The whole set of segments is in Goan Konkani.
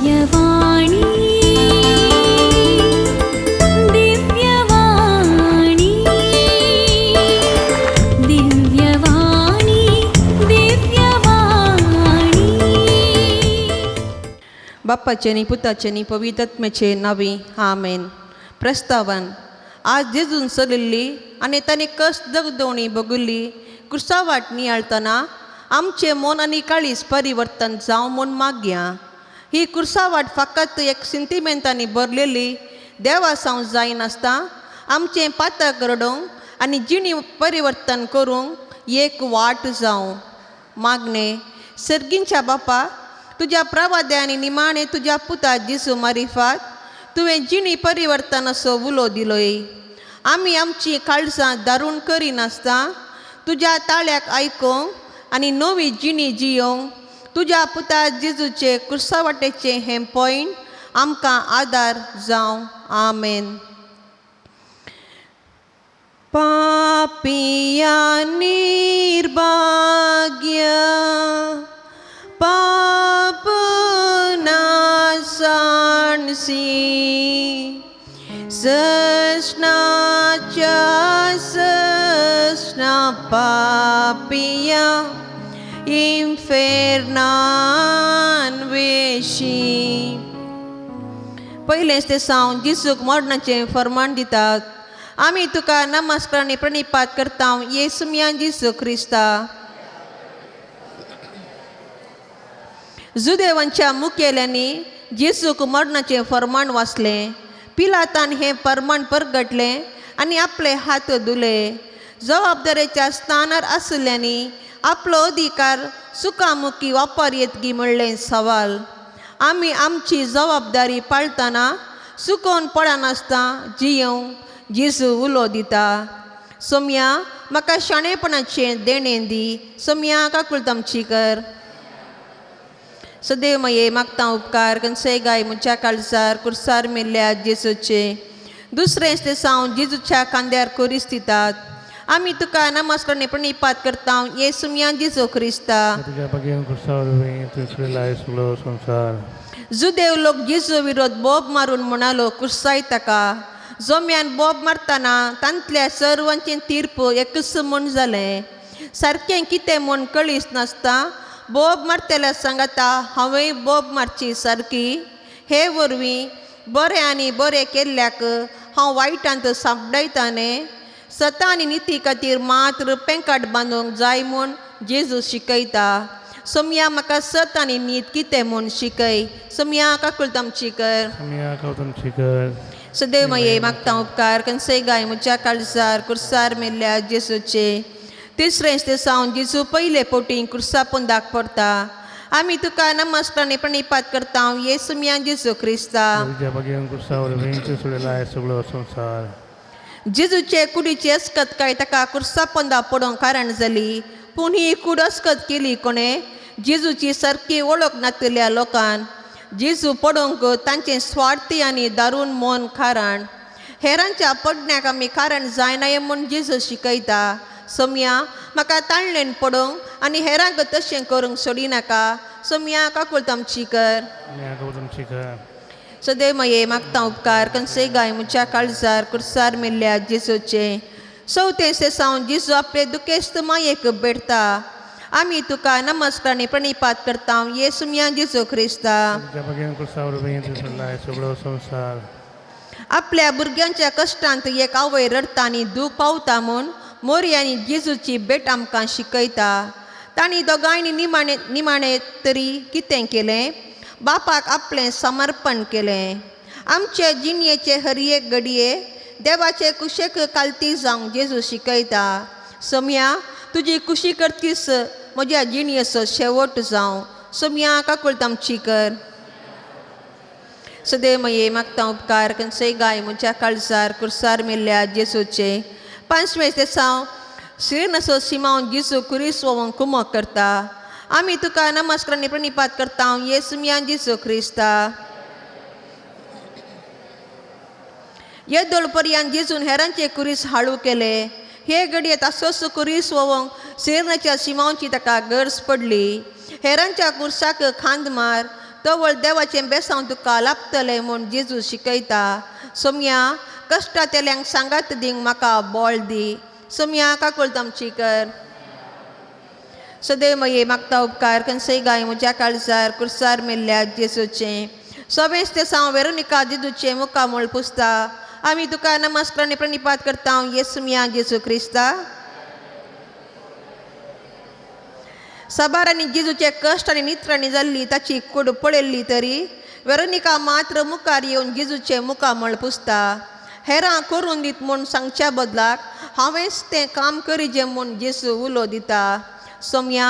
दिव्यवाणी, दिव्यवाणी, दिव्यवाणी, दिव्यवाणी. बाप्पाचे आनी पुताचे आनी पवित्र नावी, आमेन. प्रस्तावन. आज जेजून चलिल्ली आनी ताणें कस दगदवणी बगुल्ली क्रुसा वाट नियाळतना आमचें मन आनी काळीज परिवर्तन जावं म्हूण मागया. ही कुर्सा वाट फकत एक सिंतिमेंतांनी भरलेली देवासांव जायनासता आमचें पातक रडोवंक आनी जिणी परिवर्तन करूंक एक वाट जावं. मागणें. सर्गींच्या बापा, तुज्या प्रवाद्या आनी निमाणें तुज्या पुता जेजू मारिफात तुवें जिणी परिवर्तनाचो उलो दिलोय. आमी आमची काळजां दारूण करिनासतना तुज्या ताळ्याक आयकूंक आनी नवी जिणी जियोंक तुज्या पुता जेजूचे कुर्सावाटेचें हें पॉयंट आमकां आदार जावं. आमेन. पापिया निर्भाग्य पाप नासाणसी, सस्नाच्या सस्ना पापिया इन्फेर्नान वेशी. पयलेंच ते सावन जेजूक मरणाचें फर्मान दितात. आमी तुका नमस्कार आनी प्रणिपात करता, येसुम्या जेजू क्रिस्ता. जुदेवांच्या मुखेल्यांनी जेजूक मरणाचें फर्मान वाचलें. पिलातान हें फर्मान परगटलें आनी आपले हात धुले. जबाबदारेच्या स्थानार आशिल्ल्यांनी आपलो अधिकार सुखामुखी वापर येतगी म्हणलें सवाल. आमी आमची जबाबदारी पाळतना सुकोवन पडनासतना जियोवंक जेजू उलो दिता. सोम्या, म्हाका शाणेपणाचें देणें दी. सोम्या, काकुळट आमची कर. सदैव मये मागता उपकार कनसे गाय म्हज्या काळजार कुर्सार मेल्ल्या जेजूचे. दुसरें ते सावन जेजूच्या खांद्यार कोरीस दितात. आमी तुका नमस्कार आनी प्रणिपात करता, येसुम्या जेजू क्रिस्ता. तुज्या bagyan कुर्सावर तुसरे लाय सगळो संवसार. जुदेव लोक जेजू विरोध बोब मारून म्हणालो, कुर्साय ताका. जोम्यान बोब मारतना तांतल्या सर्वांचें तीर्प एकच म्हूण जालें. सारकें कितें म्हूण कळीस नासता बोब मारतल्या सांगाता हांवेंय बोब मारची सारकी. हे वरवीं बरें आनी बरें केल्ल्याक हांव वायटांत सांपडायता न्ही. सता आनी निती खातीर मात्र पेंकाट बांदूंक जाय म्हूण जेजू शिकयता. सोमया, म्हाका सत आनी नीत कितें म्हूण शिकय. सोमया, काकुळट आमची कर. सोमया, काकुळट आमची कर. सदैव मये मागता उपकार कनसे गाय म्हज्या काळजार कुर्सार मेल्ल्या जेजूचे. तिसरें ते सावन जेजू पयले पोटी कुर्सा पोंदाक पडटा. आमी तुका नमस्कार आनी प्रणिपात करता, येसुम्या जेजू क्रिस्ता. तुज्या bagyan कुर्सावर तुसरे लाय सगळो संवसार. जेजूचे कुडीची अस्कत काय ताका कुर्सा पोंदा पडोवंक कारण जाली. पूण ही कूड अस्कत केली कोणें? जेजूची सारकी वळख नातिल्ल्या लोकान. जेजू पडोवंक तांचें स्वार्थी आनी दारूण मन कारण. हेरांच्या पडण्याक आमी कारण जायना म्हूण जेजू शिकयता. सोमया, म्हाका ताळणेन पडोवंक आनी हेरांक तशें करूंक सोडिनाका. सोमया, काकुळट आमची कर. सोमया, काकुळट आमची कर. सदैव मये मागता उपकार कनसे गाय म्हज्या काळजार कुर्सार मेल्ल्या जेजूचे. चवथें से सावन जेजू आपले दुखेस्त मायेक भेटता. आमी तुका नमस्कार आनी प्रणिपात करता, येसुम्या जेजू क्रिस्ता. तुज्या bagyan कुर्सावर तुसरे लाय सगळो संवसार. आपल्या भुरग्यांच्या कश्टांत एक आवय रडटा आनी दूख पावता म्हूण मोरी आनी जेजूची भेट आमकां शिकयता. तांणी दोगांयनी निमाणे निमाणे तरी कितें केलें? बापाक आपलें समर्पण केलें. आमचे जिणयेचे हर एक घडये देवाचे कुशेक कालती जावंक जेजू शिकयता. सोमया, तुजी कुशी करतीस म्हज्या जिणयेचो शेवट जावं. सोमया, काकुळट आमची कर. सदैव मये मागता उपकार कनसे गाय म्हज्या काळजार कुर्सार मेल्ल्या जेजूचे. पांचवें ते साव श्रीनसो सिमांव जेजू कुरीस वोवंक कुमक करता. आमी तुका नमस्कार आनी प्रणिपात करता, येसुम्या जेजू क्रिस्ता. येदोळ पर्यंत जेजून हेरांचे कुरीस हाळू केले. हे घडये तासोच कुरीस वोवंक सिरनाच्या सिमांवची ताका गरज पडली. हेरांच्या कुर्साक खांद मार, तवळ देवाचें बेसांव तुका लाभतलें म्हूण जेजू शिकयता. सोमया कश्टांतल्यांक सांगात दिवंक म्हाका बळ दी. सोमया काकुळट आमची कर. सदैव मये मागता उपकार कंसय गाय म्हज्या काळजार कुर्सार मेल्ल्या जेजूचें सवेंच ते साव वेरोनिका जेजूचें मुखामूळ पुसता. आमी तुका नमस्कार आनी प्रणिपात करता येसुमिया जेजू क्रिस्ता. साबारांनी जेजूचे कश्ट आनी नित्राणी जाल्ली ताची कूड पळयल्ली तरी वेरोनिका मात्र मुखार येवन जेजूचें मुखामळ पुसता. हेरां करून दीत म्हूण सांगच्या बदलाक हांवेंच तें काम करिजें म्हूण जेजू उलो दिता. सोमया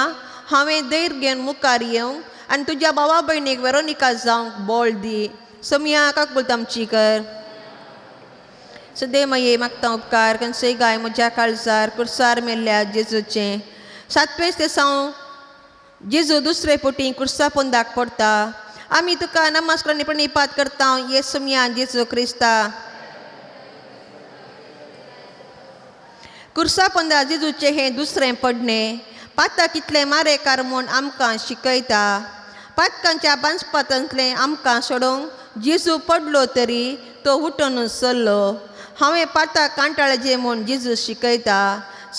हांवें धैर्य घेवन मुखार येवंक आनी तुज्या भावा भयणीक वेरोनिका जावंक बळ दी. सोमया काकुळट आमची कर. सदैव मये मागता उपकार कंसय गाय म्हज्या काळजार कुर्सार मेल्ल्या जेजूचें सातवेंच ते साव जेजू दुसरे पोटी कुर्सा पोंदाक पडटा. आमी तुका नमस्कार आनी प्रणिपात करता येसुमिया जेजू क्रिस्ता. कुर्सा पोंदा जेजूचें हें दुसरें पडणें पाताक कितलें मारेकार म्हूण आमकां शिकयता. पातकांच्या बांसपातांतलें आमकां सोडोवंक जेजू पडलो तरी तो उठून सरलो. हांवें पाताक कांटाळचें म्हूण जेजू शिकयता.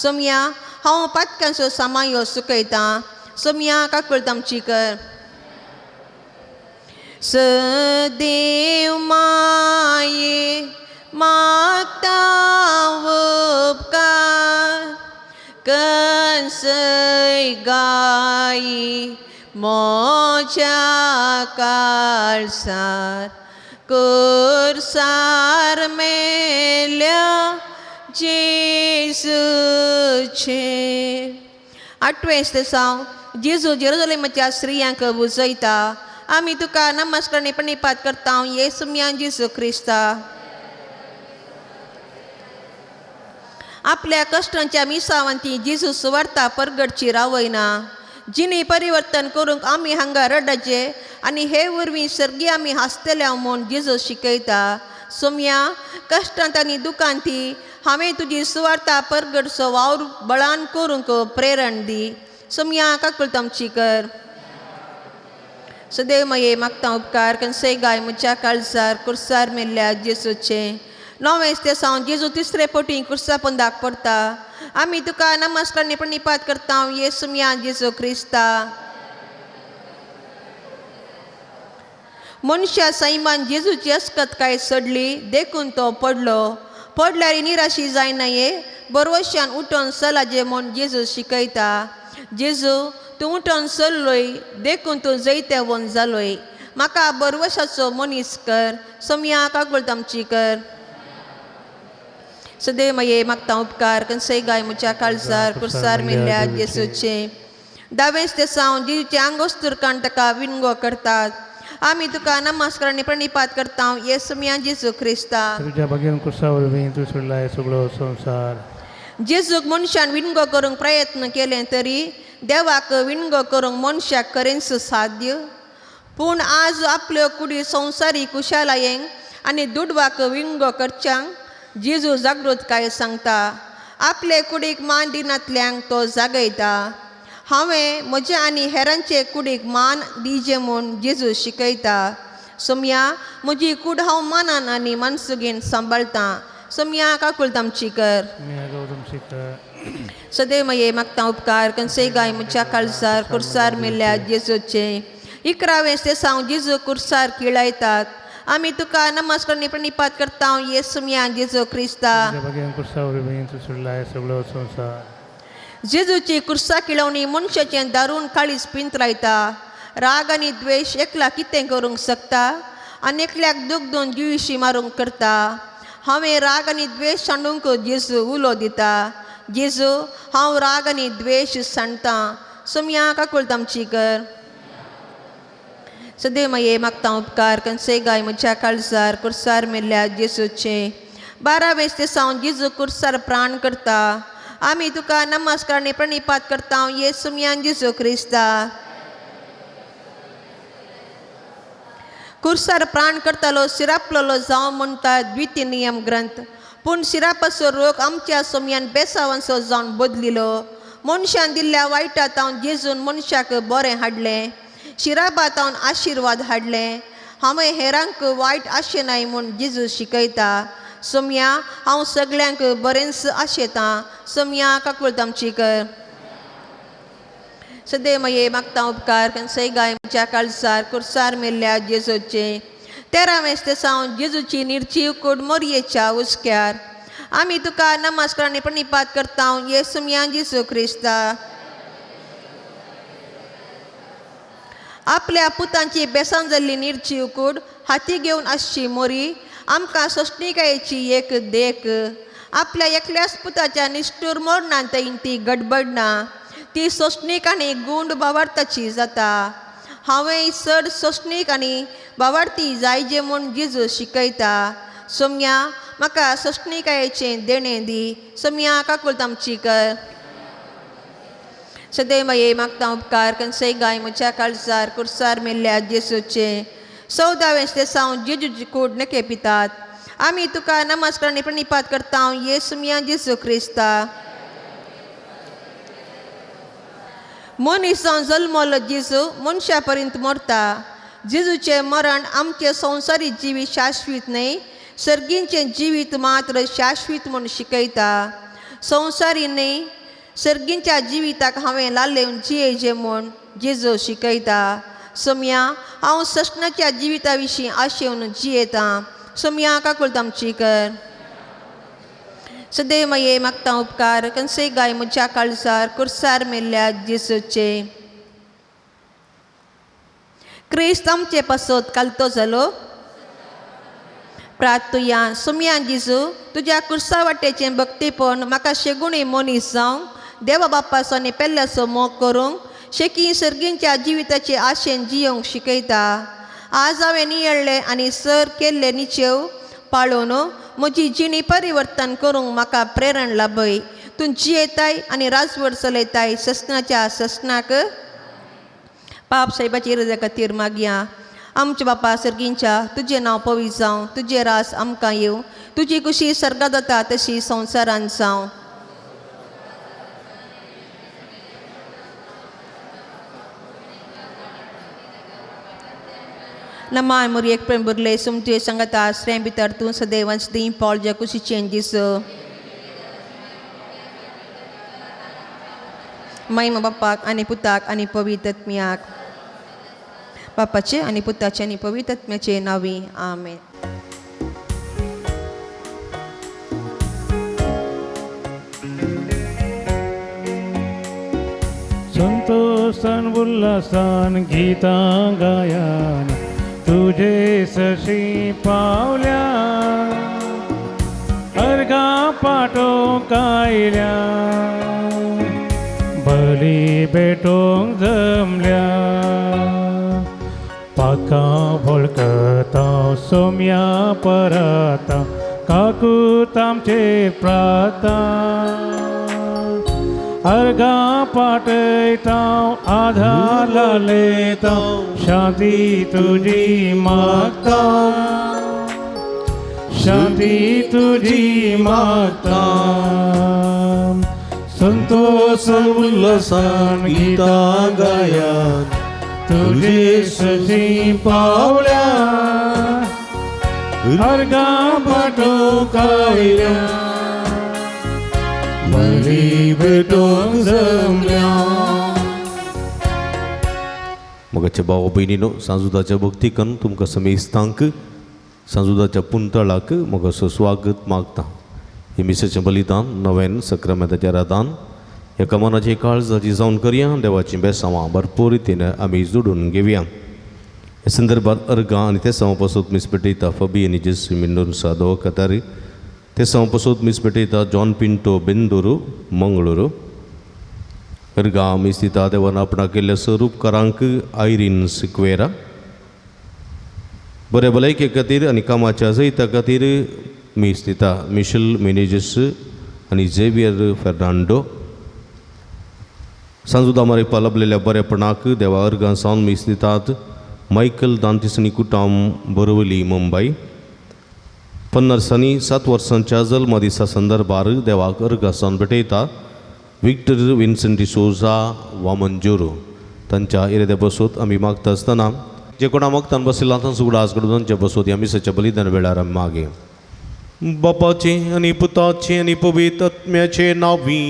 सोमया हांव पातकांचो सामायो सुकयतां. सोमया काकुळट आमची कर. सदैव माये मागता उपकार कंसय गायी म्हज्या काळसार कुर्सार मेल्या जेजूचें. आठवें साव जेजू जेरुजलेमाच्या स्त्रियांक उजयता. आमी तुका नमस्कार आनी प्रणिपात करता येसुमिया जेजू क्रिस्ता. आपल्या कश्टांच्या मिसावांती जेजू सुवार्ता परगटची रावयना. जिणी परिवर्तन करूंक आमी हांगा रडचे आनी हे वरवीं सर्गी आमी हांसतले म्हूण जेजू शिकयता. सोमया कश्टांत आनी दुकांती हांवें तुजी सुवार्ता परगटचो वावर बळान करूंक प्रेरण दी. सोमया काकुळट आमची कर. सदैव मये मागता उपकार कंसय गाय म्हज्या काळजार कुर्सार मेल्ल्या जेजूचें णवेंच ते साव जेजू तिसरे पटी कुर्सा पोंदाक पडटा. आमी तुका नमस्कार आनी प्रणिपात करता येसुमिया जेजू क्रिस्ता. मनशा सैमान जेजूची अस्कतकाय सोडली देखून तो पडलो. पडल्यार निराशी जायना बरवशान उठोन चलाजे म्हूण जेजू शिकयता. जेजू तूं उठोन चल्लोय देखून तूं जैतेवन जालोय. म्हाका बरवशाचो मनीस कर. सोमया काकुळट आमची कर. सदैव मये मागता उपकार कंसय गाय म्हज्या काळजार कुर्सार मेल्ल्या जेजूचें दावेंच ते साव जेजूचें आंगोस्तुरकान ताका विणगो करतात. आमी तुका नमस्कार आनी प्रणिपात करता येसुमिया जेजू क्रिस्ता. तुज्या भाग्यान कुर्सा वरवीं तूं सोडलाय सगळो संवसार. जेजूक मनशान विणगो करूंक प्रयत्न केले तरी देवाक विणगो करूंक मनशाक खरेंच साध्य. पूण आज आपल्यो कुडी संवसारी कुशालायेंक आनी दुडवाक विणगो करच्यांक जेजू जागृतकाय सांगता. आपले कुडीक मान दिनातल्यांक तो जागयता. हांवें म्हज्या आनी हेरांचे कुडीक मान दिजे म्हूण जेजू शिकयता. सोमया म्हजी कूड हांव मानान आनी मानसुगेन सांबाळटां. सोमया काकुळट आमची कर. सदैव मये मागता उपकार कंसय गाय म्हज्या काळजार कुर्सार मेल्ल्या जेजूचें 11वें ते साव जेजू कुर्सार किळायतात. आमी तुका नमस्कार आनी प्रणिपात करता येसुमिया जेजू क्रिस्ता. जेजूची कुर्सा किळवणी मनशाचें दारून काळीज पिंतरायता. राग आनी द्वेश एकल्या कितें करूंक शकता आनी एकल्याक दूख दोन जिविशी मारूंक करता. हांवें राग आनी द्वेश सांडूंक जेजू उलो दिता. जेजू हांव राग आनी द्वेश सांडटा. सोमया काकुळट आमची कर. सदैव मये मागता उपकार कंसय गाय म्हज्या काळजार कुर्सार मेल्ल्या जेजूचें 12वें ते सावन जेजू कुर्सार प्राण करता. आमी तुका नमस्कार आनी प्रणिपात करता येसुमिया जेजू क्रिस्ता. कुर्सार प्राण करतालो सिरापलोलो जावं म्हणटा द्वितीय नियम ग्रंथ. पूण सिरापाचो रोग आमच्या सोमयान बेसावांचो जावन बदलिलो. मनशान दिल्ल्या वायटा तावन जेजून मनशाक बरें हाडलें. शिराबातावन आशिर्वाद हाडले. हांवें हेरांक वायट आशेनाय म्हूण जेजू शिकयता. सोमया, हांव सगल्यांक बरेंच आशेतां. सोमया, काकूळत आमची कर. सदैव मये मागता उपकार खंयसय गाय म्हज्या काळजार कुर्सार मेल्ल्या जेजूचे. तेरावें सावन जेजूची निर्जीव कूड मोरयेच्या हुस्क्यार आमी तुका नमस्कार आनी प्रणिपात करता, येसुमया जेजू क्रिस्ता. आपल्या पुतांची बेसांव जाल्ली निर्जीव कूड हाती घेवन आसची मोरी आमकां सोंसणिकायेची एक देख. आपल्या एकल्याच पुताच्या निश्ठूर मरणान ती गडबडना. ती सोंसणीक आनी गुंड बावार्थाची जाता. हांवें चड सोंसणीक आनी बावार्थी जायजे म्हूण जेजू शिकयता. सोमया, म्हाका सोंसणिकायेचें देणें दी. सोमया, काकूळत आमची कर. सदैव माये मागता उपकार खंयसय गाय म्हज्या काळजार कुर्सार मेल्ल्या जेजूचे. 14वें सावन जेजूची कूड नके पितात. आमी तुका नमस्कार आनी प्रणिपात करता, येसुमया जेजू क्रिस्ता. मनीस जावन जल्मलो जेजू मनशा पर्यंत मरता. जेजूचें मरण आमचें संवसारीक जिवीत शाश्वीत न्हय, सर्गींचें जिवीत मात्र शाश्वीत म्हूण शिकयता. संवसारी न्हय, सर्गींच्या जिविताक हांवें लालेवन जियेचें म्हूण जेजू शिकयता. सोमया, हांव सस्नाच्या जिविता विशीं आशेवन जियेतां. सोमया, काकूळत आमची कर. सदैव माये मागता उपकार खंयसय गाय म्हज्या काळजार कुर्सार मेल्ल्या जेजूचे. क्रिस्त आमचे पासत कालतो जालो. प्रार्थुया. सोमया जेजू, तुज्या कुर्सा वाटेचें भक्तीपण म्हाका शेगुणी मनीस जावंक, देवा बाप्पाचो आनी पेल्ल्याचो मोग करूंक, शेकी सर्गींच्या जिविताचे आशेन जियोंक शिकयता. आज हांवें नियळ्ळें आनी सर केल्ले निचेव पाळोवन म्हजी जिणी परिवर्तन करूंक म्हाका प्रेरण लाभय. तूं जियेताय आनी राजवट चलयताय ससनाच्या ससनाक. पाप साहेबाची रजा खातीर मागया. आमच्या बापा सर्गींच्या, तुजें नांव पवित्र जावं. तुजें रास आमकां येवं. तुजी कुशी सर्गात जाता तशी संवसारान जावं. नमाय मोरी, एक प्रेम बुरले, सुमते संगता आश्रय भितर तूं सदैवच दी पावल ज्या कुशीचें दीस. महिमा बाप्पाक आनी पुताक आनी पवित्र आत्म्याक. बापाचे आनी पुताचे आनी पवित्र आत्म्याचे नांवी, आमेन. संतोषान उल्हासान गीतां गायान तुजे सशी पावल्या, अर्घा पाटो कायल्या, बली भेटोंक जमल्या. पाकां वळखता सोम्या परता, काकूत आमचेर प्राता. अर्घा पाटयता, आधार लायता, शांती तुजी मागता, शांती तुजी मागता. संतोष उल्हासान गीतां गायान तुजे सशी पावल्या, अर्घा पाटोवंक आयल्या, बली भेटोवंक जमल्या. मोगाच्या भाव भयणीनो, सांजुदाच्या भक्तिकन तुमकां समेस्तांक सांजुदाच्या पुंतळाक मोगाचो स्वागत मागता. हे मिसाचें बलिदान नव्यान सक्रामेंताच्या रादान एका मनाची काळजाची जावन करया. देवाचीं बेसांवां भरपूर रितीन आमी जोडून घेवया. ह्या संदर्भात अर्गां आनी ते पासत मीस पेटयता फबी आनी जेसू मिंडोन्सा दवकतारी. ते पासत मीस पेटयता जॉन पिंटो, बेंदुरू, मंगळुरू. अर्गां मीस दिता देवान आपणाक केल्ल्या स्वरूपकारांक आयरीन सिक्वेरा. बरे भलायके खातीर आनी कामाच्या जैता खातीर मीस दिता मिशल मिनेजीस आनी झेवियर फेर्नांडो. सांजुदा पालबलेल्या बरेपणाक देवा अर्गां सावन मीस दितात मायकल दांतिसनी कुटाम, बोरवली, मुंबय. 50 आनी 7 वर्सांच्या जल्मदिसा संदर्भार देवाक अर्गां सावन भेटयता विक्टर विन्संट डिसोजा, वामनजोरो. तांच्या इराद्या बसोत आमी मागता आसतना जे कोणा मागतान बशिल्ला तांचो उगडास करून तांच्या बसोत ह्या मिसाच्या बलिदान वेळार आमी मागे. बापाचे आनी पुताचे आनी पवित्र आत्म्याचे नांवी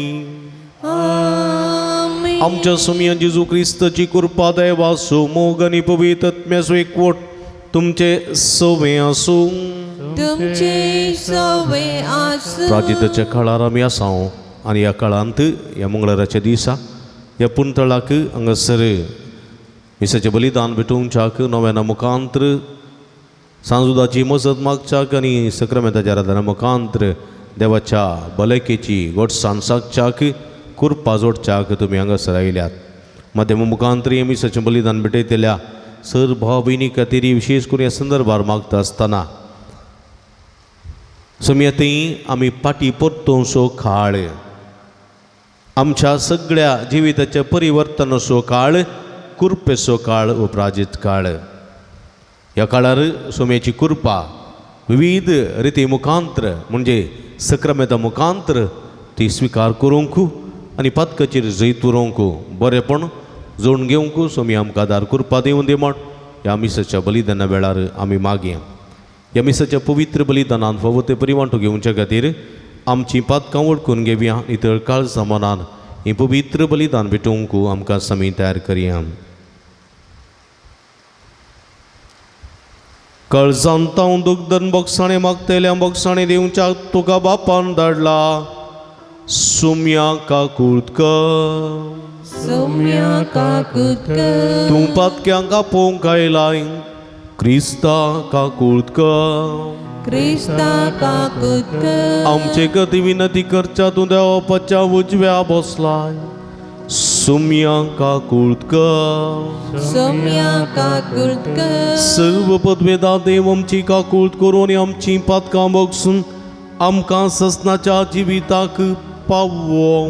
आमेन. आमच्या सुमया जेजू क्रिस्ताची कृपा देवाचो मोग आनी पवित्र आत्म्याचो एकवट तुमचे सवे आसूं. तुमचे सवे आसूं. प्राजिताच्या काळार आमी आसा आनी ह्या काळांत ह्या मंगळाराच्या दिसा ह्या पुंतळाक हांगासर मिसाचें बलिदान भेटोवच्याक नव्याना मुखांत्र सांजुदाची मजत मागच्याक आनी सक्रामेंताच्या आराधना मुखांत्र देवाच्या भलायकेची गोडसाण सागच्याक कृपा जोडच्याक तुमी हांगासर आयल्यात. माध्यमा मुखांत्र हे मिसाचें बलिदान भेटयतल्या सर भाव भयणी खातीर विशेश करून ह्या संदर्भार मागता आसतना समया थंय आमी फाटीं परतोवचो काळ, आमच्या सगळ्या जिविताच्या परिवर्तनाचो काळ, कृपेचो काळ, उपराजीत काळ. ह्या काळार सोम्याची कृपा विविध रिती मुखांत्र म्हणजे सक्रामेता मुखांत्र ती स्विकार करूंक आनी पातकाचेर जैत उरोवंक बरेपण जोडून घेवंक सोमी आमकां आदार कृपा दिवन दी म्हण ह्या मिसाच्या बलिदाना वेळार आमी मागया. ह्या मिसाच्या पवित्र बलिदानान फावो ते परी वांटो घेवच्या खातीर आमची पातकां वळखून घेवया नितळ काळजा मनान हें पवित्र बलिदान भेटोवंक आमकां समी तयार करया. काळजांत तावन दुग्धन बोगसाणे मागतल्या बोगसाणे दिवच्याक तुका बापान धाडला सुम्या काकूत कर. सौम्या काकूत कर. तूं पातक्यांक आपोवंक आयलाय क्रिस्ता काकूत कर. क्रिस्ता काकूत कर. आमचे गती विनंती करच्या तूं देवाच्या उजव्या बसलाय सुम्या काकूत कर. सौम्या काकूत कर. सर्व पदवेदा देव आमची काकूत करून आनी आमची पातकां बगसून आमकां ससनाच्या जिविताक पावो.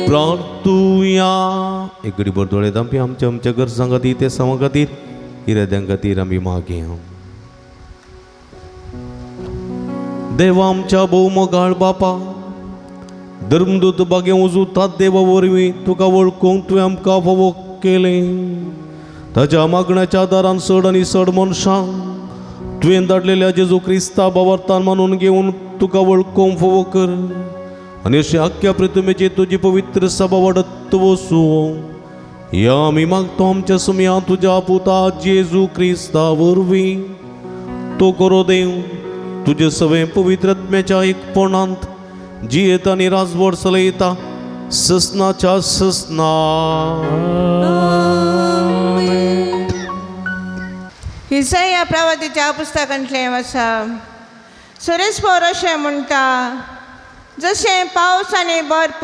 प्रार्थुया. एक घडी भर दोळे धांपी आमच्या आमच्या गरजां खातीर ते समां खातीर इराद्यां खातीर आमी मागया. देवा आमच्या भोव मोगाळ बापा, धर्मदूत बागे उजूतात देवा वरवीं तुका वळखूंक तुवें आमकां फावो केलें. ताच्या मागण्याच्या आदारान चड आनी चड मनशां तुवें धाडलेल्या जेजू क्रिस्ता बावर्तान मानून घेवन तुका वळखूंक फावो कर आनी अशें आख्ख्या प्रितुमेची तुजी पवित्र सभा वाडत वसूं. ह्या आमी मागतो आमच्या सुमया तुज्या पुता जेजू क्रिस्ता वरवीं. तो करो देव तुजे सगळें पवित्र आत्म्याच्या एकपणांत जियेता आनी राजवट चलयता ससनाच्या ससना. इसाया प्रवादीच्या पुस्तकांतलें आसा. सुरेश अशें म्हणटा, जशें पावस आनी बर्फ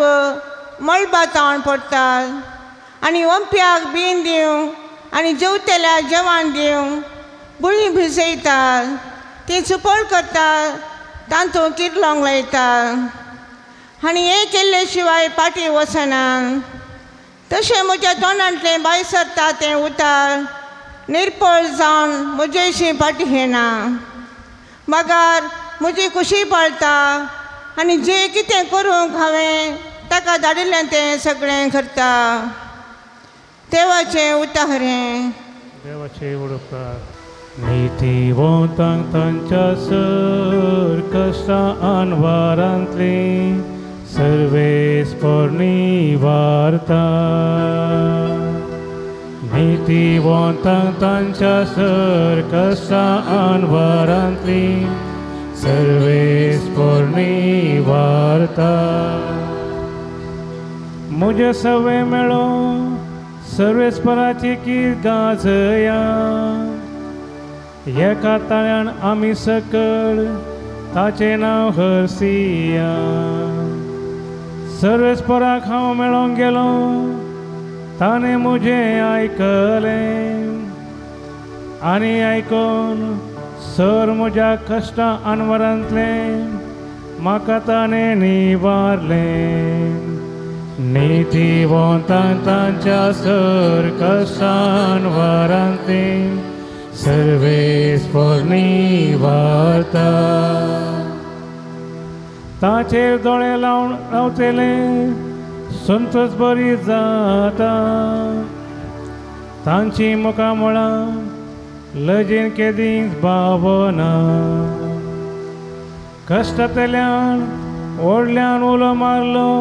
मळबा तावन पडटात आनी ओंप्याक बीन दिवंक आनी जेवतल्या जेवण दिवंक बुळी भिजयतात, ती चुपळ करतात, तातूंत किर्लोंक लायतात आनी हें केल्ले शिवाय पाटी वचना. तशें म्हज्या तोंडांतलें भायर सरता तें उतार निर्पळ जावन म्हजेशी फाटी येना, मागार म्हजी खुशी पाळता आनी जें कितें करूंक हांवें ताका धाडिल्लें तें सगळें करता. देवाचें उतार हें. देवाचे उपकार. नीतिवंतांक तांच्या सर कश्टां अनवारांतली सर्वेस पोरणी वार्ता. नीतिवंतांक तांच्या सर कश्टां अनवारांतली सर्वेस पोरणी वार्ता. म्हजे सवे मेळो सर्वेस्पराची कीर्त गाजया. एका ताळ्यान आमी सकळ ताचें नांव हरसिया. सर्वेस्पराक हांव मेळोंक गेलो ताणें म्हजें आयकलें आनी आयकून सर म्हज्या कश्टां अनवरांतलें म्हाका ताणें निवारलें. नीतिवंतांक तांच्या सर कश्टां अनवरांतलें सर्वेस पोरणी वार्ता. ताचेर दोळे लावन रावतले संतोष बरी जाता. तांची मुखामळां लजेन केदींच बावना. कश्टांतल्यान व्हडल्यान उलो मारलो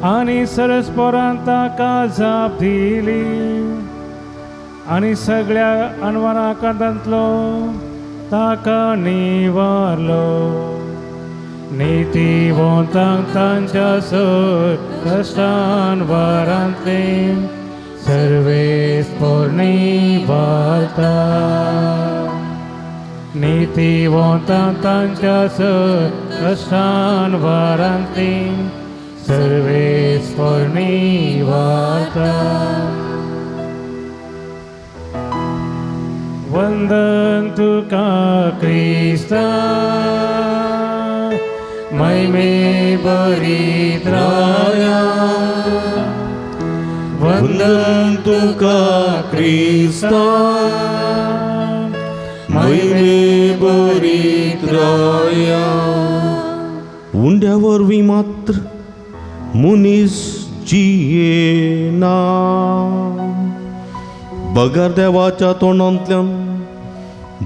आनी सरस्परान ताका जाप दिली आनी सगळ्या अनवराकांतांतलो ताका निवारलो. नीतिवंतांक तांच्या सर कश्टान वारांतले सर्वेस्पोर निवारता. नीतिवंतांक तांच्या सर कश्टान वारांतले सर्वेस्पोर निवारता. वंदन तुका क्रिस्ता महिमे बरीत राया. वंदन तुका क्रिस्ता महिमे बरीत राया. उंड्या वरवीं मात्र मनीस जियेना, बगर देवाच्या तोंडांतल्यान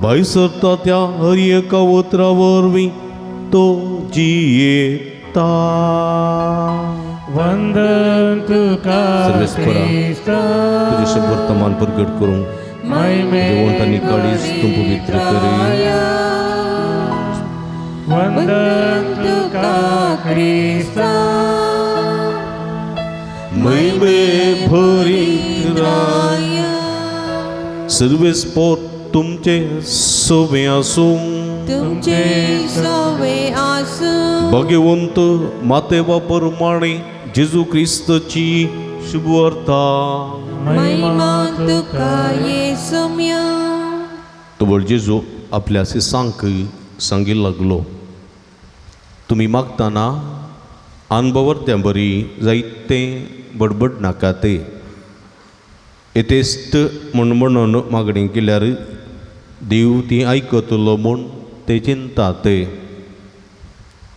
भायर सरता त्या हर एका उतरा वरवीं तो जियेता. वंदन तुका सर्वेस्परा, क्रिस्ता तुजें शुभ वर्तमान प्रगट करूंक महिमे देवंत आनी काळीज तूं पवित्र करी. वंदन तुका क्रिस्ता महिमे भरीत राया. सर्वेस्पोर तुमचे सवे आसूं. तुमचे सवे आसूं. भगवंत माते प्रमाणे जेजू क्रिस्तची शुभवार्ता. महिमा तुका येसुम्या. तवळ जेजू आपल्या शिसांक सांगी लागलो, तुमी मागतना अनभवर्त्या बरी जायते बडबड नाकात. येतेस्त म्हूण म्हणून मागणी केल्यार देव ती आयकतलो म्हूण ते चिंतात.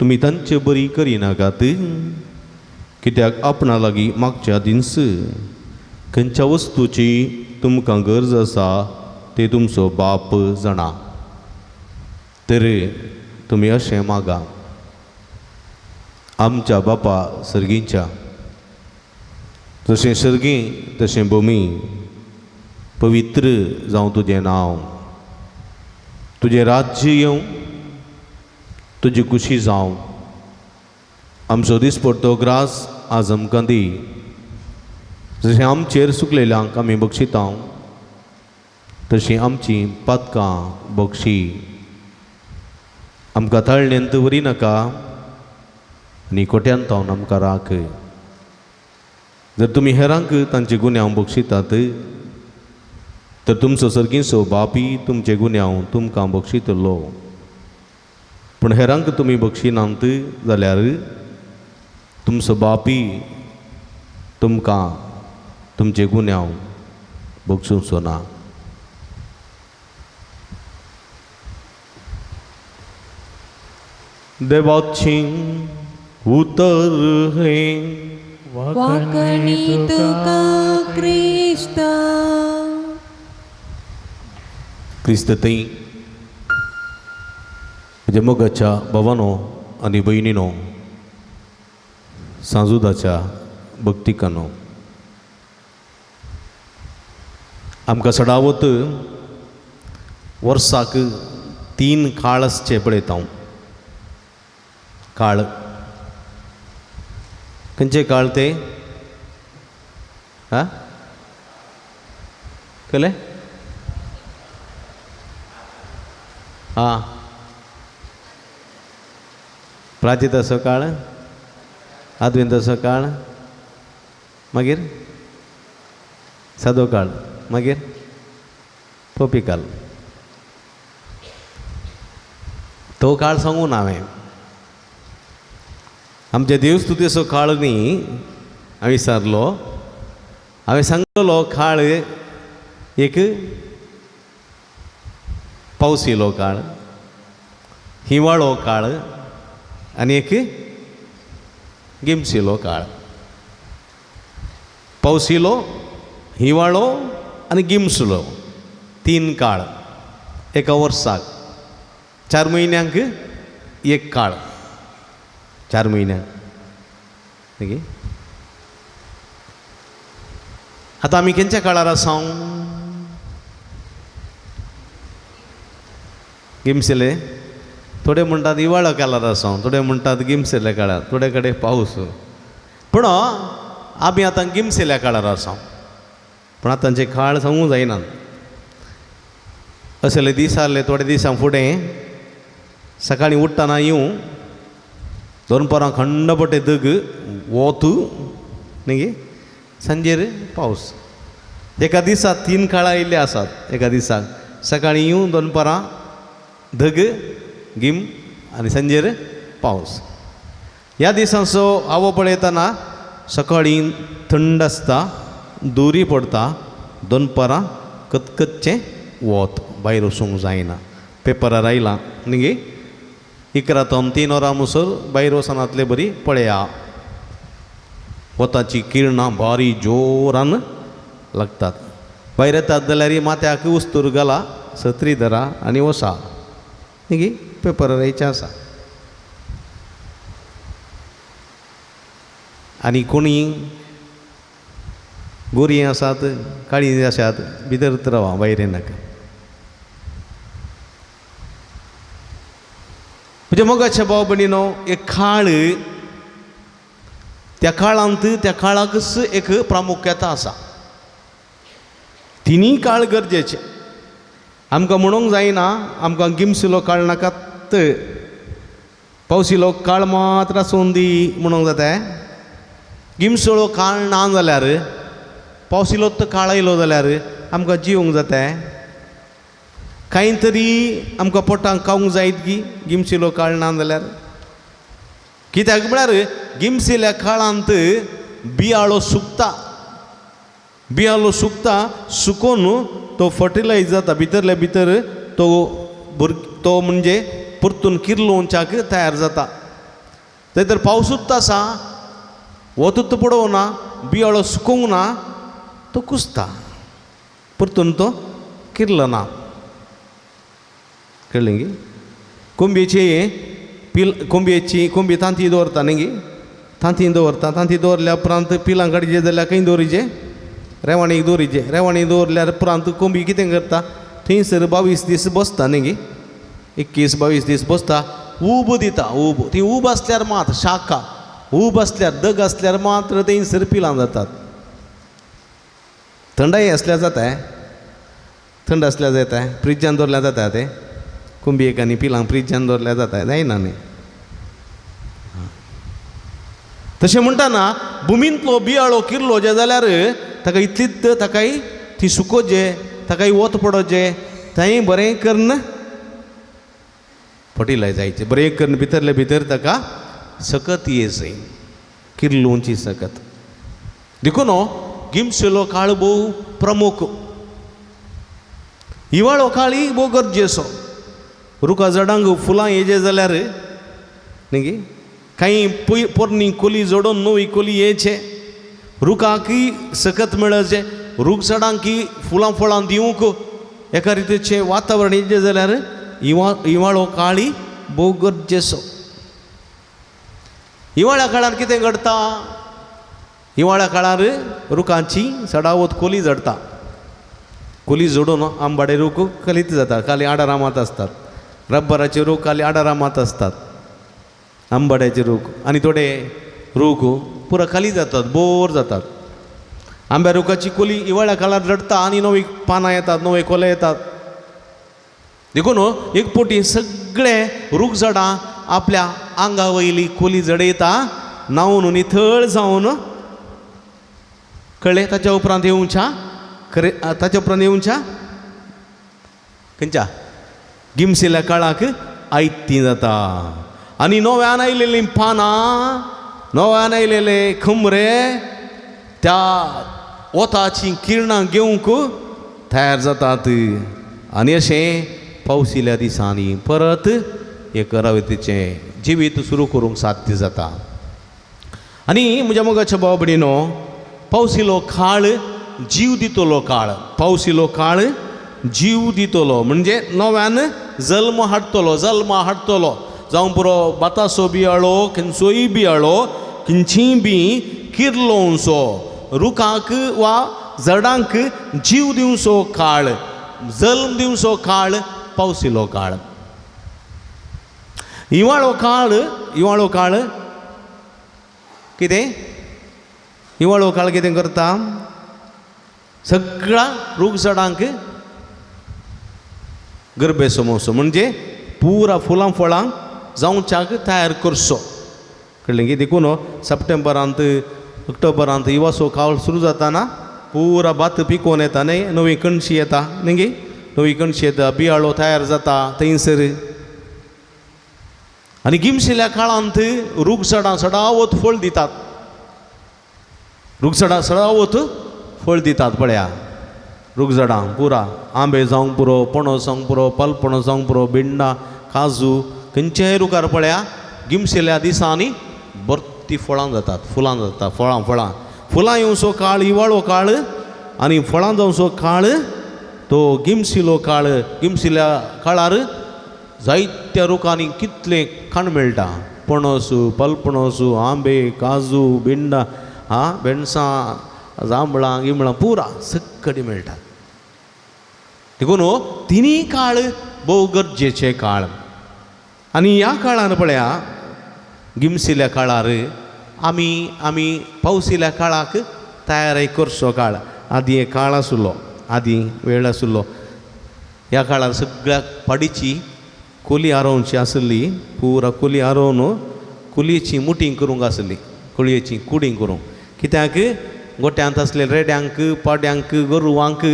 तुमी तांचे बरी करिनाकात, कित्याक आपणा लागीं मागच्या दिस खंयच्या वस्तूची तुमकां गरज आसा ते तुमचो बाप जाणा. तर तुमी अशें मागा, आमच्या बापा सर्गींच्या, जशें सर्गी तशें भूमी, पवित्र जावं तुजें नांव, तुजें राज्य येवं, तुजी खुशी जावं. आमचो दिसपडतो ग्रास आज आमकां दी, जशें आमचेर सुकलेल्यांक आमी बक्षिता तशीं आमचीं पातकां बक्षी. आमकां ताळण्यांत व्हरी नाका आनी कोट्यांत तावन आमकां राख. जर तुमी हेरांक तांचे गुन्यांव बक्षितात तर तुमचो सर्गीचो बापी तुमचे गुन्यांव तुमकां बक्षितलो. पूण हेरांक तुमी बक्षिनात जाल्यार तुमचो बापी तुमकां तुमचे गुन्यांव बक्षुचो ना. देवाचें उतर हें. वांकणी तुका क्रिस्ता. क्रिस्त थंय म्हज्या मोगाच्या भावानो आनी भयणीनो, सांजुदाच्या भक्तिकानो, आमकां सडावत वर्साक 3 काळ आसचे पळयता हांव. काळ खंयचे काळ ते? आं, कळ्ळें? आं, प्राचिताचो काळ, आद्वेंताचो काळ, मागीर सादो काळ, मागीर पोपी काळ. तो काळ सांगू ना हांवें. आमच्या देवस्तुतेचो काळ न्ही हांवें विचारलो, हांवें सांगलो काळ एक पावस येयलो काळ, हिंवाळो काळ आनी एक गिमशिलो काळ. पावस येयलो, हिंवाळो आनी गिमसलो, तीन काळ एका वर्साक. 4 म्हयन्यांक एक काळ, 4 म्हयन्यांक. ओके, आतां आमी खंयच्या काळार आसा? गिमसेले. थोडे म्हणटात हिवाळो काळार आसा, थोडे म्हणटात गिमसेल्या काळार, थोडे कडेन पावस. पूण आमी आतां गिमसेल्या काळार आसा. पूण आतांचे काळ सांगूंक जायना. असले दीस आहले थोडे दिसां फुडें सकाळीं उठ्ठना येवं दनपारां खंडपटे दग वोत न्ही, सांजेर पावस. एका दिसा 3 काळां आयिल्ले आसात. एका दिसाक सकाळीं येवं, दनपारां धग गीम आनी सांजेर पावस. ह्या दिसांचो आवो पळयतना सकाळीं थंड आसता, दुरी पडटा, दनपारां कचकच्चें वत, भायर वचूंक जायना. पेपरार आयलां न्ही, 11 तावन 3 वरां म्हणसर भायर वचनातले बरी पळया, वताची किरणां बारी जोरान लागतात. भायर येतात जाल्यार माथ्याक उस्तूर घाला, सत्री धरा आनी वसा न्ही, पेपरार येयचें आसा. आनी कोणी गोरयें आसात, काळीं आसात, भितर रावा, भायर येनाका. म्हज्या मोगाच्या भाव भयणीनो, एक काळ, त्या काळांत त्या काळाकच एक प्रामुख्यता आसा. तिनूय काळ गरजेचे. आमकां म्हणूंक जायना आमकां गिमसिलो काळ नाकात, पावसिलो काळ मात्र आसून दी म्हणूंक जाता. गिमसोळो काळ ना जाल्यार, पावसिलो तो काळ आयलो जाल्यार आमकां जिवंक जाता. कांय तरी आमकां पोटांक खावंक जायत की गिमसिलो काळ ना जाल्यार. कित्याक म्हळ्यार गिमसिल्या काळांत बियाळो सुकता, बियाळो सुकता, सुकोन तो फर्टिलायज जाता, भितरल्या भितर तो तो म्हणजे परतून किर्लोवच्याक तयार जाता. थंय तर पावसूच आसा, वतूच पडोवना, बियाळो सुकोवंक ना, तो कुसता, परतून तो किर्लना. कळ्ळें गी? कोंबयेची पिल, कोंबयेची कोंबी तांती दवरता न्ही गी, तांती दवरता. तांती दवरल्या उपरांत पिलां काडचे जाल्यार खंय दवरिचे? रेवाणीक दवरिचे. रेवाणी दवरल्यार उपरांत कोंबी कितें करता, थंयसर 22 दीस बसता न्ही गी, 21-22 दीस बसता. ऊब दिता, ऊब. ती ऊब आसल्यार मात शाखा ऊब आसल्यार, दग आसल्यार मात्र थंयसर पिलां जातात. थंडाय आसल्यार जाता, थंड आसल्यार जाता, फ्रिजान दवरल्यार जाता. तें कोंबयेक आनी पिलांक फ्रिजान दवरल्यार जाता, जायना न्ही. तशें म्हणटना भुमींतलो बियाळो किर्लो जे जाल्यार ताका इतलीच, ताकाय ती सुकोचे, ताकाय वत पडोचें, थंय बरें करून फर्टिलायज जायचें, बरें करून भितरले भितर ताका सकत येयचें, किर्लोवची सकत. देखून गिमसेलो काळ भोव प्रमुख, हिवाळो काळी भोव गरजेचो. रुखा झाडांक फुलां येजे जाल्यार न्ही गी, कांय पय पोरणी कोली जोडून नवी कोली येयचे, रुखाकय सकत मेळचें, रूख झाडांकी फुलां फळां दिवंक एका रितीचें वातावरण येयचें जाल्यार हिवाळो काळी भोव गरजेचो. हिवाळ्या काळार कितें घडटा? हिवाळ्या काळार रुखांची चडावत कोली जडटा. कोली जोडून आंबाडे रूख कलीत जाता, खाली आडारामात आसतात. रब्बराचे रूख खाली आडारामात आसतात, आंबाड्याचे रूख आनी थोडे रूख पुरा खाली जातात, बोर जातात. आंब्या रुखाची कोली हिवाळ्या काळार रडटा आनी नवी पानां येतात, नवे कोले येतात. देखून एक पोटी सगळे रूख झाडां आपल्या आंगा वयली कोली जडयता, न्हांवन निथळ जावन कळ्ळें. ताच्या उपरांत येवच्या खरें, ताच्या उपरांत येवच्या खंयच्या गिमसिल्या काळाक आयती जाता आनी नव्यान आयलेलीं पानां, नव्यान आयलेले खमरे त्या वताचीं किरणां घेवंक तयार जातात. आनी अशें पावसिल्या दिसांनी परत एक रावतीचें जिवीत सुरू करूंक साध्य जाता. आनी म्हज्या मोगाच्या भाव भयणीनो, पावसिलो काळ जीव दितलो काळ, पावसिलो काळ जीव दितलो म्हणजे नव्यान जल्म हाडटलो, जल्म हाडटलो. जावं पुरो भाताचो बियाळो, खंयचोय बियाळो, खंयचीय बी किर्लोवचो, रुखाक वा झाडांक जीव दिवचो काळ, जल्म दिवचो काळ पावसिलो काळ. हिंवाळो काळ, हिंवाळो काळ कितें, हिंवाळो काळ कितें करता, सगळ्या रूख झाडांक गरबे समोसो म्हणजे पुरा फुलां फळां जावच्याक तयार करचो, कळ्ळें की. देखून सप्टेंबरांत ऑक्टोबरांत हिवासो काळ सुरू जाताना पुरा भात पिकोवन येता न्ही, नवी कणशी येता न्ही गे, नवी कणशी येता, बियाळो तयार जाता थंयसर. आनी गिमशिल्या काळांत रूख झाडां सडावत फळ दितात, रूख झाडां सडावत फळ दितात. पळया रूख झाडां पुरा आंबे जावंक पुरो, पणस जावंक पुरो, पालपणस जावंक पुरो, भिंडां, काजू, खंयच्याय रुखार पळया गिमशिल्या दिसांनी भरती फळां जातात, फुलां जातात, फळां फळां फुलां येवचो काळ हिवाळो काळ आनी फळां जावचो काळ तो गिमशिलो काळ. गिमशिल्या काळार जायत्या रुखांनी कितलें खाण मेळटा, पणस, पालपणस, आंबे, काजू, भिंडां, आं भेणसां, जांबळां गिमळां पुरा सगळी मेळटात. देखून तिनूय काळ भोव गरजेचे काळ. आनी ह्या काळान पळया गिमशिल्या काळार आमी आमी पावसिल्या काळाक तयारी करचो काळ. आदीं एक काळ आशिल्लो, आदीं वेळ आशिल्लो, ह्या काळार सगळ्याक पाडीची कोली आरोवची आसली, पुरा कोली आरोवन कोलयेची मुटींग करूंक आसली, कोळयेची कुडींग करूंक. कित्याक गोट्यांत आसले रेड्यांक, पाड्यांक, गोरवांक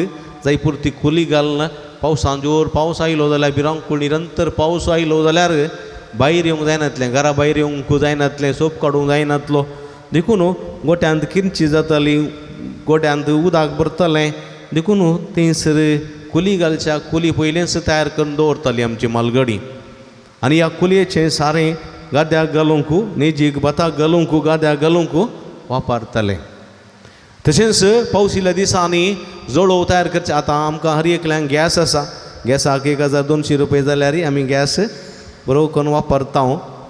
जाय पुरती कोली घालून पावसान जोर पावस आयलो जाल्यार भिरांकूळ निरंतर पावस आयलो जाल्यार भायर येवंक जायनातलें, घरा भायर येवंक जायनातलें, सोप काडूंक जायनातलो. देखून गोट्यांत किरची जाताली, गोट्यांत उदक भरतालें. देखून थंयसर कुली घालच्या कुली पयलेंच तयार करून दवरताली आमची मालगडी. आनी ह्या कुलयेचें सारें गाद्याक घालूंक, नेजीक भाताक घालूंक, गाद्याक घालूंक वापरताले. तशेंच पावसिल्या दिसांनी जळोव तयार करचे. आतां आमकां हर एकल्यांक गॅस आसा, गॅसाक 1200 रुपया जाल्यार आमी गॅस बरो करून वापरता.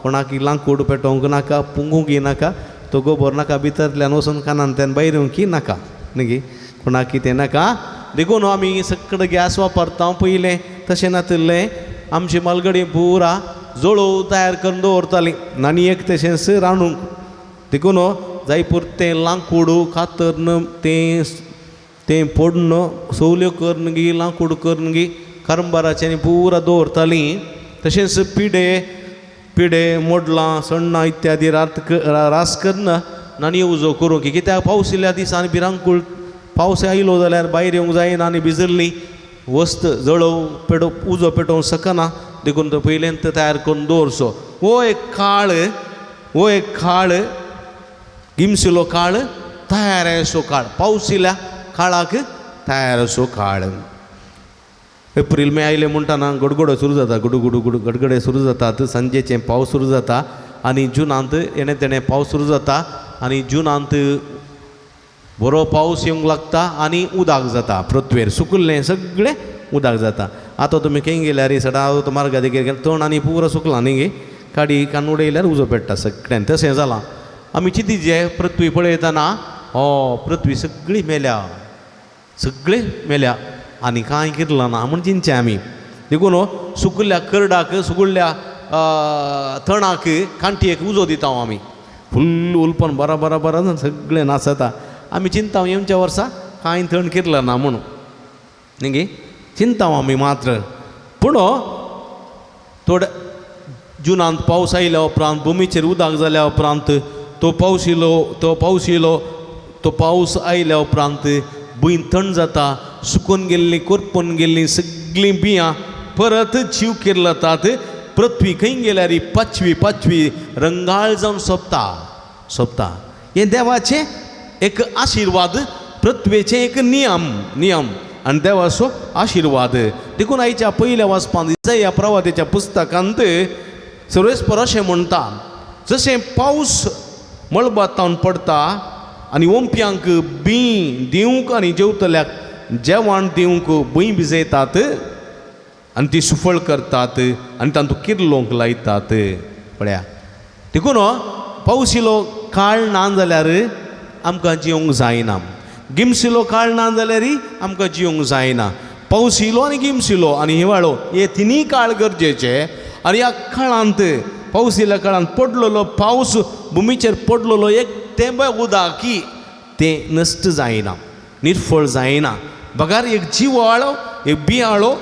कोणाक लांकूड पेटोवंक नाका, पुंगूंक नाका, तो गोबर नाका, भितरल्यान वचून कानांतल्यान भायर येवंक नाका न्ही, कोणाक कितें नाका. देखून आमी सगळें गॅस वापरता. पयलें तशें नातिल्लें, आमची मालगडी पुरा जळोव तयार करून दवरताली आनी एक तशेंच रांदूंक. देखून जाय पुरतें लांकूड कातरून तें तें पोडून सवल्यो करून गी लांकूड करून गी करंबाराचें पुरा दवरतालीं. तशेंच पिडे पिडे मोडलां सण्णां इत्यादी रात रास करून आनी उजो करूंक. कित्याक पावस येयल्या दिसांनी भिरांकूळ पावस आयलो जाल्यार भायर येवंक जायना आनी भिजल्ली वस्त जळोव पेटो उजो पेटोवंक शकना. देखून तो पयलेंत तयार करून दवरचो. हो एक काळ, हो एक काळ गिमशिलो काळ, तयार असो काळ, पावस येयल्या काळाक तयार असो काळ. एप्रील मे आयले म्हणटाना गडगडो सुरू जाता, गुडू गुडू गुडू गडगडे सुरू जातात, सांजेचें पावस सुरू जाता आनी जुनांत येणे तेणें पावस सुरू जाता आनी जुनांत बरो पावस येवंक लागता आनी उदक जाता पृथ्वेर, सुकल्लें सगळें उदक जाता. आतां तुमी खंय गेल्यार सदां मार्गा देगेर तण आनी पुरो सुकलां न्ही गे, काडी कान उडयल्यार उजो पेट्टा सगळ्यान. तशें जालां. आमी चिंती पृथ्वी पळयतना हो पृथ्वी सगळी मेल्या, सगळी मेल्या आनी कांय किरलां ना म्हूण चिंतचें आमी. देखून सुकुल्ल्या करडाक, सुकुल्ल्या तणाक कांटयेक उजो दिता आमी, फुल्ल उलपन बरा बरा बरा सगळें नाचता. आमी चिंता येवच्या वर्सा कांय तण किरलां ना म्हणून न्ही गे, चिंता आमी मात्र. पूण थोडे जुनांत पावस आयल्या उपरांत भुमीचेर उदक जाल्या उपरांत तो पावस येयलो, तो पावस येयलो, तो पावस आयल्या उपरांत भूंय थंड जाता, सुकून गेल्लीं कोरपून गेल्लीं सगळीं बियां परत जीव किर्लतात. पृथ्वी खंय गेल्यार पाचवी पाचवी रंगाळ जावन सोंपता सोंपता. हें देवाचें एक आशिर्वाद, पृथ्वेचें एक नियम नियम आनी देवाचो आशिर्वाद. देखून आयच्या पयल्या वाचपांत इसाया प्रवादाच्या पुस्तकांत सर्वेस्पर अशें म्हणटा, जशें पावस मळबांत पडटा आनी ओंपयांक बीं दिवंक आनी जेवतल्याक जेवण दिवंक भूंय भिजयतात आनी ती सुफळ करतात आनी तातूंत किर्लोंक लायतात. पळया देखून पावस येयलो काळ ना जाल्यार आमकां जिवंक जायना, गिमशिलो काळ ना जाल्यार आमकां जिवंक जायना. पावस येयलो आनी गिमशिलो आनी हिवाळो हे तिनूय काळ गरजेचे. आनी ह्या काळांत पावस येयल्या काळांत पडलेलो पावस भुमीचेर पडलेलो एक तेंब उदकी तें नश्ट जायना, निर्फळ जायना, बगार एक जिवाळो एक बियाळो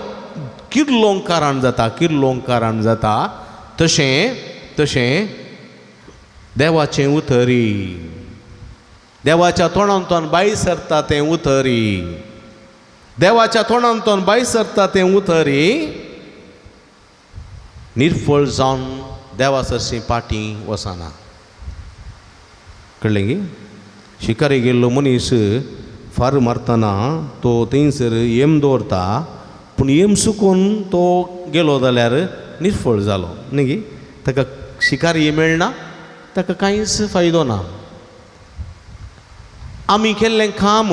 किर्लोंक कारण जाता, किर्लोंक कारण जाता. तशें तशें देवाचें उतरी देवाच्या तोंडांतल्यान भायर सरता तें उतरी, देवाच्या तोंडांतल्यान भायर सरता तें उतरी निर्फळ जावन देवा सरशी पाटी वचना. कळ्ळें की शिकारी गेल्लो मनीस फार मारतना तो थंयसर येम दवरता, पूण येम चुकून तो गेलो जाल्यार निर्फळ जालो न्ही गी, ताका शिकारी मेळना, ताका कांयच फायदो ना. आमी केल्लें काम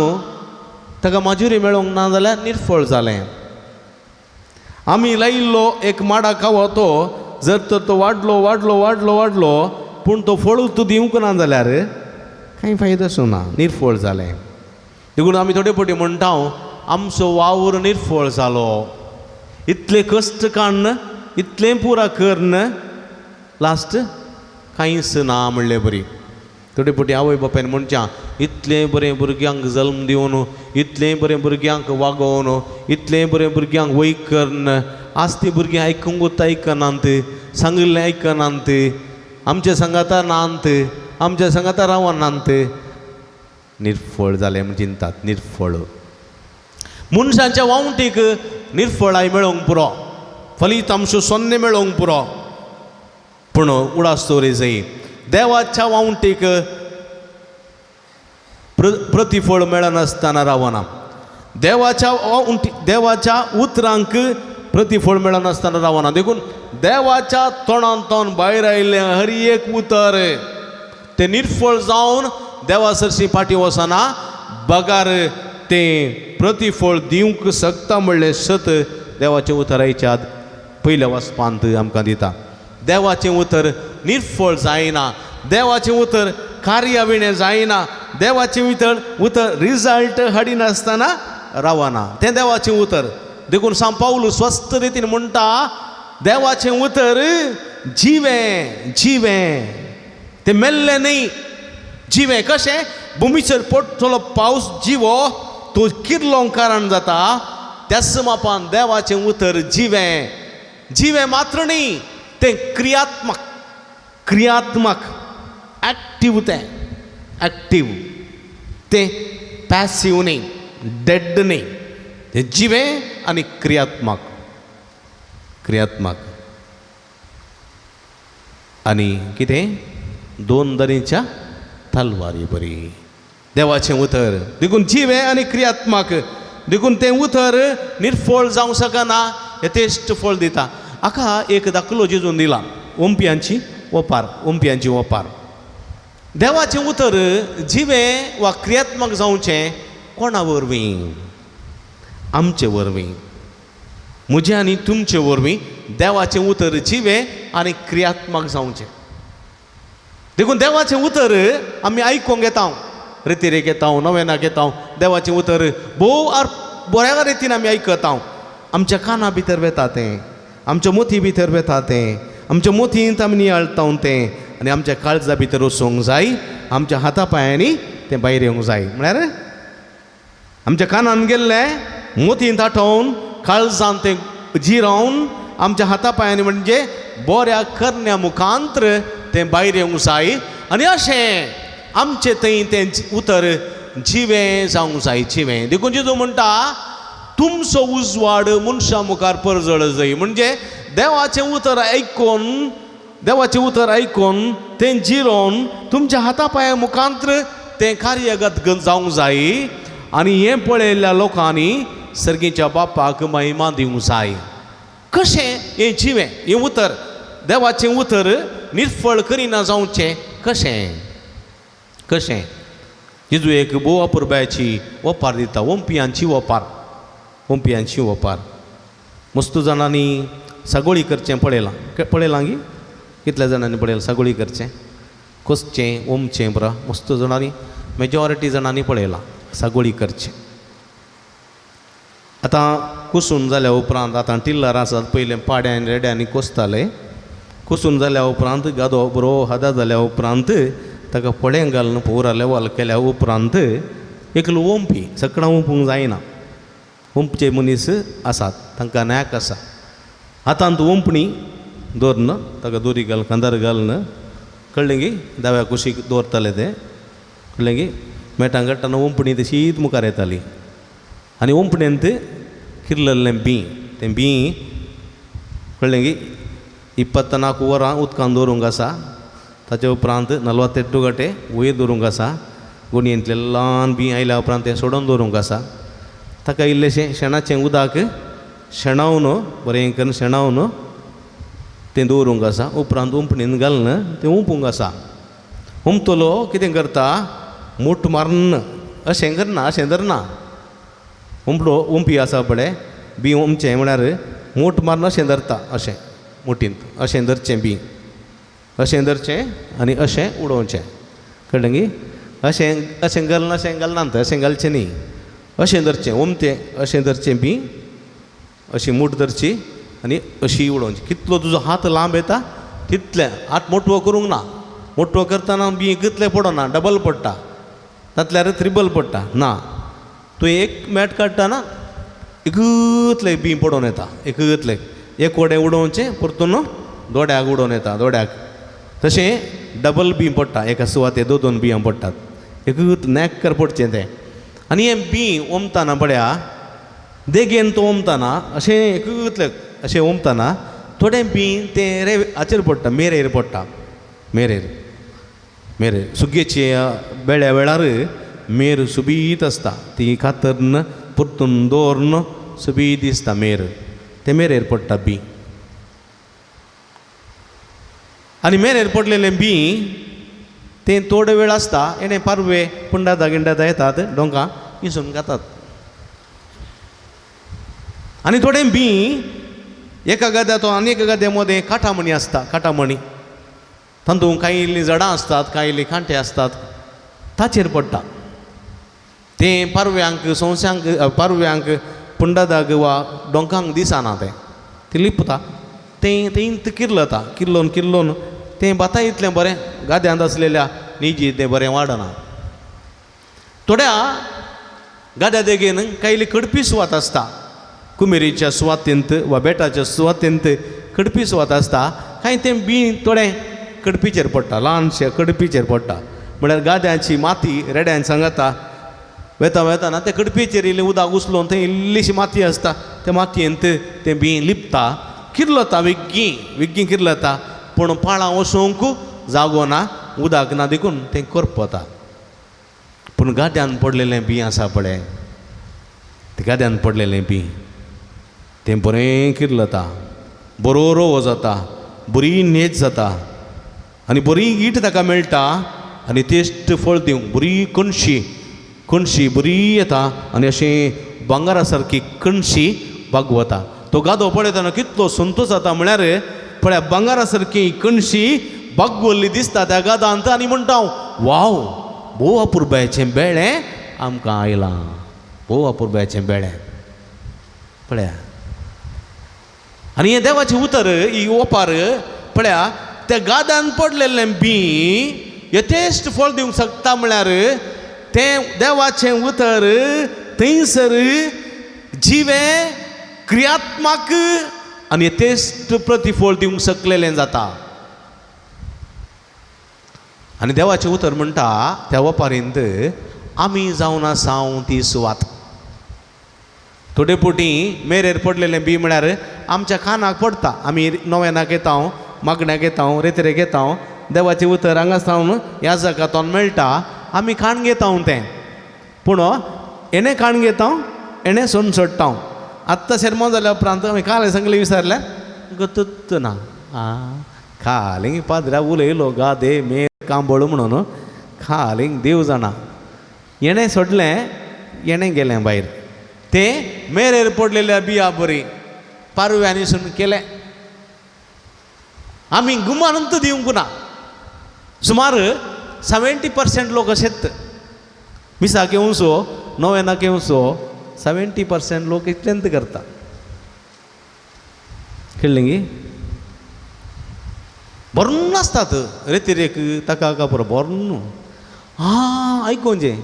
ताका मजुरी मेळोंक ना जाल्यार निर्फळ जालें. आमी लायिल्लो एक माडा कावतो जर तर तो वाडलो वाडलो वाडलो वाडलो पूण तो फळूच दिवंक ना जाल्यार कांय फायदो ना, निर्फळ जालें. देखून आमी थोडे फावटी म्हणटा आमचो वावर निर्फळ जालो, इतले कश्ट काडून इतलें पुरा करून लास्ट कांयच ना म्हणले बरी. थोडे फावटी आवय बापायन म्हणच्या इतलें बरें भुरग्यांक जल्म दिवन, इतलें बरें भुरग्यांक वागोवन, इतलें बरें भुरग्यांक वय करून आज ती भुरगीं आयकूंक आयकनात, सांगिल्लें आयकनात, आमच्या सांगाता नात, आमच्या सांगाता रावनात, निर्फळ जालें म्हण चिंतात. निर्फळ मनशांच्या वावटीक निर्फळाय मेळोंक पुरो, फलितांश सोन्नें मेळोंक पुरो, पूण उडास दवरी जाय देवाच्या वावटीक प्रतिफळ मेळनासतना रावना, देवाच्या वावटी देवाच्या उतरांक प्रतिफळ मेळनासतना रावना. देखून देवाच्या तोंडांतल्यान भायर आयिल्लें हर एक उतर तें निर्फळ जावन देवा सरशी फाटीं वचना, बगार तें प्रतिफळ दिवंक शकता म्हणलें सत देवाचें उतर आयच्या पयल्या वाचपांत आमकां दिता. देवाचें उतर निर्फळ जायना, देवाचें उतर कार्य जायना, देवाचें उतर उतर रिजल्ट हाडिनासतना रावना, तें देवाचें उतर. देखून सांव पावलू स्वस्थ रितीन म्हणटा देवाचें उतर जिवें जिवें, तें मेल्लें न्ही, जिवें. कशें भुमीचेर पडटलो पावस जिवो तो किर्लोंक कारण जाता, त्याच मापान देवाचें उतर जिवें जिवें मात्र न्ही, तें क्रियात्मक, क्रियात्मक एक्टीव, तें एक्टीव, तें पॅसिव न्ही, डेड न्ही, तें जिवें आनी क्रियात्मक, क्रियात्मक. आनी कितें दोन दरेच्या तलवारी बरी देवाचें उतर. देखून जिवें आनी क्रियात्मक, देखून तें उतर निर्फळ जावंक शकना, यथेश्ट फळ दिता. हाका एक दाखलो जेजून दिला, ओंपयांची ओपार, ओंपयांची ओपार. देवाचें उतर जिवें वा क्रियात्मक जावचें कोणा वरवीं? आमचे वरवीं, म्हजे आनी तुमचे वरवीं देवाचें उतर जिवें आनी क्रियात्मक जावचें. देखून देवाचें उतर आमी आयकूंक येता, रितिरेक येता, नवेनाक येता, देवाचें उतर भोव बऱ्या रितीन आमी आयकता. आमच्या काना भितर वेता तें, आमच्या मोती भितर वेता तें, आमच्या मोतींत आमी नियाळता तें, आनी आमच्या काळजा भितर वचूंक जाय, आमच्या हाता पांयांनी तें भायर येवंक जाय. म्हळ्यार आमच्या कानान गेल्लें मोतींत आठोवन काळजान तें जिरोवन आमच्या हाता पांयांनी म्हणजे बऱ्या करण्या मुखांत्र तें भायर येवंक जाय. आनी अशें आमचें थंय तें उतर जिवें जावंक जाय, जिवें. देखून जेजू म्हणटा तुमचो उजवाड मनशां मुखार परजळ जाय. म्हणजे देवाचें उतर आयकून, देवाचें उतर आयकून तें जिरोवन तुमच्या हाता पांया मुखांत्र तें कार्यगत जावंक जाय. आनी हें पळयल्ल्या लोकांनी सर्गीच्या बापाक महिमा दिवंक जाय. कशें हें जिवें हें उतर देवाचें उतर निर्फळ करिना जावचें कशें? कशें? जेजू एक भोव अपुरबायेची ओपार दिता, ओंपयांची ओपार, ओंपयांची ओपार. मस्त जाणांनी सागोळी करचें पळयलां, पळयलां गी? कितल्या जाणांनी पळयलां सागोळी करचें, कसचें, ओमचें बरा? मस्त जाणांनी, मेजॉरिटी जाणांनी पळयलां सागोळी करचें. आतां कुसून जाल्या उपरांत आतां टिल्लर आसात, पयलें पाड्यान रेड्यांनी कोसताले. कुसून जाल्या उपरांत गादो बरो हदा जाल्या उपरांत ताका फळें घालून पुरा लेवल केल्या उपरांत एकलो ओंपी, सकडां ओंपूंक जायना, ओंपचे मनीस आसात तांकां नॅक आसा. हातांत ओंपणी दवरन ताका दोरी घालून खांदार घालून कळ्ळें गी दाव्या कुशीक दवरताले तें, कळ्ळें गी? मेटां काडटना ओंपणी तशीच मुखार येताली आनी ओंपणेंत किर्लल्लें बीं, तें बीं कळ्ळें गी 24 वरां उदकान दवरूंक आसा. ताचे उपरांत 48 घाटे वयर दवरूंक आसा. गोणयेंतलें ल्हान बीं आयल्या उपरांत तें सोडून दवरूंक आसा. ताका इल्लेशें शेणाचें उदक शेणावन बरें करून शेणावन तें दवरूंक आसा. उपरांत ओंपणीन घालून तें ओंपूंक आसा. ओंपतलो कितें करता, मूठ मारून अशें करना, अशें धरना. ओंपलो ओंपी आसा पळय बीं ओंपचें म्हळ्यार मूठ मारून अशें धरता, अशें मुठींत अशें धरचें बीं, अशें धरचें आनी अशें उडोवचें, कळ्ळें गी? अशें अशें घालना, अशें घालना, अशें घालचें न्ही, अशें धरचें ओमतें, अशें धरचें बीं, अशी मूठ धरची आनी अशी उडोवची. कितलो तुजो हात लांब येता तितलें, हात मोटवो करूंक ना. मोटवो करतना बीं कितलें पडना, डबल पडटा, तातल्यार त्रिबल पडटा. ना, तूं एक मॅट काडटना एकतलें बीं पडोवन येता, एकतलें एक वडें उडोवचें परतून दोड्याक उडोवन येता, दोड्याक तशें डबल बीं पडटा. एका सुवातेर दोन दोन बियां पडटात, एक नॅकर पडचें तें. आनी हें बीं ओमतना पळया देगेन तो ओमतना अशें एकतलें अशें ओमतना थोडें बीं तें रे हाचेर पडटा, मेरेर पडटा, मेरेर मेरेर सुगेचे बेळ्या वेळार मेर सुबीत आसता, ती कातरून परतून दवरून सुबीत दिसता मेर, तें मेरेर पडटा बीं. आनी मेरेर पडलेलें बीं तें थोडो वेळ आसता, येणें पारवे पुंडादा गिंडादा येतात डोंका इसून खातात. आनी थोडें बीं एका गाद्या तो आनी एका गाद्या मदें काटामणी आसता, काटामणी तातूंत कांय इल्लीं झाडां आसतात, कांय इल्लीं कांटे आसतात, ताचेर पडटा तें पारव्यांक सोंश्यांक पारव्यांक पुंडादाक वा डोंकांक दिसना, तें तें लिपता, तें तेंत किर्लता, किर्लोन किर्लोन तें भाता इतलें बरें गाद्यांत आसलेल्या निजी तें बरें वाडना. थोड्या गाद्या देगेन कांय कडपी सुवात आसता, कुमेरीच्या सुवातेंत वा बेटाच्या सुवातेंत कडपी सुवात आसता, कांय तें बीं थोडें कडपीचेर पडटा, ल्हानशें कडपीचेर पडटा. म्हळ्यार गाद्यांची माती रेड्यान सांगता वेता वेताना ते कडपीचेर इल्लें उदक उचलून थंय इल्लीशी माती आसता, त्या मातयेंत तें बीं लिपता, किर्लता, वेग्गी वेग्गी किर्लता, पूण पाळां वचूंक जागो ना, उदक ना देखून तें करपता. पूण गाद्यान पडलेलें बीं आसा पळय, तें गाद्यान पडलेलें बीं तें बरें किर्लता, बरो रोवो जाता, बरी नेच जाता आनी बरी ईट ताका मेळटा आनी तेस्ट फळ दिवंक बरी कणशी कणशी बरी येता आनी अशें भांगरा सारकी कणशी बागवता. तो गादो पळयतना कितलो संतोश जाता म्हळ्यार पळया भांगरा सारकी कणशी बागवल्ली दिसता त्या गादांत आनी म्हणटा वाव, भोव अपुरबायेचें बेळें आमकां आयलां, भोव अपुरबायेचें बेळें पळया. आनी हें देवाचें उतर ही ओपार पळया त्या गादान पडलेलें बीं यथेश्ट फळ दिवंक शकता म्हळ्यार तें देवाचें उतर थंयसर जिवें क्रियात्मक आनी यथेश्ट प्रतिफळ दिवंक शकलेलें जाता. आनी देवाचें उतर म्हणटा त्या ओपारींत आमी जावन आसा ती सुवात. थोडे फावटी मेरेर पडलेलें बी म्हळ्यार आमच्या कानाक पडटा, आमी नव्यानाक येता, मागण्याक येता, रेतरेक येता, देवाचें उतर हांगा सावन ह्या जगांतून मेळटा, आमी काण घेता तें, पूण हेणें काण घेता हेणें सोन सोडटा. आत्तां शेरमांव जाल्या उपरांत आमी काल सांगलें विसरलें गतूच ना, आं खालीं पाद्र्या उलयलो गा दे मेर कांबळ म्हणून खालीं देव जाणा. हेणें सोडलें, हेणें गेलें भायर. तें मेरेर पडलेल्या बिया बरी पारव्यांनी सून केलें. आमी गुमानंत दिवंक ना. सुमार 70% लोक अशेंच मिसाक येवचो, नोवेनाक येवचो, 70% लोक इतलेंत करता. कळ्ळें गी? भरून आसतात रेतिरेक ताका कापुरो भरून. आं आयकोंचें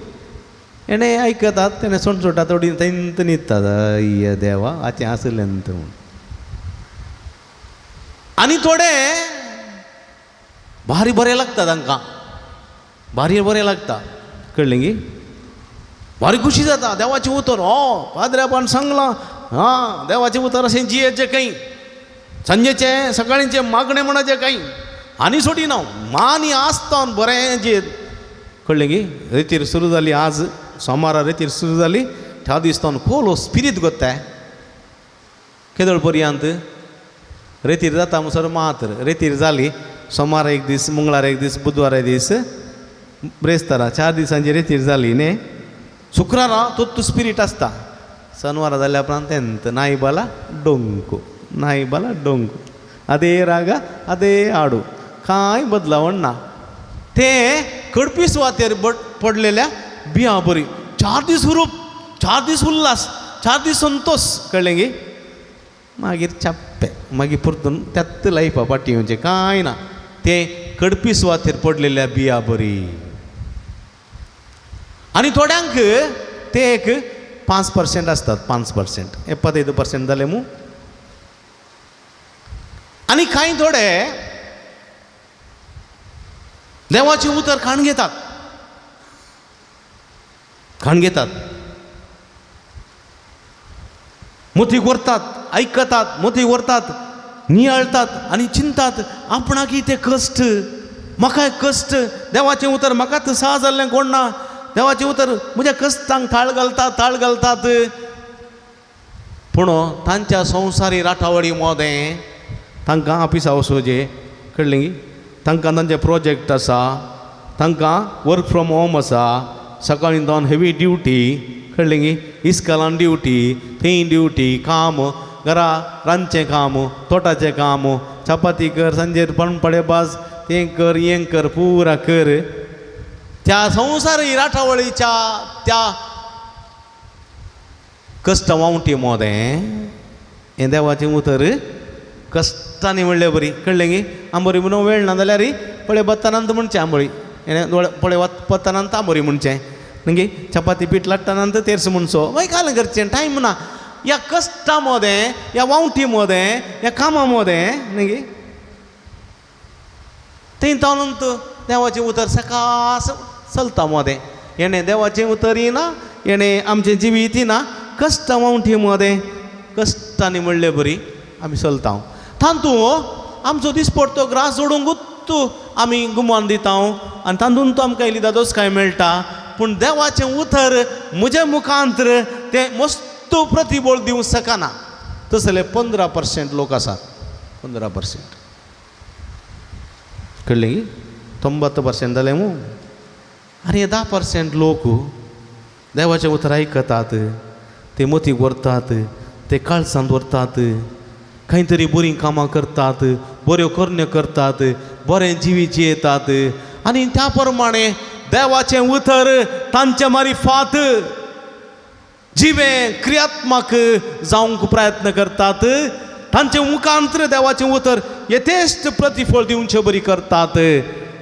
हेणें आयकतात, तेणें सोणसोटा थोडी थंयत न्हिदतात. अय्य देवा हाचें आसलें म्हूण. आनी थोडे भारी बरें लागता तांकां, भारी बरें लागता. कळ्ळें गी? भारी खुशी जाता देवाचें उतर. हो पाद्र्यापान सांगलां, आं देवाचें उतर अशें जियेचें खंय, सांजेचें सकाळींचें मागणें म्हणचें खंय, आनी सोडिना मानी आसता बरें जियेत. कळ्ळें गी? रेतीर सुरू जाली आज सोमारा रेतीर सुरू जाली, त्या दीस तावन कोलो स्पिरीत गोत्ताय केदळ पर्यंत रेतीर जाता म्हणसर मात्र रेतीर जाली. सोमार एक दीस, मंगळार एक दीस, बुधवार एक दीस, ब्रेस्तारा 4 दिसांची रेतीर जाली न्ही. शुक्रारा तोत्तू स्पिरीट आसता. शनवारा जाल्या उपरांत तेंत नाय बाला डोंको, नाय बाला डोंको, अदे रागा अदे हाडू, कांय बदलावण ना. तें कडपी सुवातेर पडलेल्या बियां बरी. 4 दीस हुरूप, 4 दीस उल्लास, 4 दीस संतोश. कळ्ळें गी? मागीर चप्पे, मागीर परतून त्यात लायफा फाटीं येवचें कांय ना. तें कडपी सुवातेर पडलेल्या बियां बरी. आनी थोड्यांक ते एक 5% आसतात, 5%, 75% जालें मू. आनी कांय थोडे देवाचें उतर खाण घेतात, खाण घेतात, मोती व्हरतात, आयकतात, मोती व्हरतात, नियाळतात आनी चिंतात आपणाक ते कश्ट, म्हाकाय कश्ट, देवाचें उतर म्हाका सहा जाल्लें कोण ना, देवाचें उतर म्हज्या कश्टांक थाळ घालतात, थाळ घालतात. पूण तांच्या संवसारी राटावळी मोदें तांकां ऑफिसा वचोचें. कळ्ळें गी? तांकां तांचे प्रोजेक्ट आसा, तांकां वर्क फ्रॉम होम आसा, सकाळीं जावन हेवी ड्युटी. कळ्ळें गी? इस्कॉलान ड्युटी, थंय ड्युटी, काम, घरा रांदचें काम, तोटाचें काम, चपाती कर, सांजेर पणपडे भाज, तें कर, हें कर, पुरा कर. त्या संवसारी राटावळीच्या त्या कश्ट वावटी मोदें हें देवाचें उतर कश्टांनी म्हणलें बरी. कळ्ळें गी? आंबोरी म्हणून वेळ ना जाल्यार पळय बत्तानांत म्हणचें आंबोळी, हेणें पळय पत्तानांत आंबोरी म्हणचें, मागीर चपाती पीठ लाट्टानांत तेर्स म्हणचो, मागीर काल करचें, टायम ना. ह्या कश्टां मोदें, ह्या वावटी मोदें, ह्या कामां मोदें मागीर थंय तावनूत देवाचें उतर सकास चलता मोदें. हेणें देवाचें उतर येना, हेणें आमचें जिवीत येना. कश्टां वावटी मोदें कश्टांनी म्हणले बरी आमी चलता. तातूंत आमचो दिसपडतो ग्रास जोडूंकूच आमी गुमान दिता आनी तातूंत आमकां इल्ली दादोस कांय मेळटा. पूण देवाचें उतर म्हज्या मुखांतर तें मस्त प्रतिबळ दिवंक शकना. तसले 15% लोक आसात, 15%. कळ्ळें गी? 90% जालें मू. आनी हे 10% लोक देवाचें उतर आयकतात, ते मोतीक व्हरतात, ते काळसांत व्हरतात, खंय तरी बरीं कामां करतात, बऱ्यो करण्यो करतात, बरें जिवीत जियेतात आनी त्या प्रमाणे देवाचें उतर तांचे मारिफात जिवें क्रियात्मक जावंक प्रयत्न करतात. तांचे मुखांतर देवाचें उतर यथेश्ट प्रतिफळ दिवचे बरी करतात.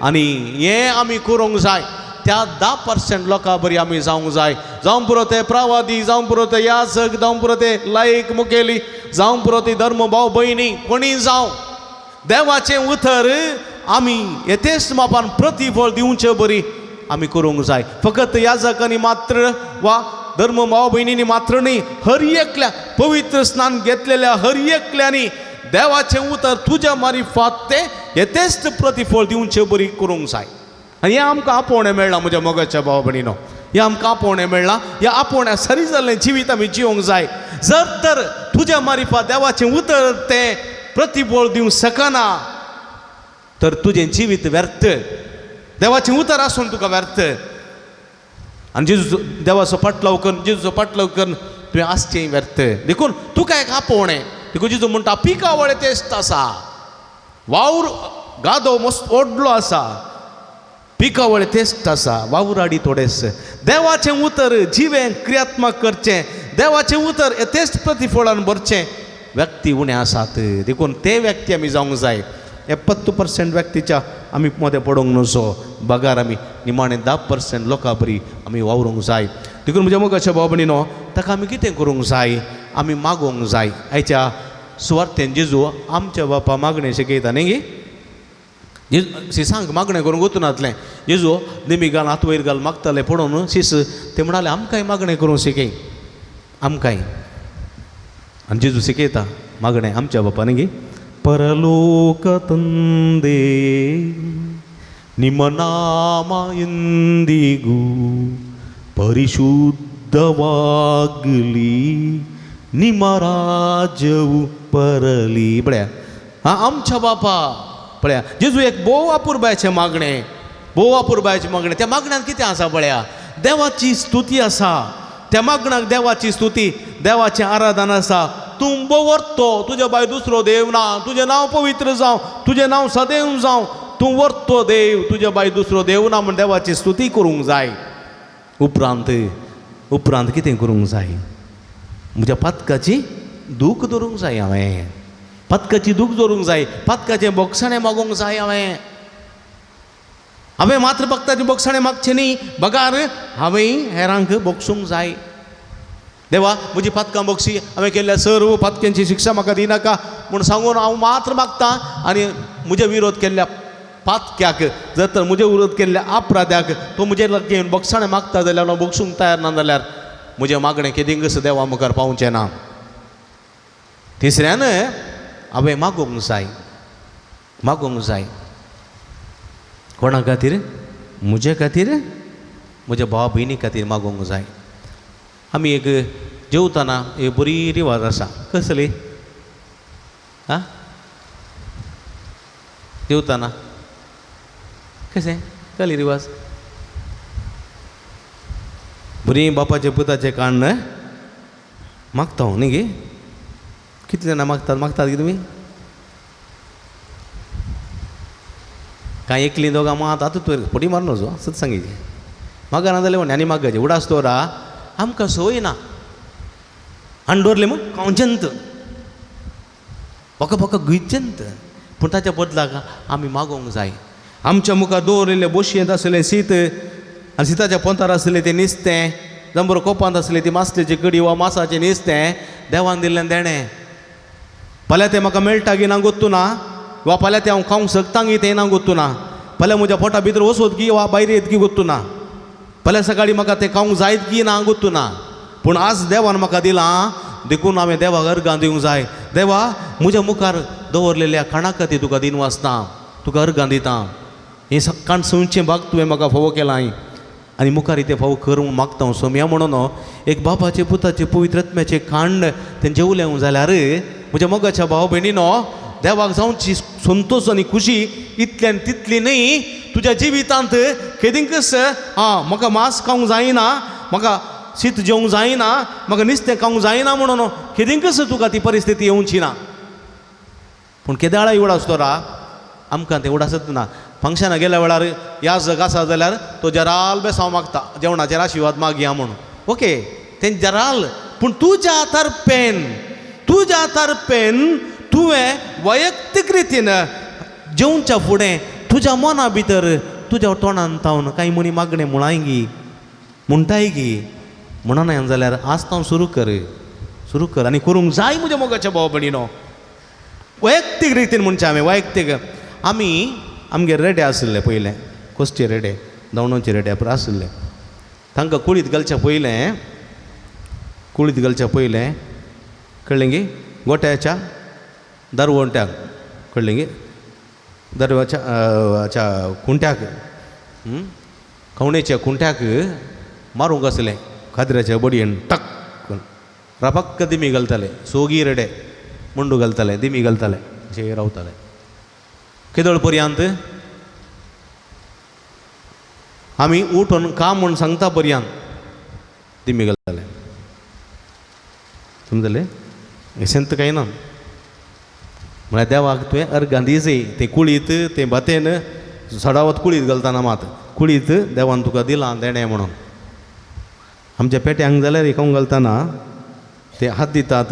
आनी हें आमी करूंक जाय. त्या 10% लोकां बरी आमी जावंक जाय. जावं पुरो ते प्रवादी, जावं पुरो ते याजक, जावं पुरो ते लायक मुखेली, जावं पुरो ते धर्म भाव भयणी, कोणी जावं, देवाचें उतर आमी यथेश्ट मापान प्रतिफळ दिवचे बरी आमी करूंक जाय. फकत याजकांनी मात्र वा धर्म भाव भयणींनी मात्र न्ही, हर एकल्या पवित्र स्नान घेतलेल्या हर एकल्यांनी देवाचें उतर तुज्या मारिफात तें यथेश्ट प्रतिफळ दिवचे बरी करूंक जाय. आनी हें आमकां आपोवणें मेळ्ळां म्हज्या मोगाच्या भाव भयणीनो, हें आमकां आपोवणें मेळ्ळां. ह्या आपोवण्या सरी जाल्लें जिवीत आमी जिवंक जाय. जर तर तुज्या मारिफात देवाचें उतर तें प्रतिफळ दिवंक शकना तर तुजें जिवीत व्यर्थ. देवाचें उतर आसून तुका व्यर्थ. आनी जेजू देवाचो पाटलाव करून, जेजूचो पाटलाव करून तुवें आसचें व्यर्थ. देखून तुका एक आपोवणें. देखून जेजू म्हणटा पिकावळ तेस्त आसा, वावर गादो मस्त व्हडलो आसा, पिकावळ तेस्त आसा, वावराडी थोडेस. देवाचें उतर जिवें क्रियात्मक करचें, देवाचें उतर तेच प्रतिफळान भरचें व्यक्ती उणें आसात. देखून ते व्यक्ती आमी जावंक जाय. 70% व्यक्तीच्या आमी मदें पडूंक नजो, बगार आमी निमाणें 10% लोकां बरी आमी वावरूंक जाय. देखून म्हज्या मोगाच्या भाव भयणीनो, ताका आमी कितें करूंक जाय, आमी मागोवंक जाय. आयच्या सुवार्थेन जेजू आमच्या बापा मागणें शिकयता न्ही गे. जेजू शिसांक मागणें करूंक वचूनातलें, जेजू दिमी घाल हात वयर घाल मागताले पळोवन शिस ते म्हणाले आमकांय मागणें करूंक शिकय, आमकांय. आनी जेजू शिकयता मागणें आमच्या बापा न्ही गे. परलोक ತಂದೆ ನಿಮ್ಮ ನಾಮ ಎಂದಿಗೂ ಪರಿಶುದ್ಧವಾಗಲಿ, ನಿಮ್ಮ ರಾಜ್ಯವು ಬರಲಿ. पळया हा आमच्या बापा. पळया जेजू एक भोव अपुरबायचें मागणें, भोव अपुरबायचें मागणें. त्या मागण्यांत कितें आसा पळया, देवाची स्तुती आसा. त्या मागण्याक देवाची स्तुती, देवाचें आराधन आसा. तूं व्हरतो, तुज्या भायर दुसरो देव ना, तुजें नांव पवित्र जावं, तुजें नांव सदैव जावं, तूं व्हरतो देव, तुज्या भायर दुसरो देव ना म्हूण देवाची स्तुती करूंक जाय. उपरांत उपरांत कितें करूंक जाय, म्हज्या पातकाची दूख धरूंक जाय हांवें, पातकाची दूख धरूंक जाय, पातकाचें बोगसाणें मागोवंक जाय हांवें. हांवें मात्र भक्ताचें बोगसाणें मागचें न्ही, बगार हांवें हेरांक बोगसूंक जाय. देवा म्हजी पातकां बोगशी, हांवें केल्ल्या सर्व पातक्यांची शिक्षा म्हाका दिनाका म्हूण सांगून हांव मात्र मागता. आनी म्हजे विरोध केल्ल्या पातक्याक, जर तर म्हजे विरोध केल्ल्या अपराध्याक तो म्हजे लागीं येवन बोगसाणें मागता जाल्यार हांव बोगसूंक तयार ना जाल्यार म्हजें मागणें केदींकच देवा मुखार पावचें ना. तिसऱ्यान हांवें मागोवंक जाय, मागोवंक जाय. कोणा खातीर? म्हजे खातीर, म्हज्या भावा भयणी खातीर मागोवंक जाय. आमी एक जेवतना एक बरी रिवाज आसा, कसली आं जेवतना कशें कसली रिवाज? बरी बापाचे पुताचें काण्ण मागता हांव न्ही गे. कितले जाणां मागतात? मागतात गे तुमी? कांय एकलीं दोगां मात आतां तुवें फटी मारून वचो सत सांगीचे मागना जाल्यार म्हण आनी मागायचें उडास दवरा. आमकां संवय ना. आनी दवरलें म्हूण खावचेंत पका पका गुयचेंत. पूण ताच्या बदलाक आमी मागोवंक जाय. आमच्या मुखार दवरिल्लें बोशयेंत आसलें शीत आनी शिताच्या पोंतार आसलें तें नुस्तें, जंबर कोपांत आसलें ती मासलेची कडी वा मासाचें नुस्तें देवान दिल्लें देणें. फाल्यां तें म्हाका मेळटा की ना गोत्तू ना, वा फाल्यां तें हांव खावंक शकता की तें ना गोत्तू ना, फाल्यां म्हज्या पोटा भितर वचत की वा भायर येत की गोत्तू ना, फाल्यां सकाळीं म्हाका तें खावंक जायत की ना गोत्तू ना, पूण आज देवान म्हाका दिलां देखून हांवें देवाक अर्गां दिवंक जाय. देवा म्हज्या मुखार दवरलेल्या खाणा खातीर तुका दिन वाचता, तुका अर्गां दिता. हें काण सवचें भाग तुवें म्हाका फावो केलां आनी मुखार तें फावो कर म्हूण मागता हांव सोमया. म्हणून एक बापाचें पुताचें पवित्र आत्म्याचें कांड तें जेवलें जाल्यार म्हज्या मोगाच्या भाव भयणीनो देवाक जावची संतोश आनी खुशी इतल्यान तितली न्ही. तुज्या जिवितांत केदींकच आं म्हाका मांस खावंक जायना, म्हाका शीत जेवंक जायना, म्हाका नुस्तें खावंक जायना म्हणून केदींकच तुका ती परिस्थिती येवची ना. पूण केदाळाय उडास दवरा आमकां तें उडासत ना. फंक्शनाक गेल्या वेळार याजक आसा जाल्यार तो जराल बेसांव मागता, जेवणाचेर आशिर्वाद मागया म्हणून. ओके तें जराल, पूण तुज्या तर्पेन, तुज्या तर्पेन तुवें वैयक्तीक रितीन जेवच्या फुडें तुज्या मना भितर तुज्या तोंडान तावन कांय म्हणी मागणें म्हळाय गी, म्हणटाय गी म्हणना जाल्यार आज तावन सुरू कर, सुरू कर आनी करूंक जाय म्हज्या मोगाच्या भाव भयणीनो. वैयक्तीक रितीन म्हणचें हांवें वैयक्तीक. आमी आमगेर रेडे आशिल्ले पयलें, कोसचे रेडे, दावणोचे रेडे पुरो आशिल्ले. तांकां कुळीत घालच्या पयलें, कुळीत घालच्या पयलें कळ्ळें गी, गोट्याच्या दरवंट्याक कळ्ळें गी, दरवाच्या खुंट्याक, खवणेच्या खुंट्याक मारूंक आसलें खादऱ्याच्या बडयेन टक रपक्क दिमी घालताले, सोगी रेडे मुंडू घालताले, दिमी घालताले, अशें रावताले. केदळ पर्यंत आमी उठून काम म्हूण सांगता पर्यंत. दिमी घालताले. समजलें? एसेंत कांय ना. म्हळ्यार देवाक तुवें अर्गां दी जाय. तें कुळीत तें भातेन सडावत कुळीत घालतना मात कुळीत देवान तुका दिलां देणें म्हणून. आमच्या पेट्यांक जाल्यार खावंक घालतना ते हात दितात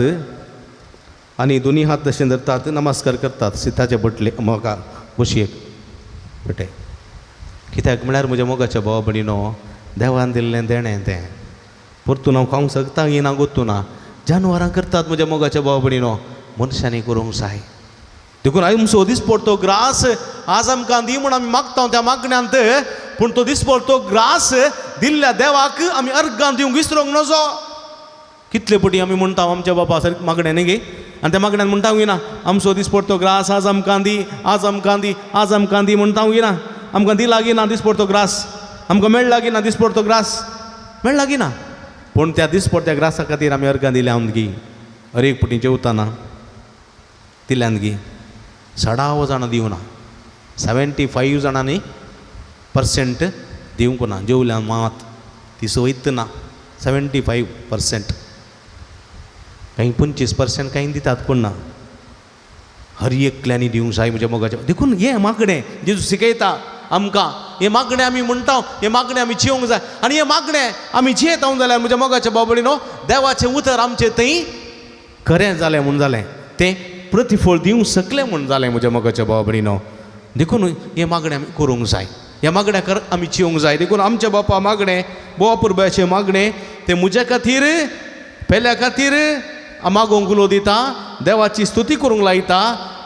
आनी दोनी हात तशें धरतात, नमस्कार करतात सिताचे बटले म्हाका बशयेक पेटे. कित्याक म्हळ्यार म्हज्या मोगाच्या भावा भयणीनो, देवान दिल्लें देणें तें परतून हांव खावंक शकता की ना गोत्तू ना. जानवरां करतात म्हज्या मोगाच्या भावा भयणीनो, मनशांनी करूंक जाय. देखून आमचो दिसपडतो ग्रास आज आमकां दी म्हूण आमी मागता त्या मागण्यांत, पूण तो दिसपडतो ग्रास दिल्ल्या देवाक आमी अर्गां दिवंक विसरूंक नजो. कितले पटी आमी म्हणटा आमच्या बापा सारकें मागणें न्ही गे, आनी त्या मागण्यान म्हणटा ना आमचो दिसपडतो ग्रास आज आमकां दी, आज आमकां दी, आज आमकां दी म्हणटा ना. आमकां दिला की ना दिसपडतो ग्रास, आमकां मेळ्ळा की ना दिसपडतो ग्रास, मेळ्ळा की ना. पूण त्या दिसपडत्या ग्रासा खातीर आमी अर्गां दिल्या गी. हर एक पटी जेवताना दिल्यान गी सडाव जाणां दिवना, 75 जाणांनी पर्सेंट दिवंक ना. जेवल्यान मात ती वयत ना 75%, कांय 25% कांय दितात कोण ना. हर एकल्यांनी दिवंक जाय म्हज्या मोगाचें. देखून हें मागणें जेजू शिकयता आमकां, हें मागणें आमी म्हणटा, हें मागणें आमी जिवंक जाय. आनी हें मागणें आमी जियेता जाल्यार म्हज्या मोगाच्या बाबडीनो देवाचें उतर आमचें थंय खरें जालें म्हूण जालें, तें प्रतिफळ दिवंक शकलें म्हूण जालें म्हज्या मोगाच्या बाबडीनो. देखून हें मागणें आमी करूंक जाय, ह्या मागण्या कर आमी जिवंक जाय. देखून आमच्या बापा मागणें, बोवा पुरब्याचें मागणें तें म्हज्या खातीर, पेल्या खातीर मागोवंक उलो दिता, देवाची स्तुती करूंक लायता,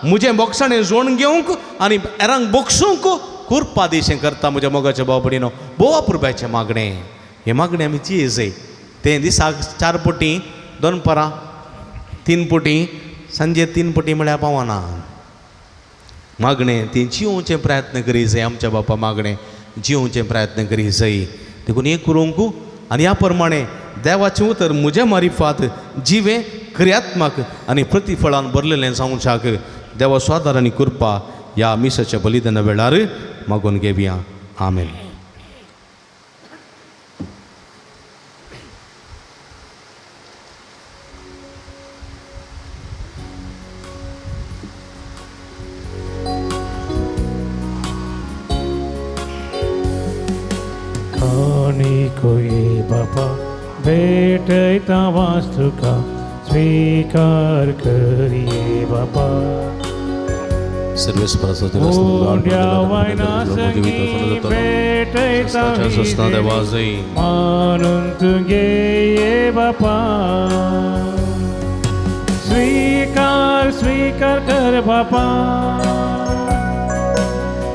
म्हजें बोगसाणें जोण घेवंक आनी हेरांक बोगसूंक कुरपा दिशें करता म्हज्या मोगाच्या बाबडीनो. बोवा पुरब्याचें मागणें, हें मागणें आमी जिये जाय. तें दिसाक 4 पटी, दनपरां 3 पटी, सांजे 3 पटी म्हळ्यार पावना. मागणें तें जिवोवचें प्रयत्न करी जाय. आमच्या बापा मागणें जिवोवचें प्रयत्न करी जाय. देखून हें करूंक आनी ह्या प्रमाणें देवाचें उतर म्हज्या मारिफात जिवें क्रियात्मक आनी प्रतिफळान भरलेलें जावंच्याक देवा स्वादार आनी कृपा ह्या मिसाच्या बलिदाना वेळार मागून घेवया. आमेन. कोई बापा भेटता वास्तुका स्वीकार करिये बापा. मानून तुगे बापा स्वीकार स्वीकार कर बापा.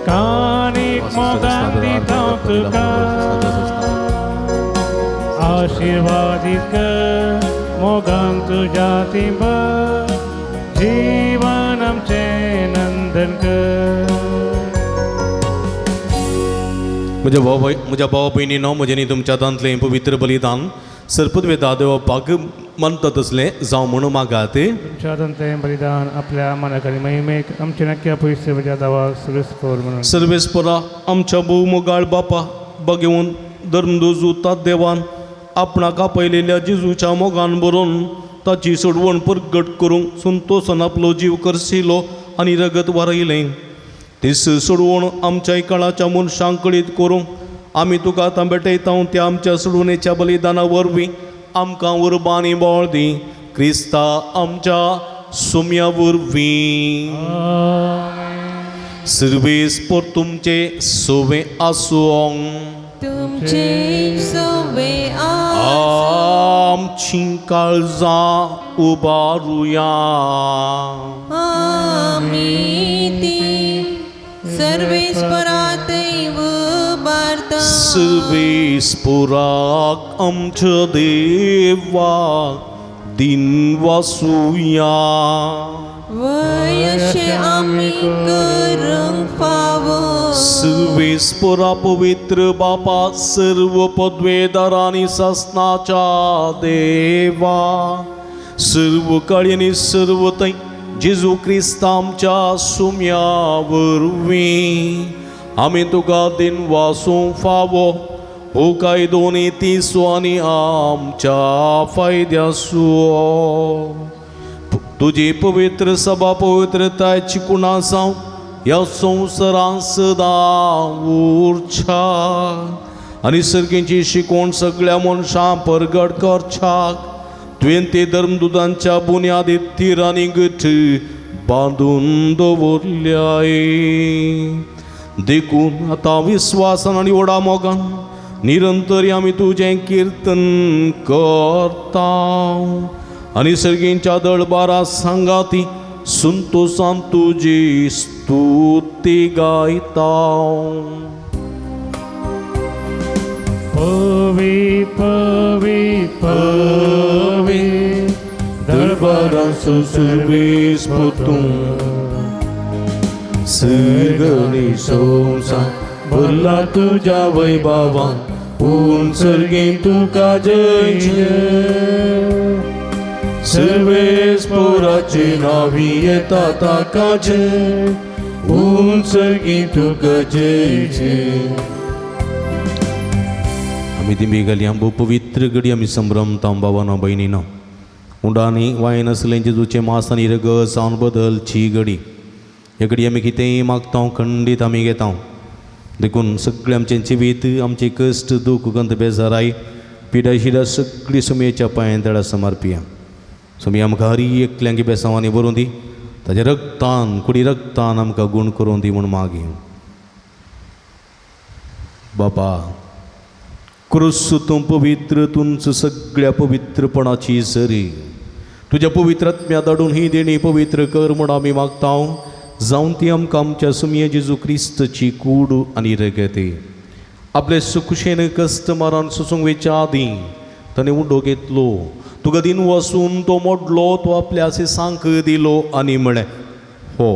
कानिक मोगान दिता तुका आशीर्वादित कर मोगान तुज्या तिंबर जीवन आमचें नंदन कर. म्हज्या भाव म्हज्या भाव भयणीनो, म्हजें न्ही तुमच्या हातांतलें पवित्र बलिदान सरपदवेदा देवपाक मानता तसलें जावं म्हणून मागात. तुमच्या हातांतलें बलिदान आपल्या मनाक आनी महिमेक आमचे नक्की पयशे म्हज्या दावाक सर्वेस्पोर म्हणून. सर्वेस्परा आमच्या भोव मोगाळ बापा बगेवन धर्मदुजू देवान आपणाक आपयलेल्या जेजूच्या मोगान बरोवन ताची सोडवण परगट करूंक संतोसान आपलो जीव करसिलो आनी रगत वारयलें. तीस सोडवण आमच्या काळाच्या मनशांक कळीत करूंक आमी तुका आतां भेटयता त्या आमच्या सोडवणेच्या बलिदाना वरवीं आमकां उर्बा आनी बळ दी, क्रिस्ता आमच्या सुम्या वरवीं. सर्वेस्पोर तुमचे सोवे आसूं. तुमचे सोवे आमची काळजां उबारुया. आमी ती सर्वेस्परातय उबारता. सर्वेस्पोराक आमच्या देवाक दिन वासुया. वय अशें आमी करूंक फावो. सर्वेस्पोरा पवित्र बापा सर्व पदवेदारांनी सासनाच्या देवा सर्व काळी आनी सर्व थंय जेजू क्रिस्त आमच्या सुम्या वरवीं आमी तुका दिन वासूंक फावो हो कायदो नीतीचो आनी आमच्या फायद्याचो. तुजी पवित्र सभा पवित्रताय चिकून जावं ह्या संवसारांत सदां उरच्या आनी सर्गींची शिकवण सगळ्या मनशां परगट करच्याक तुवें ते धर्मदुतांच्या बुन्यादी थीर आनी गट बांदून दवरल्याय. देखून आतां विस्वासान आनी व्हडा मोगान निरंतर आमी तुजें किर्तन करता आनी सर्गींच्या दळबारा सांगाती संतोसान तुजी स्तुती गायता. पवी पवी पवी दरबारांचो सर्वेस पोतूं सर्गनी संवसार भरला तुज्या वैभवान पूण सर्गी तुका जय जय. सर्वेस पोराचे नावी येता ताका जय पूण सर्गी तुका जय जय. आमी दिंबी घाली आंबो पवित्र घडी आमी संभ्रमता बाबानो भयणीनो उंडानी वायन आसलें जेजूचें मास आनी रगत जावन बदलची घडी. हे घडी आमी कितेंय मागता खंडीत आमी घेता. देखून सगळें आमचें जिवीत आमचें कश्ट दूख गंत बेजाराय पिडा शिडा सगळी सुमयेच्या पांयां तळा समर्पिया. सुमी आमकां हरी एकल्यांकी बेसांवांनी बरोवन दी ताज्या रक्तान कुडी रक्तान आमकां गूण करून दी म्हूण मागीं. बाबा क्रुस तूं पवित्र तुमच सगळ्या पवित्रपणाची सरी तुज्या पवित्रात्म्या धाडून ही देणी पवित्र कर म्हूण आमी मागता. जावन ती आमकां आमच्या सुमये जेजू क्रिस्तची कूड आनी रगती. आपले सुखुशेन कश्ट मारान सोसूंक वेच्या आदीं ताणें उंडो घेतलो तुका दिन वसून तो मोडलो तो आपल्या सांक दिलो आनी म्हळें हो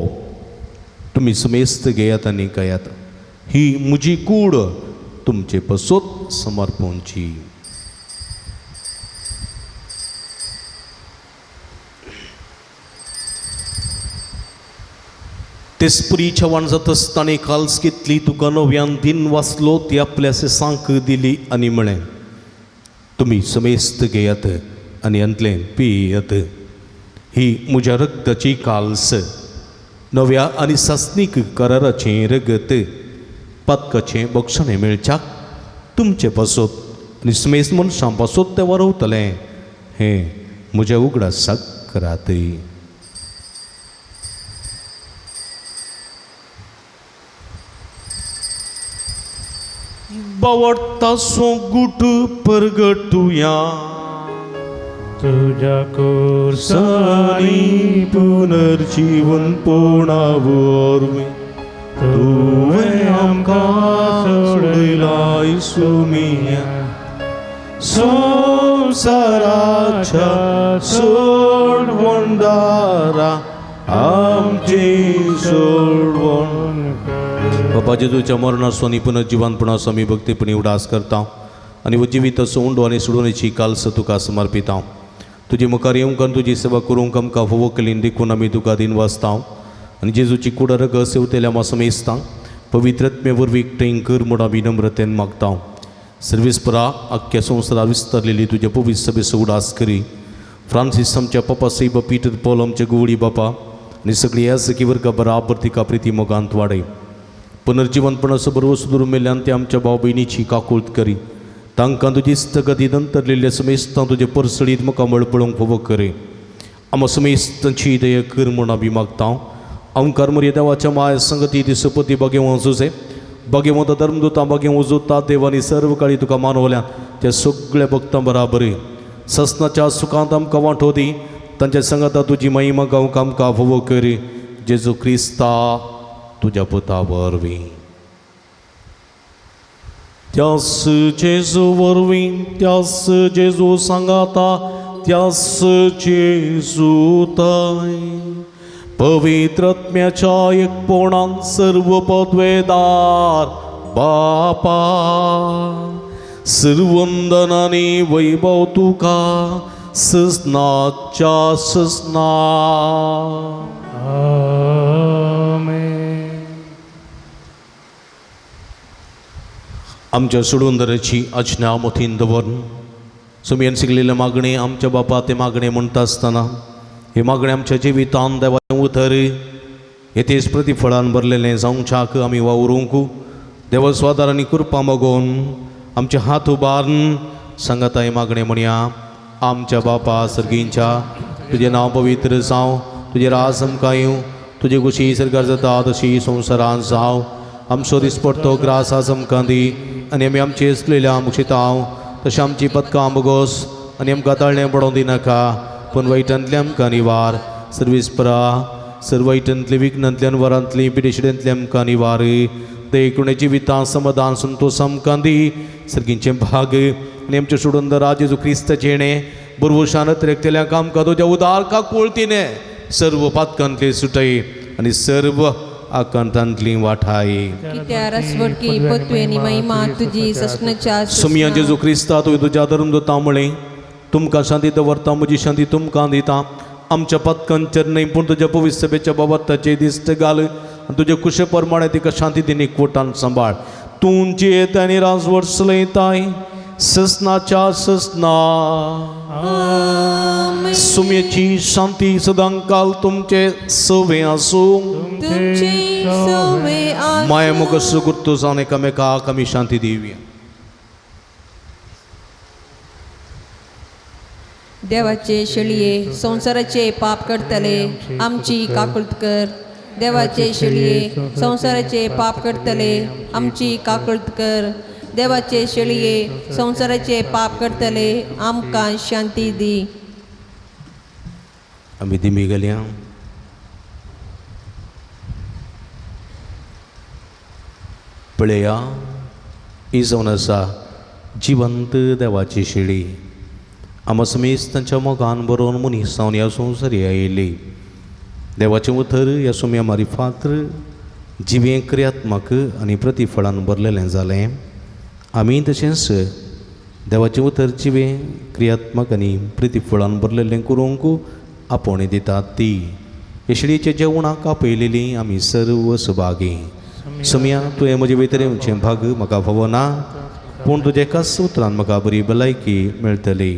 तुमी समेस्त घेयात आनी खायात ही म्हजी कूड तुमचे पसत समर्पणची. तेस्पुरी छवाण जातच ताणें काल्स घेतली तुका नव्यान दिन वाचलो ती आपल्या सांक दिली आनी म्हळें तुमी समेस्त घेयात आनी अंतलें पियत ही म्हज्या रक्ताची काल्स नव्या आनी सासणीक कराराचें रगत पातकाचें बक्षणें मेळच्याक तुमचे पासत आनी समेस्त मनशां पासत तें वरवतलें हें म्हज्या उगडासाक करात. बावडटा गुट परगटुया तुज्या सानी पुनर्जीवन पोणावरवीं तुवें आमकां सोडयला सुमिया संवसाराच्या सोडवणदारा आमची सोडवण. बाबा जेजूच्या मरणाचो आनी पुनर्जिवनपणाचो आमी भक्तीपणी उडास करता आनी जिवीत उंडो आनी सोडवणेची काल्स तुका समर्पिता. तुजी मुखार येवंक आनी तुजी सेवा करूंक आमकां फावो केली देखून आमी तुका दिन वाचता आनी जेजूची कुड रगत सेवतेल्या आमा समेस्तां पवित्रत्मे वरवीं एकठांय कर म्हूण आमी नम्रतेन मागता. सर्वीस परा आख्ख्या संवसारा विस्तारलेली तुज्या पवित्र सभेचो उडास करी. फ्रांसीस आमच्या पप्पा सैब पीटर पॉल आमचे गुवडी बापा आनी सगळी याजकी वर्गा बराबर तिका प्रिती मोगांत वाडय. पुनर्जिवनपणाचो बरोबर सुदूर मेल्ल्यान ते आमच्या भाव भयणीची काकूळत करी. तांकां तुजी स्थगती नंतरलेल्या समेस्तां तुजे परसळीत मुखामळ पळोवंक फावो करी. आमा समेस्तांची दया कर म्हूण आमी मागता. ओंकार मरिया देवाच्या माय संगती ती सुपती बागेवंत जुजे बागेवंत धर्मदुतां बागेवंत जोता देवानी सर्व काळी तुका मानवल्या त्या सगळ्या भक्तां बराबर ससनाच्या सुखांत आमकां वांटो दी. तांच्या संगता तुजी महिमा गावंक आमकां फावो करी. जेजू क्रिस्ता तुज्या पुता वरवीं. त्यास जेजू वरवीं त्यास जेजू सांगाता त्यास जेजू ताय पवित्रत्म्याच्या एकपणान सर्व पदवेदार बापा सर्वंदनानी वैभव तुका ससनाच्या ससना. आमेन. आमच्या सोडून आज्ञा मतीन दवरून सुमयेन शिकलेले मागणे आमच्या बापा ते मागणे म्हणटा आसतना हे मागणे आमच्या जिवितान देवाचें उतर हे तेच प्रतिफळान भरलेलें जावच्याक आमी वावरूंक देवा स्वादार आनी कृपा मागोवन आमचे हात उबारून सांगाता हे मागणे म्हणया. आमच्या बापा सर्गींच्या, तुजें नांव पवित्र जावं, तुजें राज आमकां येवं, तुजे कुशी सरकार जाता तशी संवसारान जावं. आमचो दिसपडतो ग्रास आज आमकां दी आनी आमी आमचे आसलेल्या मुक्षितांव तशें आमची पदकां बोगोस आनी आमकां ताळणें पडोवं दिनाका, पूण वायटांतलें आमकां निवार. सर्वीस परा सर्व वायटांतली विघ्नांतल्यान वरांतली पिडेशिडेंतली आमकां निवार. देखुणे जिवितां समाधान संतोश आमकां दी. सर्गींचें भाग आनी आमचें सोडून राज जेजू क्रिस्ताचें येणें बरवशान रेखतल्यांक आमकां तुज्या उदार काकुळतीने सर्व पातकांतली सुटय आनी सर्व आकांतांतली वाठाय. कित्या रसवडकी पत्वे आनी महिमा तुजी ससनाच्या सुमया जेजू क्रिस्ता, तुवें तुज्या धर्मदूतां म्हळें, तुमकां शांती दवरता, म्हजी शांती तुमकां दिता. आमच्या पतकांचेर न्हय पूण तुज्या पवित्र सभेच्या बाबताचे दिश्ट घाल आनी तुजे कुशे प्रमाणे तिका शांती दिनी कोटान सांबाळ. तूं जियेत आनी राजवट चलयताय ससनाच्या ससना. सुमयेची शांती सदांकाल तुमचे सवे आसूं. तुमची सोवे आसूं. माया मुख सुगुर्तो जावन एकामेकाक आमी शांती दिवया. देवाचे शेळये संवसाराचे पाप करतले आमची काकुळत कर. देवाचे शेळये संवसाराचे पाप करतले आमची काकुळत कर. देवाचे शेळये संवसाराचे पाप करतले आमकां शांती दी. आमी दिमी गेल्या. पळया, ही जावन आसा जिवंत देवाची शेळी. आमा समेज तांच्या मोगान बरोवन मनीस जावन ह्या संवसारी आयिल्ली. देवाचें उतर ह्या सुम्या मारिफात्र जिवें क्रियात्मक आनी प्रतिफळान भरलेलें जालें. आमी तशेंच देवाचें उतर जिवें क्रियात्मक आनी प्रतिफळान भरलेलें करूंक आपोवणें दितात. ती हे शेळयेच्या जेवणाक आपयलेली आमी सर्व सभागी. सुमया, तुवें म्हजे भितर येवचें भाग म्हाका फावो ना, पूण तुज्या एकाच उतरान म्हाका बरी भलायकी मेळटली.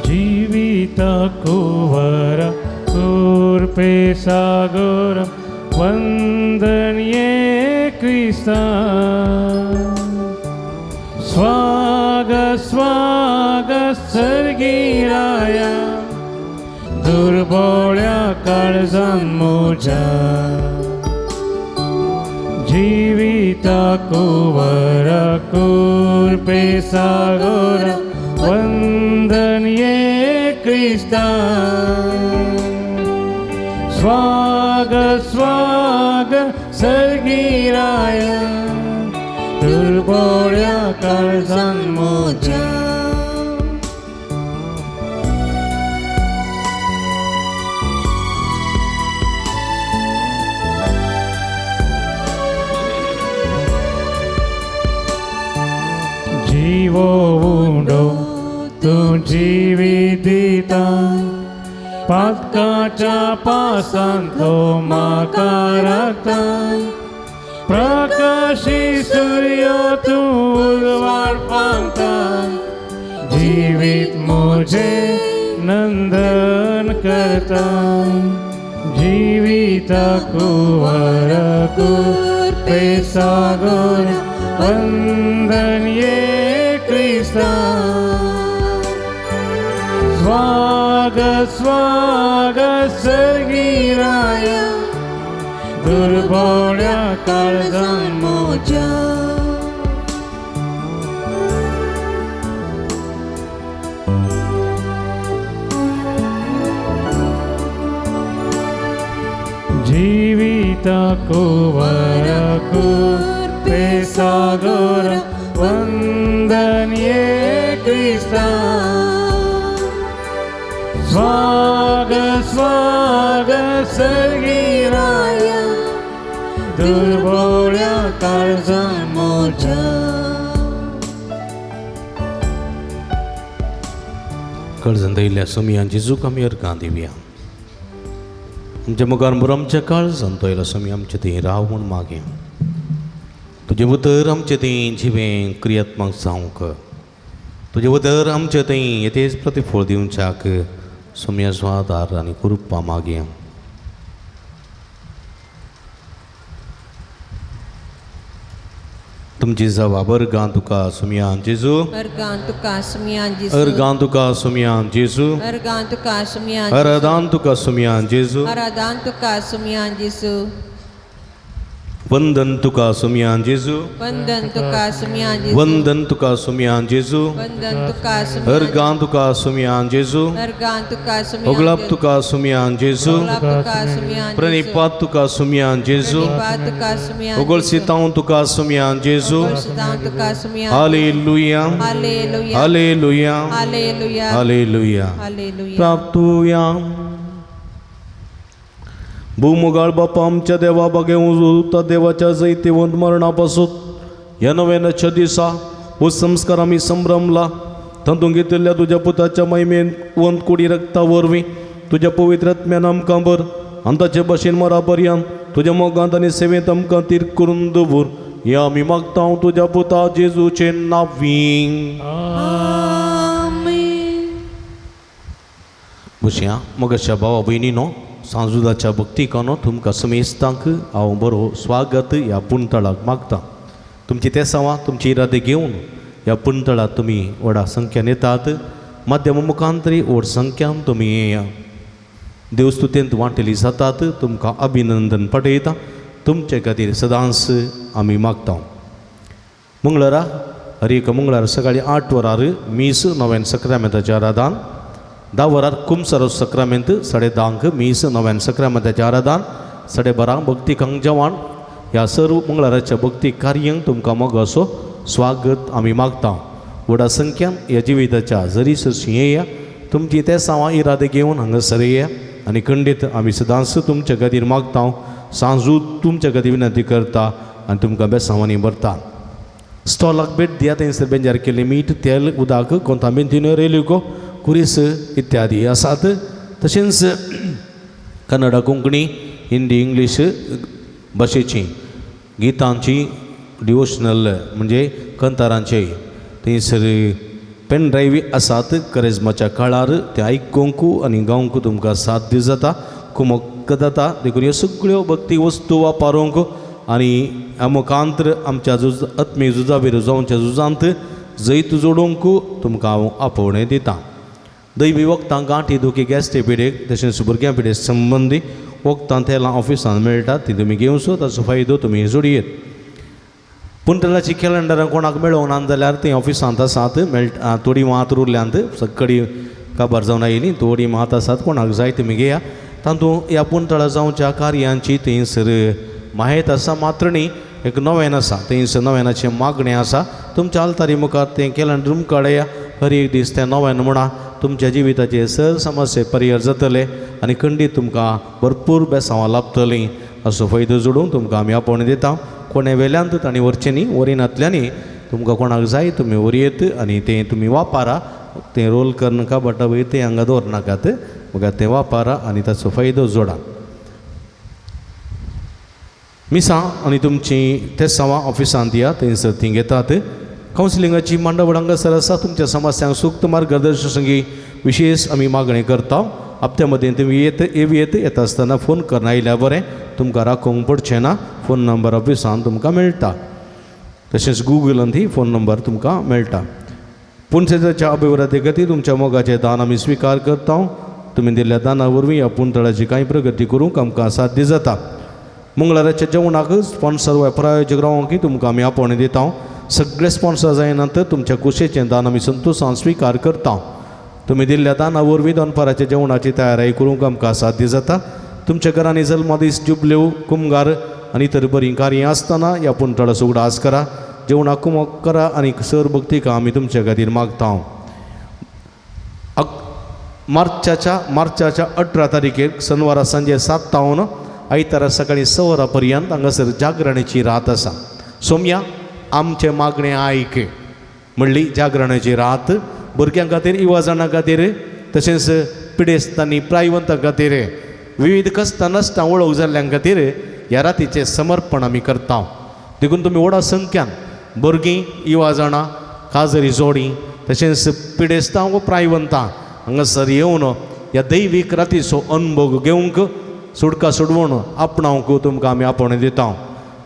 जीविता कुवर कुर्पे सागर वंदनीय क्रिस्ता. स्वागत स्वागत सर्गीराया दुर्बोळ्या काळजान म्हज्या. जीविता कुवर कुर्पे सागर वंदनीय क्रिस्ता. स्वागत स्वागत सर्गीराया दुर्बोळ्या काळजान म्हज्या. जीवो उंडो तूं जिवी दिता, पातकाच्या पासान तो म्हाका राखता. प्रकाशी सूर्य तूं उजवाड पांगता, जिवीत म्हजें नंदन करता. जिविता कुवर कुर्पे सागर वंदनीय क्रिस्ता. स्वागत स्वागत सर्गीराया दुर्बोळ्या काळजान म्हज्या. जीविता कुवर कुर्पे सागर वंदनीय क्रिस्ता. स्वागत स्वागत सर्गीराया दुर्बोळ्या काळजान म्हज्या. काळजांत आयिल्ल्या सोमयान जेजूक आमी अर्गां दिवया. आमच्या मुखार बरो आमच्या काळजांत तो आयला सोमया आमचे थंय राव म्हूण मागया. तुजें उतर आमचें थंय जिवें क्रियात्मक जावंक, तुजें उतर आमचें थंय येतेच प्रतिफळ दिवच्याक सोमयाचो आदार आनी कृपा मागया. तुमची जबाब अर्गां तुका सोमयान जेजू, अर्गां तुका सुमयान जेजू, अर्गां तुका सोमयान जेजू, अर्गां तुका सुमयान, अरदान तुका सोमयान जेजू, आरादान तुका सुमयान जेजू, वंदन तुका सोमयान जेजू, वंदन तुका सुमयान जेजू, वंदन तुका सोमयान जेजू, वंदन तुका सुमयान, अर्गां तुका सोमयान जेजू, अर्गां तुका सुमयान, ओगलाप तुका सोमयान जेजू, ओगलाप तुका सुमयान, प्रणिपात तुका सोमयान जेजू, प्रणिपात तुका सुमयान, ओगोलसितांव तुका सोमयान जेजू. ओगोलसितांव तुका सुमयान. Hallelujah, hallelujah, hallelujah, hallelujah, hallelujah. Hallelujah. प्राप्तुया. भूमुगाळ बापा आमच्या देवा बागे उजूता देवाच्या जैतिवंत मरणापासून ह्या नव्यानाच्या दिसा हो संस्कार आमी संभ्रमला. तातूंत घेतिल्ल्या तुज्या पुताच्या महिमेन वंत कुडी रक्ता वरवीं तुज्या पवित्र आत्म्यान आमकां भर आनी ताचे भाशेन मरा पर्यंत तुज्या मोगांत आनी सेवेंत आमकां तीर करून दवर. हे आमी मागता तुज्या पुता जेजूचे नांवी. आमेन. बसया. मगच्या भावा भयणीनो, सांजुदाच्या भक्तिकानो तुमकां समेस्तांक हांव बरो स्वागत ह्या पुणतळाक मागता. तुमची तेसांवां तुमची इरादे घेवन ह्या पुणतळाक तुमी व्हडा संख्यान येतात. माध्यमा मुखांतरी व्हड संख्यान तुमी येया देवस्तुतेंत वांटेली जातात. तुमकां अभिनंदन पाठयता. तुमचे खातीर सदांच आमी मागता. मंगळारा हर एक मंगळार सकाळीं 8 वरार मीस नव्यान सक्रामेंताच्या आराधान, 10 वरार कुमसरो सक्रामेंत, 10:30 मीस नव्यान सक्रामेंताच्या आराधान, 12:30 भक्ती कांग जेवण. ह्या सर्व मंगळाराच्या भक्ती कार्यांक तुमकां मोगाचो स्वागत आमी मागता. व्हडा संख्यान ह्या जिविताच्या जरी सरशी येया. तुमची तेसांवां इरादे घेवन हांगासर येया आनी खंडीत आमी सदांच तुमच्या खातीर मागता. सांजू तुमच्या खातीर विनंती करता आनी तुमकां बेसांवांनी भरता. स्टॉलाक भेट दिया. थंयसर बेंजार केल्लें मीठ, तेल, उदक, कोंतामेंतिन्यो, रेलिको, कुरीस इत्यादी आसात. तशेंच कन्नडा, कोंकणी, हिंदी, इंग्लीश भाशेची गितांची डिवोशनल म्हणजे कंतारांचे थंयसर पेन ड्रायव्ह आसात. करेजमाच्या काळार ते आयकूंक आनी गावंक तुमकां साध्य जाता, कुमक जाता. देखून ह्यो सगळ्यो भक्ती वस्तू वापरूंक आनी मुखांतर आमच्या झुज आत्मीय झुजा विरोध जावच्या झुजांत जैत जोडूंक तुमकां हांव आपोवणें दितां. दैवी वखदां गांठी दुखी गॅस्ट्री पिडेक तशेंच भुरग्यां पिडे संबंदी वखदां तेलां ऑफिसांत मेळटा, ती तुमी घेवचो, ताचो फायदो तुमी जोडयेत. पुंतलाची कॅलेंडरां कोणाक मेळोंक ना जाल्यार तीं ऑफिसांत आसात, मेळटा. थोडीं मात उरल्यांत, सगळीं काबार जावन आयलीं, थोडीं मात आसात. कोणाक जाय तुमी घेया. तातूंत ह्या पुंतळा जावच्या कार्यांची थंयसर माहेत आसा. मात्र न्ही, एक नव्यान आसा, थंयसर नव्यानाचें मागणें आसा. तुमच्या आल्तारी मुखार तें कॅलेंडर काडया. हर एक दीस तें नव्यान म्हणा, तुमच्या जिविताचे सर समस्ये परिहर जातले आनी खंडीत तुमकां भरपूर बेसांवां लाभतलीं. असो फायदो जोडून तुमकां आमी आपोवणें दिता. कोणे वेल्यान तांणी व्हरचें न्ही, वरिनातल्यांनी तुमकां कोणाक जाय तुमी व्हरयेत आनी तें तुमी वापरा. तें रोल करनाका, बट वयर तें हांगा दवरनाकात, मगीर तें वापरा आनी ताचो फायदो जोडा. मिसां आनी तुमची तेसांवां ऑफिसांत या, थंयसर ती घेतात. कावन्सिलिंगाची मांडावळ हांगासर आसा. तुमच्या समस्यांक सूक्त मार्गदर्शन संगी विशेष आमी मागणी करता. हप्त्या मदीं तुमी येत येत येता आसतना फोन करून आयल्यार बरें, तुमकां राखूंक पडचें ना. फोन नंबर ऑफिसान तुमकां मेळटा, तशेंच गुगलांतय फोन नंबर तुमकां मेळटा. पुनसेच्या अभिवृद्धी खातीर तुमच्या मोगाचें दान आमी स्विकार करता. तुमी दिल्ल्या दाना वरवीं ह्या पुंतळाची कांय प्रगती करूंक आमकां साध्य जाता. मंगळाराच्या जेवणाक स्पॉन्सर वा प्रायोजक रावंक तुमकां आमी आपोवणें दिता. सगळे स्पॉन्सर जायना तर तुमच्या कुशेचें दान आमी संतोशान स्विकार करता. तुमी दिल्ल्या दाना वरवीं दनपाराच्या जेवणाची तयारी करूंक आमकां साध्य जाता. तुमच्या घरांनी जल्मदीस, जुबल्यो, कुमगार आनी इतर बरीं कार्यां आसतना ह्या पुंतळाचो उगडास करा. जेवणाक कुमक करा आनी सर भक्तिका आमी तुमच्या खातीर मागता. मार्चाच्या 18 तारखेक शनवारा सांजे 7 तावन आयतारा सकाळीं 6 वरां पर्यंत हांगासर जागरणाची रात आसा. सोमया आमचें मागणें आयक म्हणली जागरणाची रात भुरग्यां खातीर, युवा जाणां खातीर. तशेंच पिडेस्तांनी प्रायवंतां खातीर विविध कश्टां नश्टां वळख जाल्ल्यां खातीर ह्या रातीचें समर्पण आमी करता. देखून तुमी व्हडा संख्यान भुरगीं युवा जाणां काजरी जोडी तशेंच पिडेस्तां व प्रायवंतां हांगासर येवन ह्या दैवीक रातीचो अनभोग घेवंक सुटका सोडवण आपणावंक तुमकां आमी आपोवणें दिता.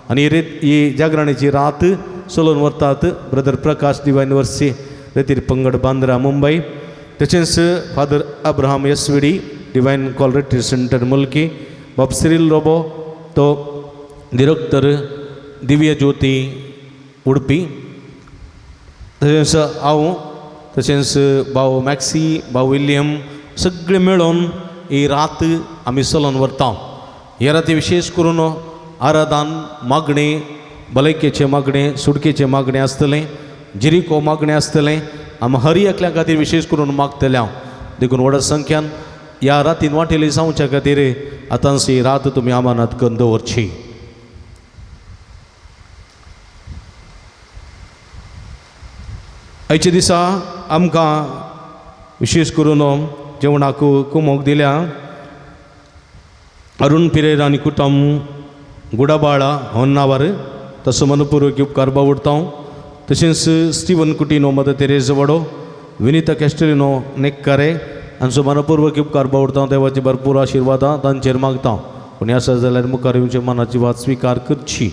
आनी ही जागरणेची रात चलोवन व्हरतात ब्रदर प्रकाश डिवायन वर्सी रेतीर पंगड बांद्रा मुंबय, तशेंच father Abraham S V D divine call retreat centre Mulki, Bob Cyril Lobo तो डिरेक्टर दिव्य ज्योती उडपी, तशेंच हांव तशेंच भाव मॅक्सी भाव विल्यम सगळे मेळोन ही रात आमी चलोवन व्हरता. ह्या राती विशेश करून आराधन मागणें भलायकेचें मागणें सुटकेचें मागणें आसतलें, जिरिको मागणें आसतलें, आमी हर एकल्या खातीर विशेश करून मागतले हांव. देखून व्हडा संख्यान ह्या रातीन वांटेली जावच्या खातीर आतांच ही रात तुमी आमानात करून दवरची. आयच्या दिसा आमकां विशेश करून जेवणाक कुमोक दिल्या अरुण पिरेर आनी कुटुंब गुडाबाळा होन्नावर तसो मनपूर्वक उपकार बावडता. तशेंच स्टिवन कुटिनो मदर तेरेज वडो विनिता कॅस्टलिनो नेक्कारे हांचो मनपूर्वक उपकार बावडता. देवाची भरपूर आशिर्वादां तांचेर मागता. पूण आसा जाल्यार मुखार येवचे मनाची वात स्विकार करची.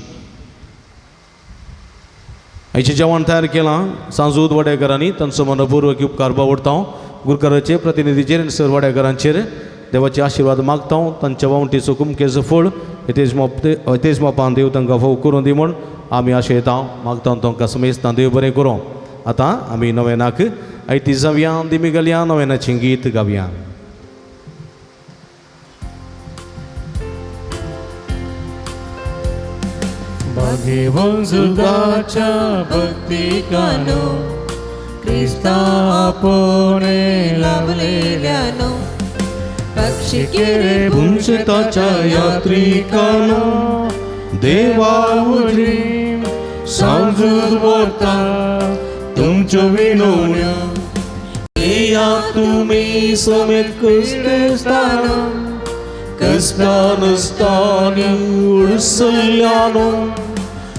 आयचें जेवण तयार केलां सांजूद वाडेकारांनी तांचो मनपूर्वक उपकार बावडता. गुरकाराचे प्रतिनिधीचेर आनी सर वाडेकारांचेर देवाचे आशिर्वाद मागता. तांच्या वावटीचो कुमकेचो फळ तेज मापान देव तांकां फोव करून दी म्हूण आमी आशयता मागता. तांकां समेस्तां देव बरें करूं. आतां आमी नवेनाक आयती जावया दिमी घालया नवेनाचें गीत गावया. भाग्यवंजुदाच्या भक्तिकानो क्रिस्ता आपोणे लाभलेल्यानो पक्षी केरे पुंशताच्या यात्रिकानो देवा उजरी सांजूद व्हरता तुमच्यो विनवण्यो येया तुमी समेत क्रिस्तानो क्रिस्तानस्तानी उडसल्यानो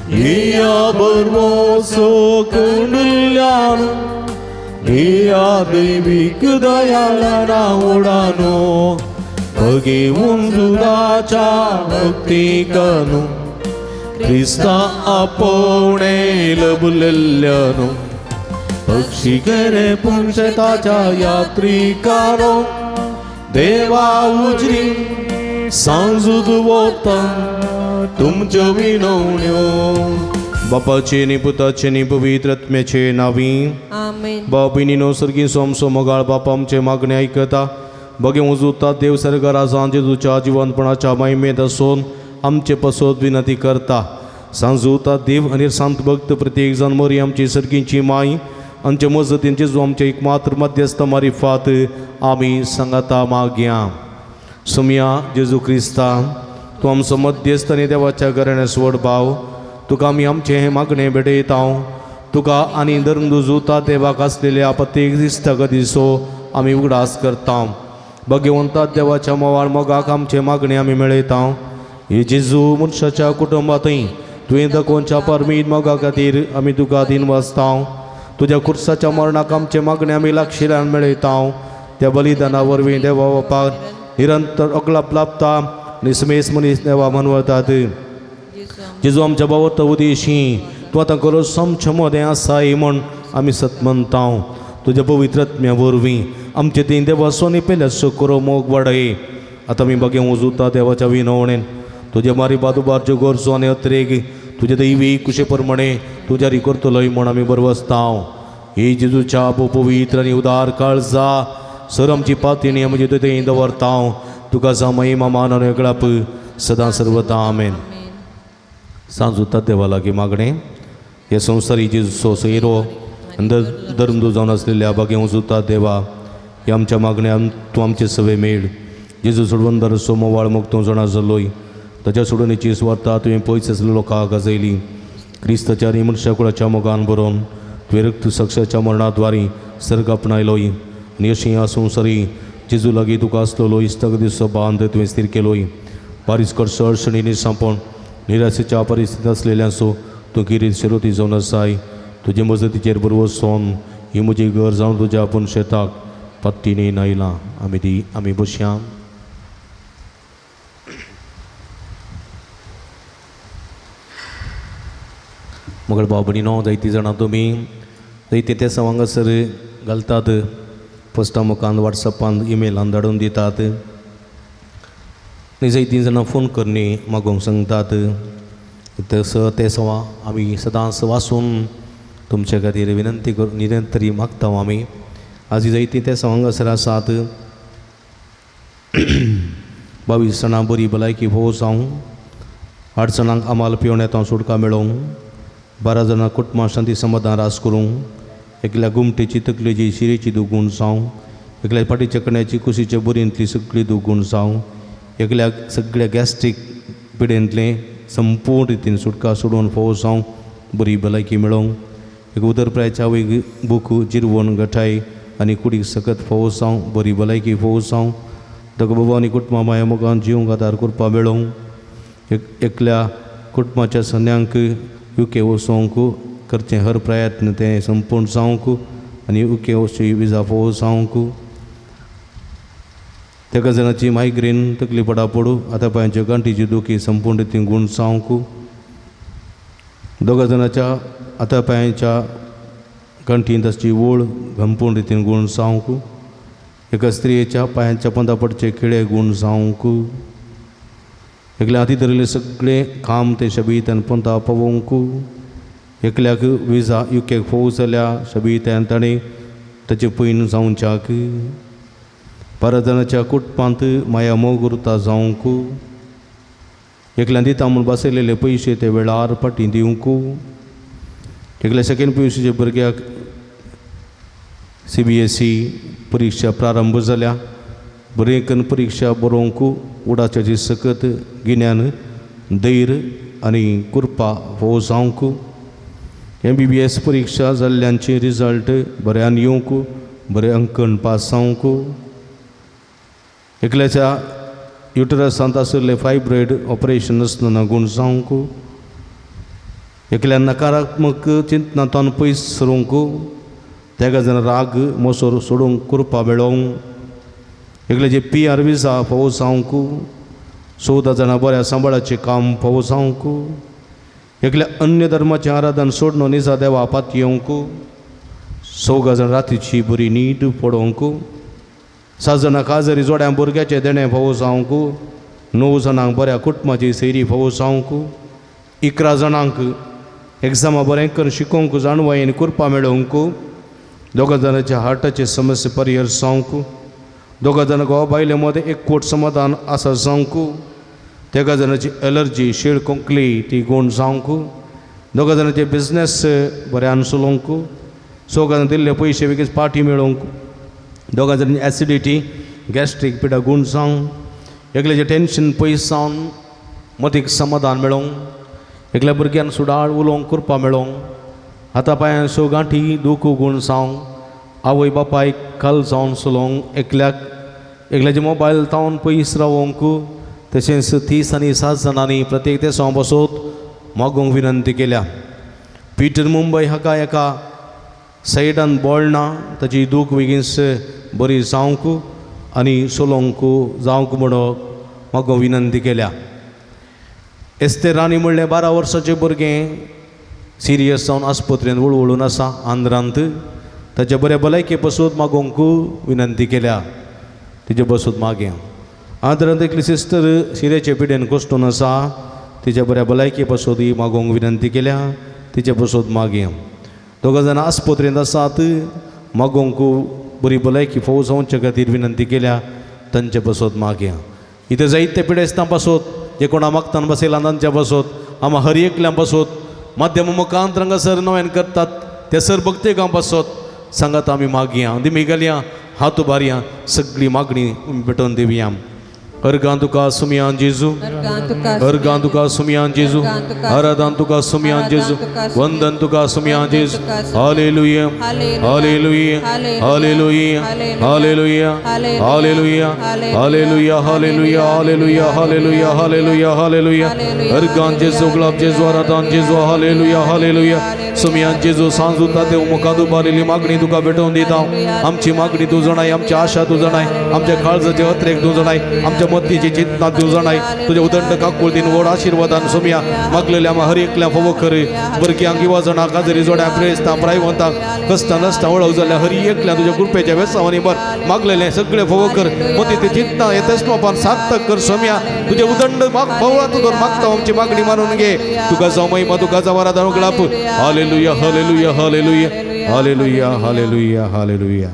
येया बरवोसो कुंडल्यानो येया दैवीक दयाला उडानो भगेवून जुदाच्या भक्तिकानो क्रिस्ता आपोवणे लबलेल्यानो पक्षी केरे पुंशताच्या यात्रिकानो देवा उजरी सांजूद वता तुमच्यो विनवण्यो. बापाचे नी पुताचे नी पवित्र आत्म्याचे नावी आमेन. बापिनीनो सर्गी सोमसो मोगाळ बाप आमचे मागणे आयकता. बगे उजुता देव सरकारा जेजूच्या जिवंतपणाच्या महिमेंत आसून आमचे पसत विनंती करता. सांजुता देव आनी सांत भक्त प्रत्येक जाण मोरी आमची सर्गींची माय आमचे मजतीन जेजू आमचे एक मात्र मध्यस्थ मारिफात आमी सांगाता मागया. सुमया जेजू क्रिस्ता तूं आमचो मध्यस्थ आनी देवाच्या घराण्या व्हड भाव तुका आमी आमचें हें मागणें भेटयता. तुका आनी धर्मदुजुता देवाक आसलेल्या प्रत्येक दिसता दिसो आमी उगडास करता. भगवंता देवाच्या मोवाळ मोगाक आमचें मागणें आमी मेळयता. हे जेजू मनशाच्या कुटुंबांतय तुवें दाखोवच्या परमीत मोगा खातीर आमी तुका दिन वाचता. तुज्या कुर्साच्या मरणाक आमचें मागणें आमी लागशिल्ल्यान मेळयता. त्या बलिदाना वरवीं देवा बापाक निरंतर अगलाप लाभता आनी समेस मनीस देवा मनवतात. जेजू आमच्या बाबत उदेशी तूं आतां खरोच आमच्या मदें आसाय म्हूण आमी सतमनता. तुज्या पवित्र आत्म्या वरवीं आमचे तीन देवाचो आनी पेल्याचो करो मोग वाडय. आतां आमी बगे उजुता देवाच्या विनवणेन तुज्या मारी बादुबारच्यो गरजो आनी अत्रेग तुज्या दैवी कुशे प्रमाणे तुज्या री करतलोय म्हूण आमी बरवसता. हे जेजूच्या पवित्र आनी उदार काळजा सर आमची पातिणी आमची थंय दवरता. तुका जा महिमा मान आनी अगळाप सदां सर्वता. आमेन. सांजुता देवा लागीं मागणें हे संवसारी जेजूचो सोयरो आनी धर्मदूत जावन आसलेल्या बागे उजुता देवा हे आमच्या मागण्या तूं आमचे सवे मेळ. जेजू सोडवंदर मोवाळ मोग तूं जाणा जालोय ताच्या सोडवणेची सुवार्ता तुवें पयस आसलेल्या लोकांक गाजयली. क्रिस्ताच्या आनी मनशा कुळाच्या मोगान बरोवन तुवें रक्त साक्षाच्या मरणाद्वारी सर्ग आपणायलोय आनी अशी ह्या संवसारी जेजू लागीं तुका आसलेलो इश्टागतीचो बांद तुवें स्थीर केलोय. बारीस करसो अडचणींनी सांपोवन निराशेच्या परिस्थितींत आसलेल्यांचो तूं गिरीत शिरोती जावन आसाय. तुजे मजतीचेर बरवसोन ही म्हजी घर जावन तुज्या आपूण शेताक पत्तीनी आयलां. आमी ती आमी बसया. मगळ भाव भयणीनो, जायतीं जाणां तुमी जायते ते हांगासर घालतात, पोस्टा मुखान, वॉट्सॅपान, इमेलान धाडून दितात आनी जायतीं जाणां फोन करनी मागोवंक सांगतात. तसो ते सवा आमी सदांच वाचून तुमचे खातीर विनंती करून निरंतरी मागता आमी. आज जायतीं ते हांगासर आसात. 22 जाणां बरी भलायकी भोव जावं, 8 जाणांक आमाल पिवण येता सुटका मेळोवंक, 12 जाणां कुटुंबां शांती समाधान रास करूंक, एकल्या गुमटेची तकलेची शिरेची दुगूण जावं, एकल्या फाटीच्या कण्याची कुशीच्या बोरींतली सगळी दुगूण जावं, एकल्याक सगळ्या गॅस्ट्रीक पिडेंतलें संपूर्ण रितीन सुटका सोडून फोव जावं, बरी भलायकी मेळोवंक, एक उदरप्रायच्या आवयक बूक जिरवण गठाय आनी कुडीक सकत फोव जावं, बरी भलायकी फोव जावं, दोग बाबा आनी कुटुंबां माया मोगान जिवंक आदार करपा मेळोवंक, एकल्या कुटुंबाच्या सन्यांक युके वचोंक करचें हर प्रयत्न तें संपूर्ण जावंक आनी युके वचची विजा फोव जावंक, तेका जाणाची मायग्रेन तकली पडा पडूं, आतां पांयांच्यो गांठीची दुखी संपूर्ण रितीन गूण जावंक, दोगा जाणाच्या आतां पांयांच्या गांठींत आसची वळ संपूर्ण रितीन गूण जावंक, एका स्त्रियेच्या पांयांच्या पंदा पडचे खिळे गूण जावंक, एकल्या हाती धरिल्लें सगळें काम तें शबीतान पंता पावोवंक, एकल्याक विजा युकेक फोव जाल्या शबीतान ताणें ताचें पयन जावच्याक, 12 जाणाच्या कुटुंबांत माया मोग उरता जावंक, एकल्यान दिता म्हूण बसयलेले पयशे ते वेळार फाटीं दिवंक, एकल्या सेकेंड पी भुरग्याक CBSE परिक्षा प्रारंभ जाल्या, बरें करून परिक्षा बरोवंक उडाच्याची सकत गिन्यान धैर्य आनी कृपा फोव जावंक, MBBS परिक्षा जाल्ल्यांचे रिजल्ट बऱ्यान येवंक, बरें अंकन पास जावंक, एकल्याच्या युटरसांत आशिल्लें फायब्रॉयड ऑपरेशन आसतना गूण जावंक, एकल्या नकारात्मक चिंतनांतल्यान पयस सरूंक, तेका जाण राग मोसोर सोडूंक कृपा मेळोवंक, एकल्याचे PR विजा फोव जावंक, 14 जाणां बऱ्या सांबाळाचें काम फोव जावंक, एकल्या अन्य धर्माचें आराधन सोडून निजा देवा पातयेवंक, 4 जाण रातीची बरी न्हीद पडोवंक, 7 जाणां काजरी जोड्यां भुरग्याचें देणें फोव जावंक, 9 जाणांक बऱ्या कुटुंबाची सैरी फोव जावंक, 11 जाणांक एग्जामा बरें करून शिकोवंक जाणवायेन कृपा मेळोवंक, 2 जाणांच्या हार्टाचे समस्या परिहर जावंक, 2 जाणां घोवा बायले मदें एकवट समाधान आसा जावंक, 3 जाणांची एलर्जी शेळ खोंकली ती गूण जावंक, 2 जाणांचे बिजनेस बऱ्यान चलोवंक, 4 जाणां दिल्ले पयशे बेगीन पाटी मेळोवंक, 2 जाणांची एसिडिटी गॅस्ट्रीक पिडा गूण जावंक, एकल्याचें टेंशन पयस जावन मतीक समाधान मेळोवंक, एकल्या भुरग्यान सुडाळ उलोवंक कृपा मेळोवंक, हाता पांयां सो गांठी दूख गूण जावंक, आवय बापायक काल जावन चलोवंक, एकल्याचे मोबायल तावन पयस रावोवंक, तशेंच 30 आनी 7 जाणांनी प्रत्येक देसां बसोत मागोवंक विनंती केल्या. पिटर मुंबय हाका एका सायडान बोळना ताची दूख बेगीन बरी जावंक आनी चलोवंक जावंक म्हणून मागोवंक विनंती केल्या. एस्तेर राणी म्हणलें 12 वर्साचें भुरगें सिरियस जावन आस्पत्रेंत वळवळून आसा आंध्रांत, ताच्या बऱ्या भलायके पसून मागोवंक विनंती केल्या. तिचे बसून मागया. आंध्रांत एकली सिस्टर शिरेचे पिडेन कोश्टून आसा, तिच्या बऱ्या भलायके पसून ही मागोवंक विनंती केल्या. तिचे बसून मागया. 2 जाणां आस्पत्रेंत आसात, मागोवंक बरी भलायकी फोव जावचे खातीर विनंती केल्या. तांचे बसोत मागया. इथं जायते पिडेस्तां पासत जे कोणा मागतान बसयला तांच्या पासत आमा हर एकल्यां पासत माध्यम मुखांत हांगासर नव्यान करतात ते सर भक्तेगां पासत सांगात आमी मागया, दिमी घालया, हात उबारया, सगळी मागणी भेटोवन दिवया. अर्गां तुका सुमयान जेजू, अर्गां तुका सुमयान जेजू, आराधन तुका सुमयान जेजू, वंदन तुका सुमयान जेजू. Hallelujah, hallelujah, hallelujah, hallelujah, hallelujah, hallelujah, hallelujah, hallelujah, hallelujah, hallelujah, hallelujah. अर्गां जेजू, गुलाब जेजू, आराधन जेजू, हालेलुया, हालेलुया. सुमयान जेजू, सांजू ताते मुखांत उबारिल्ली मागणी तुका भेटोवन दिता. आमची मागणी तूं जाणाय, आमची आशा तूं जाणाय, आमच्या काळजाचे अत्रेक तूं जाणाय, आमच्या मतीची चिंतना तूं जाणाय. तुज्या उदंड काकुळतीन व्हड आशिर्वादान सुमया मागलेल्या हर एकल्या फोवो कर. भुरग्यांक, युवा काजरी जोड्या, प्रेस्तां, प्रायवंतांक, कस्तां नसतां वळख जाल्या हर एकल्या तुज्या कृपेच्या वेसावांनी बर मागलेलें सगळें फोवो कर. मती चिंतना येतच बापान सार्थक कर. सोम्या तुझे उदंड भवळा तुझं मागता, आमची मागणी मानून घे. तुका जावं महिमा, तुका जावं आराधना उगडाप. Hallelujah, hallelujah, hallelujah, hallelujah, hallelujah, hallelujah.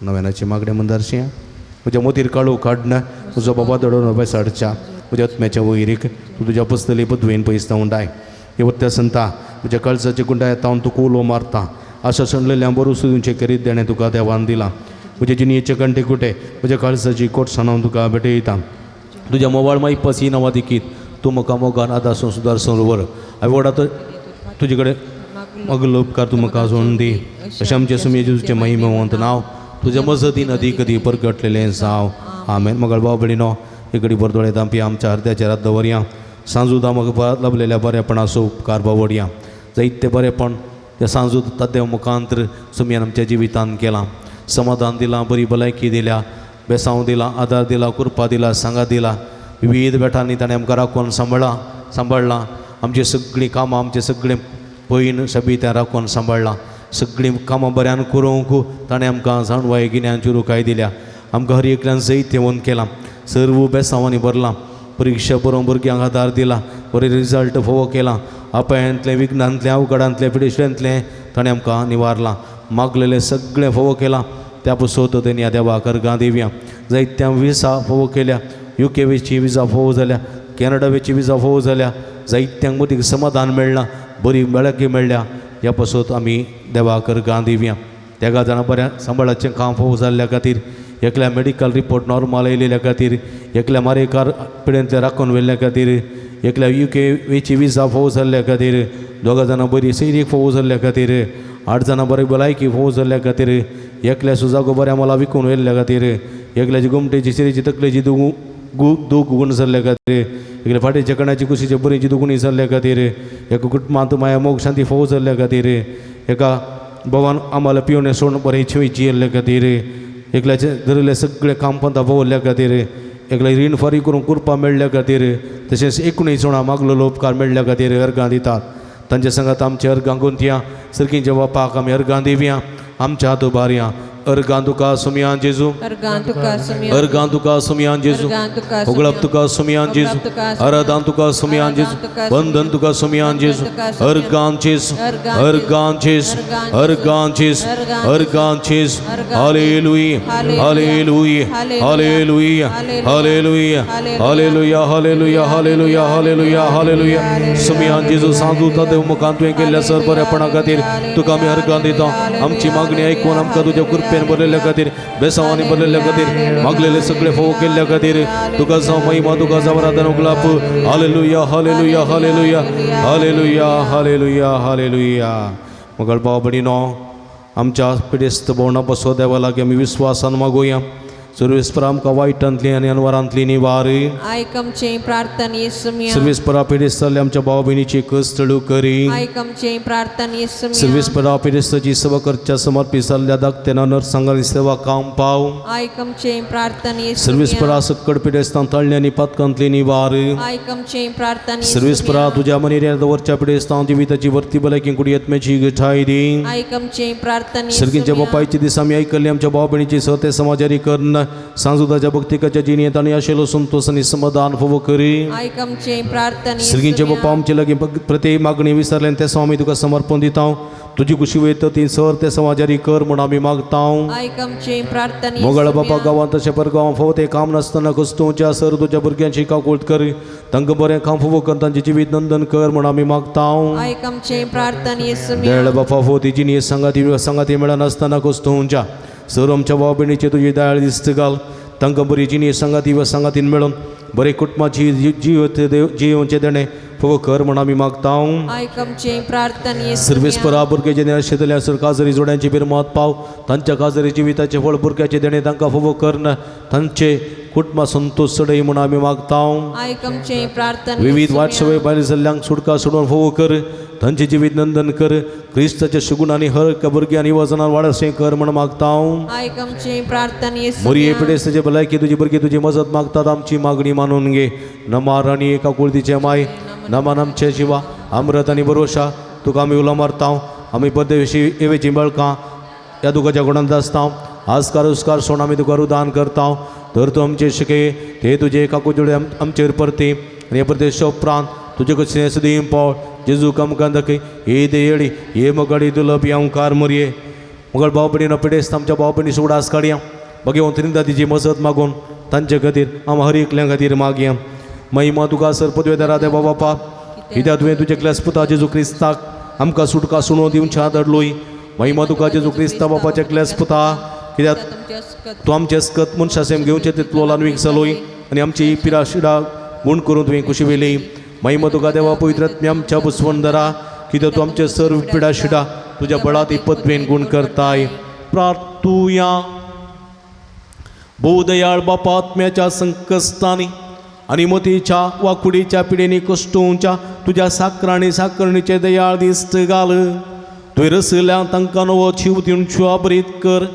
नव्यानाची मागणी मंदारशी. म्हज्या मोतीर काळू काडना तुजो बाबा दडोवन अभ्यास हाडच्या म्हज्या आत्म्याच्या वैरीक तूं तुज्या पसतली पदवेन पयस उंडाय. हे वत्या संता, म्हज्या काळजाचे गुंडाय तावन तुका उलो मारता. आशा सणलेल्या बरो सुदूंचे करीत देणें तुका देवान दिलां. म्हज्या जिणयेचे कंटे कुटे, म्हज्या काळजाची कोटसाण हांव तुका भेटयता. तुज्या मोवाळ माई पसी नांवा दिकीत तूं म्हाका मोगान आदासून सुदारसून व्हर. हांवें व्हड आतां तुजे कडेन मगलो उपकार तूं म्हाका सोडून दी. अशें आमचें सुमी जेजूचें महिमेवंत नांव तुज्या मजतीन अदीक अदीक परगटलेलें जावं. आमेन. मगळ भाव भयणीनो, एक घडी बरो दोळे धांपया, आमच्या अर्द्याच्या रात दवरया. सांजूदा म्हाका लाभलेल्या बरेपणाचो उपकार बावडया. जायते बरेपण त्या सांजू ताद्या मुखांतर सुमयान आमच्या जिवितांत केलां. समाधान दिलां, बरी भलायकी दिल्या, बेसांव दिला, आदार दिला, कृपा दिला, सांगात दिला. विविध बेठांनी ताणें आमकां राखून सांबाळ्ळां सांबाळ्ळां. आमची सगळीं कामां, आमचें सगळें पयन सबी तें राखून सांबाळ्ळां. सगळीं कामां बऱ्यान करूंक ताणें आमकां जाणवाय, गिन्यान, चुरुकाय दिल्या. आमकां हर एकल्यान जैत येवन केलां. सर्व बेसांवांनी भरलां. परिक्षा बरोवन भुरग्यांक आदार दिला, बरें रिजल्ट फावो केलां. अपायांतलें, विघ्नांतलें, अवघडांतलें, पिडेश्यांतलें ताणें आमकां निवारलां. मागलेलें सगळें फावो केलां. त्या पसोत तेणी ह्या देवाक अर्गां दिवया. जायत्या विजा फावो केल्या. युके वेची विजा फावो जाल्या, कॅनडा वेची विजा फावो जाल्या. जायत्यांक मतीक समाधान मेळ्ळां, बरी मेळकी मेळ्ळ्या. ह्या पसोत आमी देवाक अर्गां दिवया. तेगा जाणां बऱ्या सांबाळाचें काम फावो जाल्ल्या खातीर, एकल्या मेडिकल रिपोर्ट नॉर्मल येयलेल्या खातीर, एकल्या मारेकार पिडेंतले राखून व्हेल्ल्या खातीर, एकल्या युके वेची विजा फावो जाल्ल्या खातीर, दोगां जाणां बरी सैरीक फावो जाल्ल्या खातीर, 8 जाणां बरी भलायकी फावो जाल्ल्या खातीर, एकल्या सुजागो बऱ्या मला विकून व्हेल्ल्या खातीर, एकल्याची गोमटेची, शिरेची, तकलेची दुगू गु दूख गुण जाल्ल्या खातीर, एकल्या फाटीच्या, कणाची, कुशीचे बरीची दुगुणी जाल्ल्या खातीर, एका कुटुंबांत माया, मोग, शांती फावो जाल्ल्या खातीर, एका भोवान आम्हाला पिवणे सोडून बरें छेवी जियेल्ल्या खातीर, एकल्याचे धरिल्ले सगळे काम पंथा पावल्ल्या खातीर, एकल्या रीण फारीक करूंक कृपा मेळ्ळ्या खातीर, तशेंच 19 जाणां मागलेलो उपकार मेळ्ळ्या खातीर अर्गां दितात. तांच्या संगात आमचे अर्गां गुंतया. सर्गींच्या बापाक आमी अर्गां दिवया. आमच्या हात उबारया. अर्गां तुका सुमयान जेजू, अर्गां तुका सुमयान, अर्गां तुका सुमयान जेजू, अर्गां तुका उगळप तुका सुमयान जेजू, आराधन तुका सुमयान जेजू, वंदन तुका सुमयान जेजू. अर्गां जेजू, अर्गां जेजू, अर्गां जेजू, अर्गां जेजू. Hallelujah, hallelujah, hallelujah, hallelujah, hallelujah, hallelujah, hallelujah, hallelujah, hallelujah. सुमयान जेजू, सांजू देव मुखान तुवें केल्ल्या सर बरेपणा खातीर तुका आमी अर्गां दिता. आमची मागणी आयकून आमकां तुज्या कृपेन भरलेल्या खातीर, बेसांवांनी भरलेल्या खातीर, मागलेले सगळे फोव केल्ल्या खातीर तुका जावं महिमा, तुका जावं आराधना उगलाप. Hallelujah, hallelujah, hallelujah, hallelujah, hallelujah, hallelujah. मगळ भाव भयणीनो, आमच्या पिडेस्त भोवणा बसो देवा लागीं आमी विस्वासान मागोया. सर्वेस्परा आमकां वायटांतली आनी अनवरांतली निवार. आयक आमचें प्रार्थना येसुमिया. सर्वेस्परा पिडेस्त जाल्ल्या आमच्या भाव भयणीची कस चळू करी. आयक आमचें प्रार्थना येसुमिया. सर्वेस्परा पिडेस्ताची सेवा करच्या समर्पित जाल्ल्या धाकट्याना नर्सांगाली सेवा काम पाव. आयक आमचें प्रार्थना येसुमिया. सर्वेस्परा सक्कड पिडेस्तां तळ्ळे आनी पातकांतली निवार. आयक आमचें प्रार्थना सर्वेस्परा येसुमिया. तुज्या मनेर दवरच्या पिडेस्तां जिविताची वर्ती भलायकी कुडयेतमेची ठाय दी. आयक आमचें प्रार्थना सर्गींच्या येसुमिया. बापायचे दीस आमी आयकल्ले आमच्या भाव भयणीची सहते समाजारी करून सांजुदाच्या भक्तिकाच्या जिणेंत आनी आशिल्लो संतोष आनी समाधान फावो करी. आयक आमचें प्रार्थना सर्गींच्या येसुमिया. बापा, आमचे लागीं प्रत्येक मागणी विसरले आनी तें आमी तुका समर्पण दिता. तुजी कुशी वयता ती सर ते समाजारी कर म्हूण आमी मागता. आयक आमचें प्रार्थना मोगाळ बापा, येसुमिया. गांवांत तशें परगांवां फावो तें काम नासतना कस्तुच्या सर तुज्या भुरग्यांची काकूळट कर. तांकां बरें काम फावो कर, तांचें जिवीत नंदन कर म्हूण आमी मागता. आयक आमचें प्रार्थना येसुमिया. दयाळ बापा, फावो ती जिणी सांगाती सांगाती मेळनासतना कस्तुच्या सर आमच्या भाव भयणीचे तुजी दयाळ दिस्त घाल. तांकां बरी जिणी सांगाती वा सांगातीन मेळून बरे कुटुंबाची जियोवचें देणें फोव कर म्हूण आमी मागता. आयक आमचे प्रार्थना. सर्वेस परा भुरग्याचे देणें शेतल्या सर काजरी जोड्यांची बिरमात पाव तांच्या काजरी जिविताचें फळ भुरग्याचें देणें तांकां फोव कर तांचे कुटुंबा संतोश चडय म्हूण आमी मागता. आयक आमचे प्रार्थना. विविध वाटसवे भायर जाल्ल्यांक सुटका सोडून फोव कर तांचें जिवीत नंदन कर क्रिस्ताच्या सुगुण आनी हर एका भुरग्यां वजनान वाडसें कर म्हूण मागता. आयक आमचे प्रार्थना. मोरये पिडेस्ताचे भलायकी तुजी भुरगीं तुजी मजत मागतात आमची मागणी मानून घे. नमा राणी एका कुळतीचे माय नमान आमचे जिवा अमृत आनी बरोशा तुका आमी उलो मारता. आमी परदेशी एवेची बळकां ह्या दुखाच्या गुणांत आसता आजकार उस्कार सोड आमी तुका रुदान करता. तर तूं आमचे शिके ते तुजे काकुजुडे आमचेर परती आनी हे परदेश उपरांत तुजे कशें सदीं पाव जेजू कामकां दाखय हे देयडी हे मगाडी दुलप अंकार मोरये मगळ भाव भयणीनो पिडेस्त आमच्या भाव भयणी उडास काडया भगवंत त्रिंदातीची मजत मागून तांचे खातीर आम हर एकल्या खातीर मागया. महिमा तुका सर पदवेदारा देवा बापा कित्याक तुवें तुज्या क्लास पुता जेजू क्रिस्ताक आमकां सुटका सुणो दिवच्या धाडलोय. महिमा तुका जेजू क्रिस्ता बापाच्या क्लास पुता कित्याक तूं आमचे अस्कत मनशा सेम घेवचें तितलो ल्हानवीक जालोय आनी आमची पिरा शिडा गूण करून तुवें खुशी वेली. महिमा तुका देवा पवित्र आमच्या बुसवंदरा कित्याक तूं आमचे सर्व पिडा शिडा तुज्या बळात पदवेन गूण करताय. प्रार्थुया. भोवदयाळ बापा आत्म्याच्या संकश्टांनी आनी मतीच्या वा कुडीच्या पिडेनी कश्टोवच्या तुज्या साकरांनी साकरणीचे दयाळ दिस्त घाल. तुवें रसल्या तांकां नवो जीव दिवन शुआबरीत कर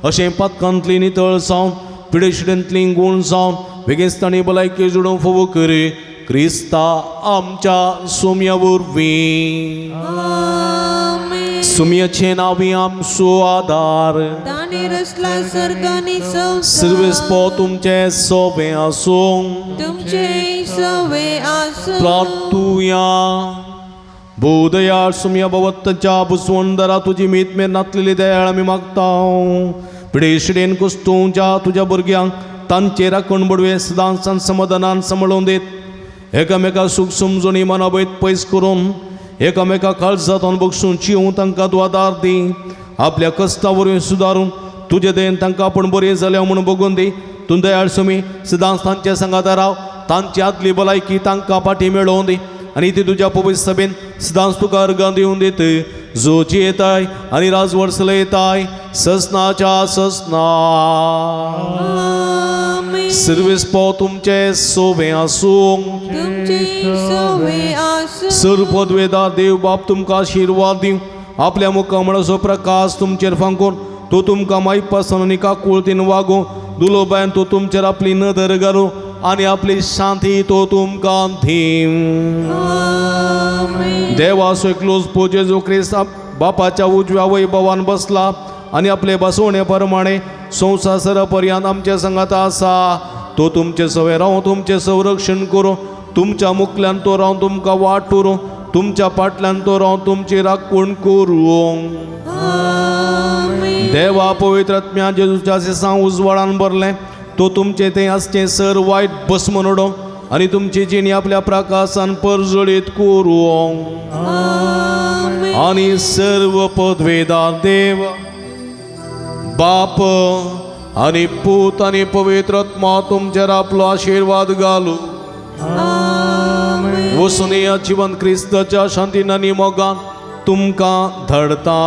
अशें पातकांतली नितळ जावन पिडेशिडेंतली गूण जावन वेगेस्तांनी भलायकी जोडून फोव कर क्रिस्ता आमच्या सोम्या वरवीं. सुम्याचे नांवी आमचो आदार ताणें रचला सर्ग आनी संवसार सर्वेस पो तुमचे सोबें आसूं. तुमचे सवे आसूं. प्रार्थुया. भोवदयाळ सुम्या भगवत्ताच्या बुसवंदरा तुजी मीत मेर नातलेली दयाळ आमी मागता. पिडेशिडेन कुस्तुंच्या तुज्या भुरग्यांक तांचे राखण बडवे सदांच समाधानान सांबाळून देत एकामेका सूख समजून मनाभयत पयस करून एकामेका काळजांत बगसून चिवूं तांकां तूं आदार दी. आपल्या कश्टा वरवीं सुदारून तुजे दयेन तांकां आपूण बरें जाल्या म्हूण बगून दी. तूं दयाळ सुमी सदांच तांच्या सांगाता राव तांची आदली भलायकी तांकां फाटीं मेळोवन दी आनी ती तुज्या पवित्र सभेन सदांच तुका अर्गां दिवन दित जो जियेताय आनी राजवड चलयताय ससनाच्या ससना. सर्वेस पाव तुमचे सोबें आसूं. तुमचे सवे आसूं. सर पदवेदार देव बाप तुमकां आशिर्वाद दिवं. आपल्या मुखामळाचो प्रकाश तुमचेर फांकून तो तुमकां मायपासून आनी काकुळतीन वागूं. दुलोबायन तो तुमचेर आपली नदर घालूं आनी आपली शांती तो तुमकां दिवं. देवाचो एकलोच पूत जेजू क्रिस्त बापाच्या उजव्या वैभवान बसला आनी आपले बसवणे प्रमाणे संवसार सरा पर्यंत आमच्या संगात आसा. तो तुमचे सवे रावूं तुमचें संरक्षण करूं. तुमच्या मुखल्यान तो रावन तुमकां वाट उरूं. तुमच्या फाटल्यान तो रावन तुमची राखण करूं. देवा पवित्र आत्म्या जेजूच्या सिसां उजवाडान भरलें तो तुमचें थंय आसचें सर वायट भस्म उडोवं आनी तुमची जिणी आपल्या प्रकाशान परजळीत करूं. आनी सर्व पदवेदार देव बाप आनी पूत आनी पवित्र आत्मा तुमचेर आपलो आशिर्वाद घालू. वसून ह्या जिवन क्रिस्ताच्या शांतीन आनी मोगान तुमकां धाडता.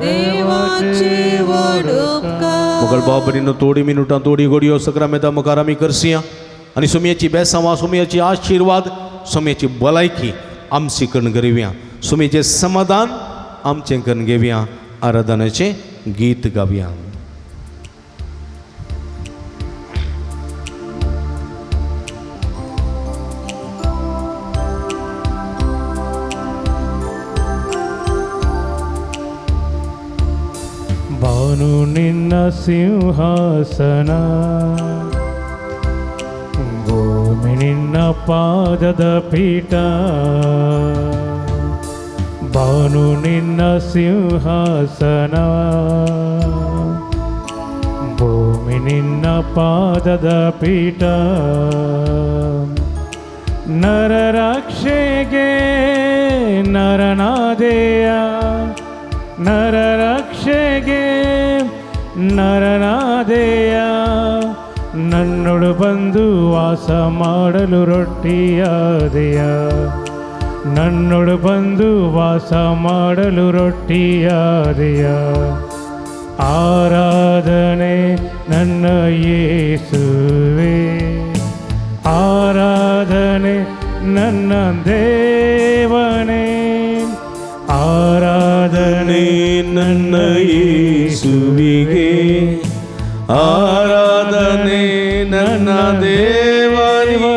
देवाचे व्हड उपकार. मगळ भाव भयणीनो थोडी मिनुटां थोडी घडयो सक्रामेंता मुखार आमी करसया आनी सुमयाची बेसांवां सुमयाची आशिर्वाद सुमयाची भलायकी आमची करून घेवया. सुमयाचें समाधान आमचें करून घेवया. आराधनाचें गीत गावया. ಬಾನು ನಿನ್ನ ಸಿಂಹಾಸನ ಭೂಮಿ ನಿನ್ನ ಪಾದದ ಪೀಠ. ಬಾನು ನಿನ್ನ ಸಿಂಹಾಸನ ಭೂಮಿ ನಿನ್ನ ಪಾದದ ಪೀಠ. ನರರಕ್ಷೆಗೆ ನರನಾದೆಯ ನರರಕ್ಷೆಗೆ ನರನಾದೆಯ ನನ್ನೊಳು ಬಂದು ವಾಸ ಮಾಡಲು ರೊಟ್ಟಿಯಾದೆಯ, ನನ್ನೊಳು ಬಂದು ವಾಸ ಮಾಡಲು ರೊಟ್ಟಿಯಾದೆಯ. ಆರಾಧನೆ ನನ್ನ ಯೇಸುವೆ, ಆರಾಧನೆ ನನ್ನ ದೇವನೇ, ಆರಾಧನೆ ನನ್ನ ಯೇಸುವಿಗೆ, ಆರಾಧನೆ ನನ್ನ ದೇವನಿಗೆ.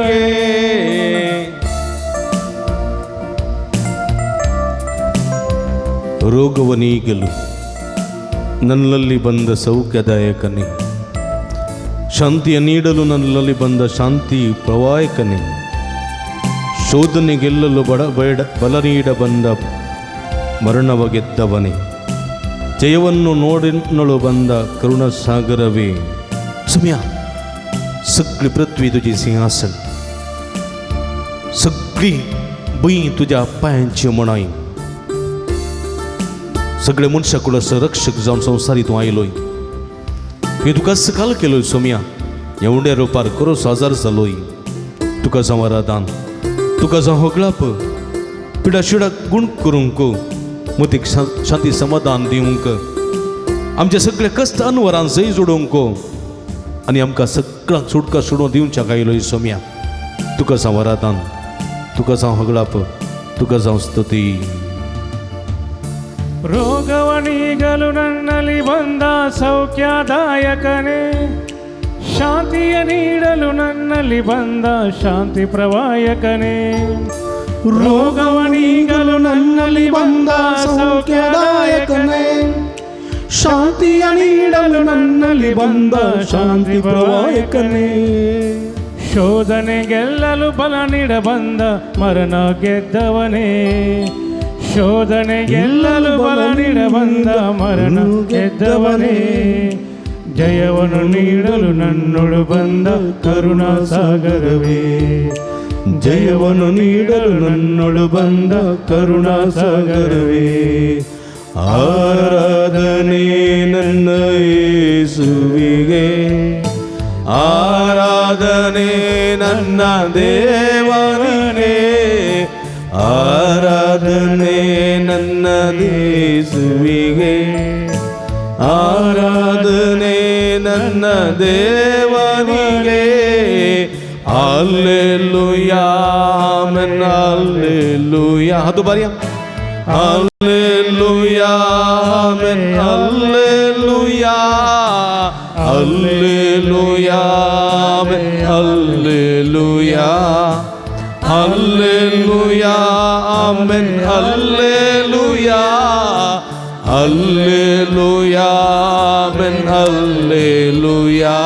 ರೋಗವನೀಗಲು ನನ್ನಲ್ಲಿ ಬಂದ ಸೌಖ್ಯದಾಯಕನೇ, ಶಾಂತಿಯ ನೀಡಲು ನನ್ನಲ್ಲಿ ಬಂದ ಶಾಂತಿ ಪ್ರವಾಯಕನೇ, ಶೋಧನೆ ಗೆಲ್ಲಲು ಬಡ ಬೇಡ ಬಲ ನೀಡ ಬಂದ ಮರಣವ ಗೆದ್ದವನೇ, ಜಯವನ್ನು ನೋಡಿನಳು ಬಂದ ಕರುಣಸಾಗರವೇ. ಸುಮ್ಯಾ सगळी पृथ्वी तुझी सिंहासन, सगळी भूंय तुज्या पांयांची मणाय, सगळे मनशा संरक्षक जावन संवसारी तूं आयलोय. हे तुका सकाल केलोय सोम्या, ह्या उंड्या रुपार करो साजार जालोय. तुका जावं आराधन, तुका जावं होगळाप, पिडा शिडाक गुण करूंक, मतीक शांती समाधान दिवंक, आमचे सगळे कश्ट अनवरान जय जोडूंक आनी आमकां सगळ्यांक सुटका सोडून दिवच्याक आयलोय सोम्या. तुका जावं आराधन, तुका जावं होगळाप, तुका जावं स्तुती. ರೋಗವನೀಗಲು ನನ್ನಲ್ಲಿ ಬಂದ ಸೌಖ್ಯದಾಯಕನೇ, ಶಾಂತಿಯ ನೀಡಲು ನನ್ನಲ್ಲಿ ಬಂದ ಶಾಂತಿ ಪ್ರವಾಯಕನೇ. ರೋಗವನೀಗಲು ನನ್ನಲ್ಲಿ ಬಂದ ಸೌಖ್ಯದಾಯಕನೇ, ಶಾಂತಿಯ ನೀಡಲು ನನ್ನಲ್ಲಿ ಬಂದ ಶಾಂತಿ ಪ್ರವಾಯಕನೇ. ಶೋಧನೆ ಗೆಲ್ಲಲು ಬಲ ನೀಡ ಬಂದ ಮರಣ ಗೆದ್ದವನೇ, ಶೋಧನೆ ಗೆಲ್ಲಲು ಬಲ ನೀಡ ಬಂದ ಮರಣ ಗೆದ್ದವನೇ. ಜಯವನ್ನು ನೀಡಲು ನನ್ನೊಳು ಬಂದ ಕರುಣಾ ಸಾಗರವೇ, ಜಯವನ್ನು ನೀಡಲು ನನ್ನೊಳು ಬಂದ ಕರುಣಾ ಸಾಗರವೇ. ಆರಾಧನೆ ನನ್ನ ಯೇಸುವಿಗೆ, ಆರಾಧನೆ ನನ್ನ ದೇವನೇ, ಆರಾಧನೆ ನನ್ನ ಯೇಸುವಿಗೆ, ಆರಾಧನೆ ನನ್ನ ದೇವನಿಗೆ. Hallelujah, amen, hallelujah. ಅದು ಬಾರಿಯ hallelujah, amen, hallelujah, hallelujah, amen, hallelujah, hallelujah, amen, hallelujah, hallelujah, amen, hallelujah,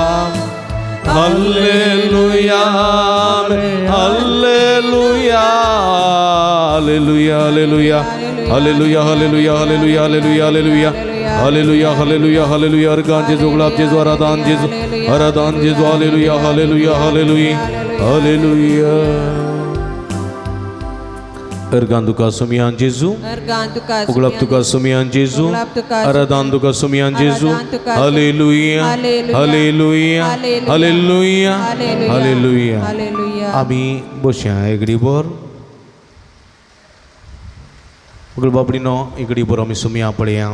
hallelujah, amen, hallelujah, hallelujah, hallelujah, hallelujah, hallelujah, hallelujah, hallelujah, hallelujah, hallelujah, hallelujah. Organ जेजू, गुलाब जेजू, आराधान जेजू, आराधान जेजू. Hallelujah, hallelujah, hallelujah, hallelujah. Organ तुका सुमियान जेजू, अर्गान तुका उगळाप तुका सुमियान जेजू, उगळाप तुका आराधान तुका सुमियान जेजू. आराधान तुका hallelujah, hallelujah, hallelujah, hallelujah, hallelujah. Hallelujah. आमी बसया एगडी बर. उगळ बाबडीनो, एगडी बर आमी सुमिया पळया.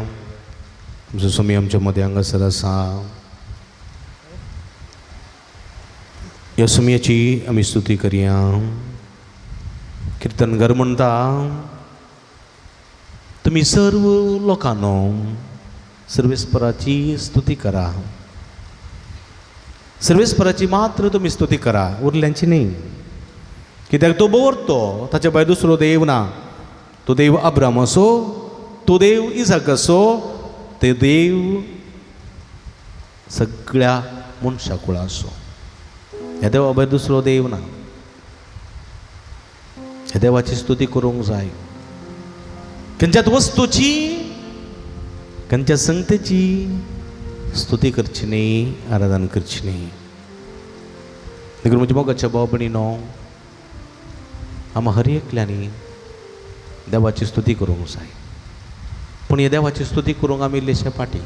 आमचो सुमी आमच्या मदें हांगासर आसा. ह्या सुमयाची आमी स्तुती करया. किर्तनगर म्हणटा, तुमी सर्व लोकांनो सर्वेस्पराची स्तुती करा. सर्वेस्पराची मात्र तुमी स्तुती करा, उरल्यांची न्ही. कित्याक तो बवरतो, ताच्या भायर दुसरो देव ना. तो देव अब्राम असो, तो देव इजाक असो, ते देव सगळ्या मनशा कुळा असो. ह्या देवा भायर दुसरो देव ना. ह्या देवाची स्तुती करूंक जाय. खंयच्याच वस्तूची, खंयच्या संगतेची स्तुती करची न्ही, आराधन करची न्ही. देखून म्हज्या मोगाच्या भाव भयणीनो, आमी हर एकल्यांनी देवाची स्तुती करूंक जाय. पूण ह्या देवाची स्तुती करूंक आमी इल्लेशे फाटीं.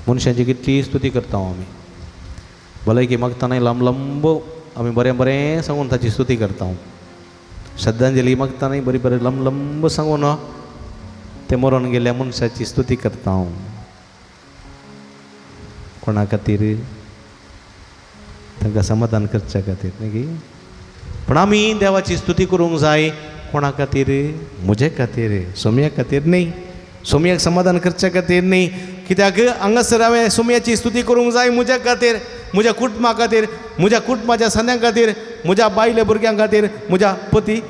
मनशांची कितली स्तुती करता आमी. भलायकी मागतानाय लांब लांब आमी बरें बरें सांगून ताची स्तुती करता. श्रद्धांजली मागतानाय बरी बरें लांब लांब सांगून ते मरोन गेल्ल्या मनशाची स्तुती करता. कोणा खातीर? तांकां समाधान करच्या खातीर न्ही की? पूण आमी देवाची स्तुती करूंक जाय कोणा खातीर? म्हजे खातीर, सोमया खातीर न्ही, सोमयाक समाधान करच्या खातीर न्ही. कित्याक हांगासर हांवें सोमयाची स्तुती करूंक जाय म्हज्या खातीर, म्हज्या कुटुंबा खातीर, म्हज्या कुटुंबाच्या सन्यां खातीर, म्हज्या बायले भुरग्यां खातीर, म्हज्या पती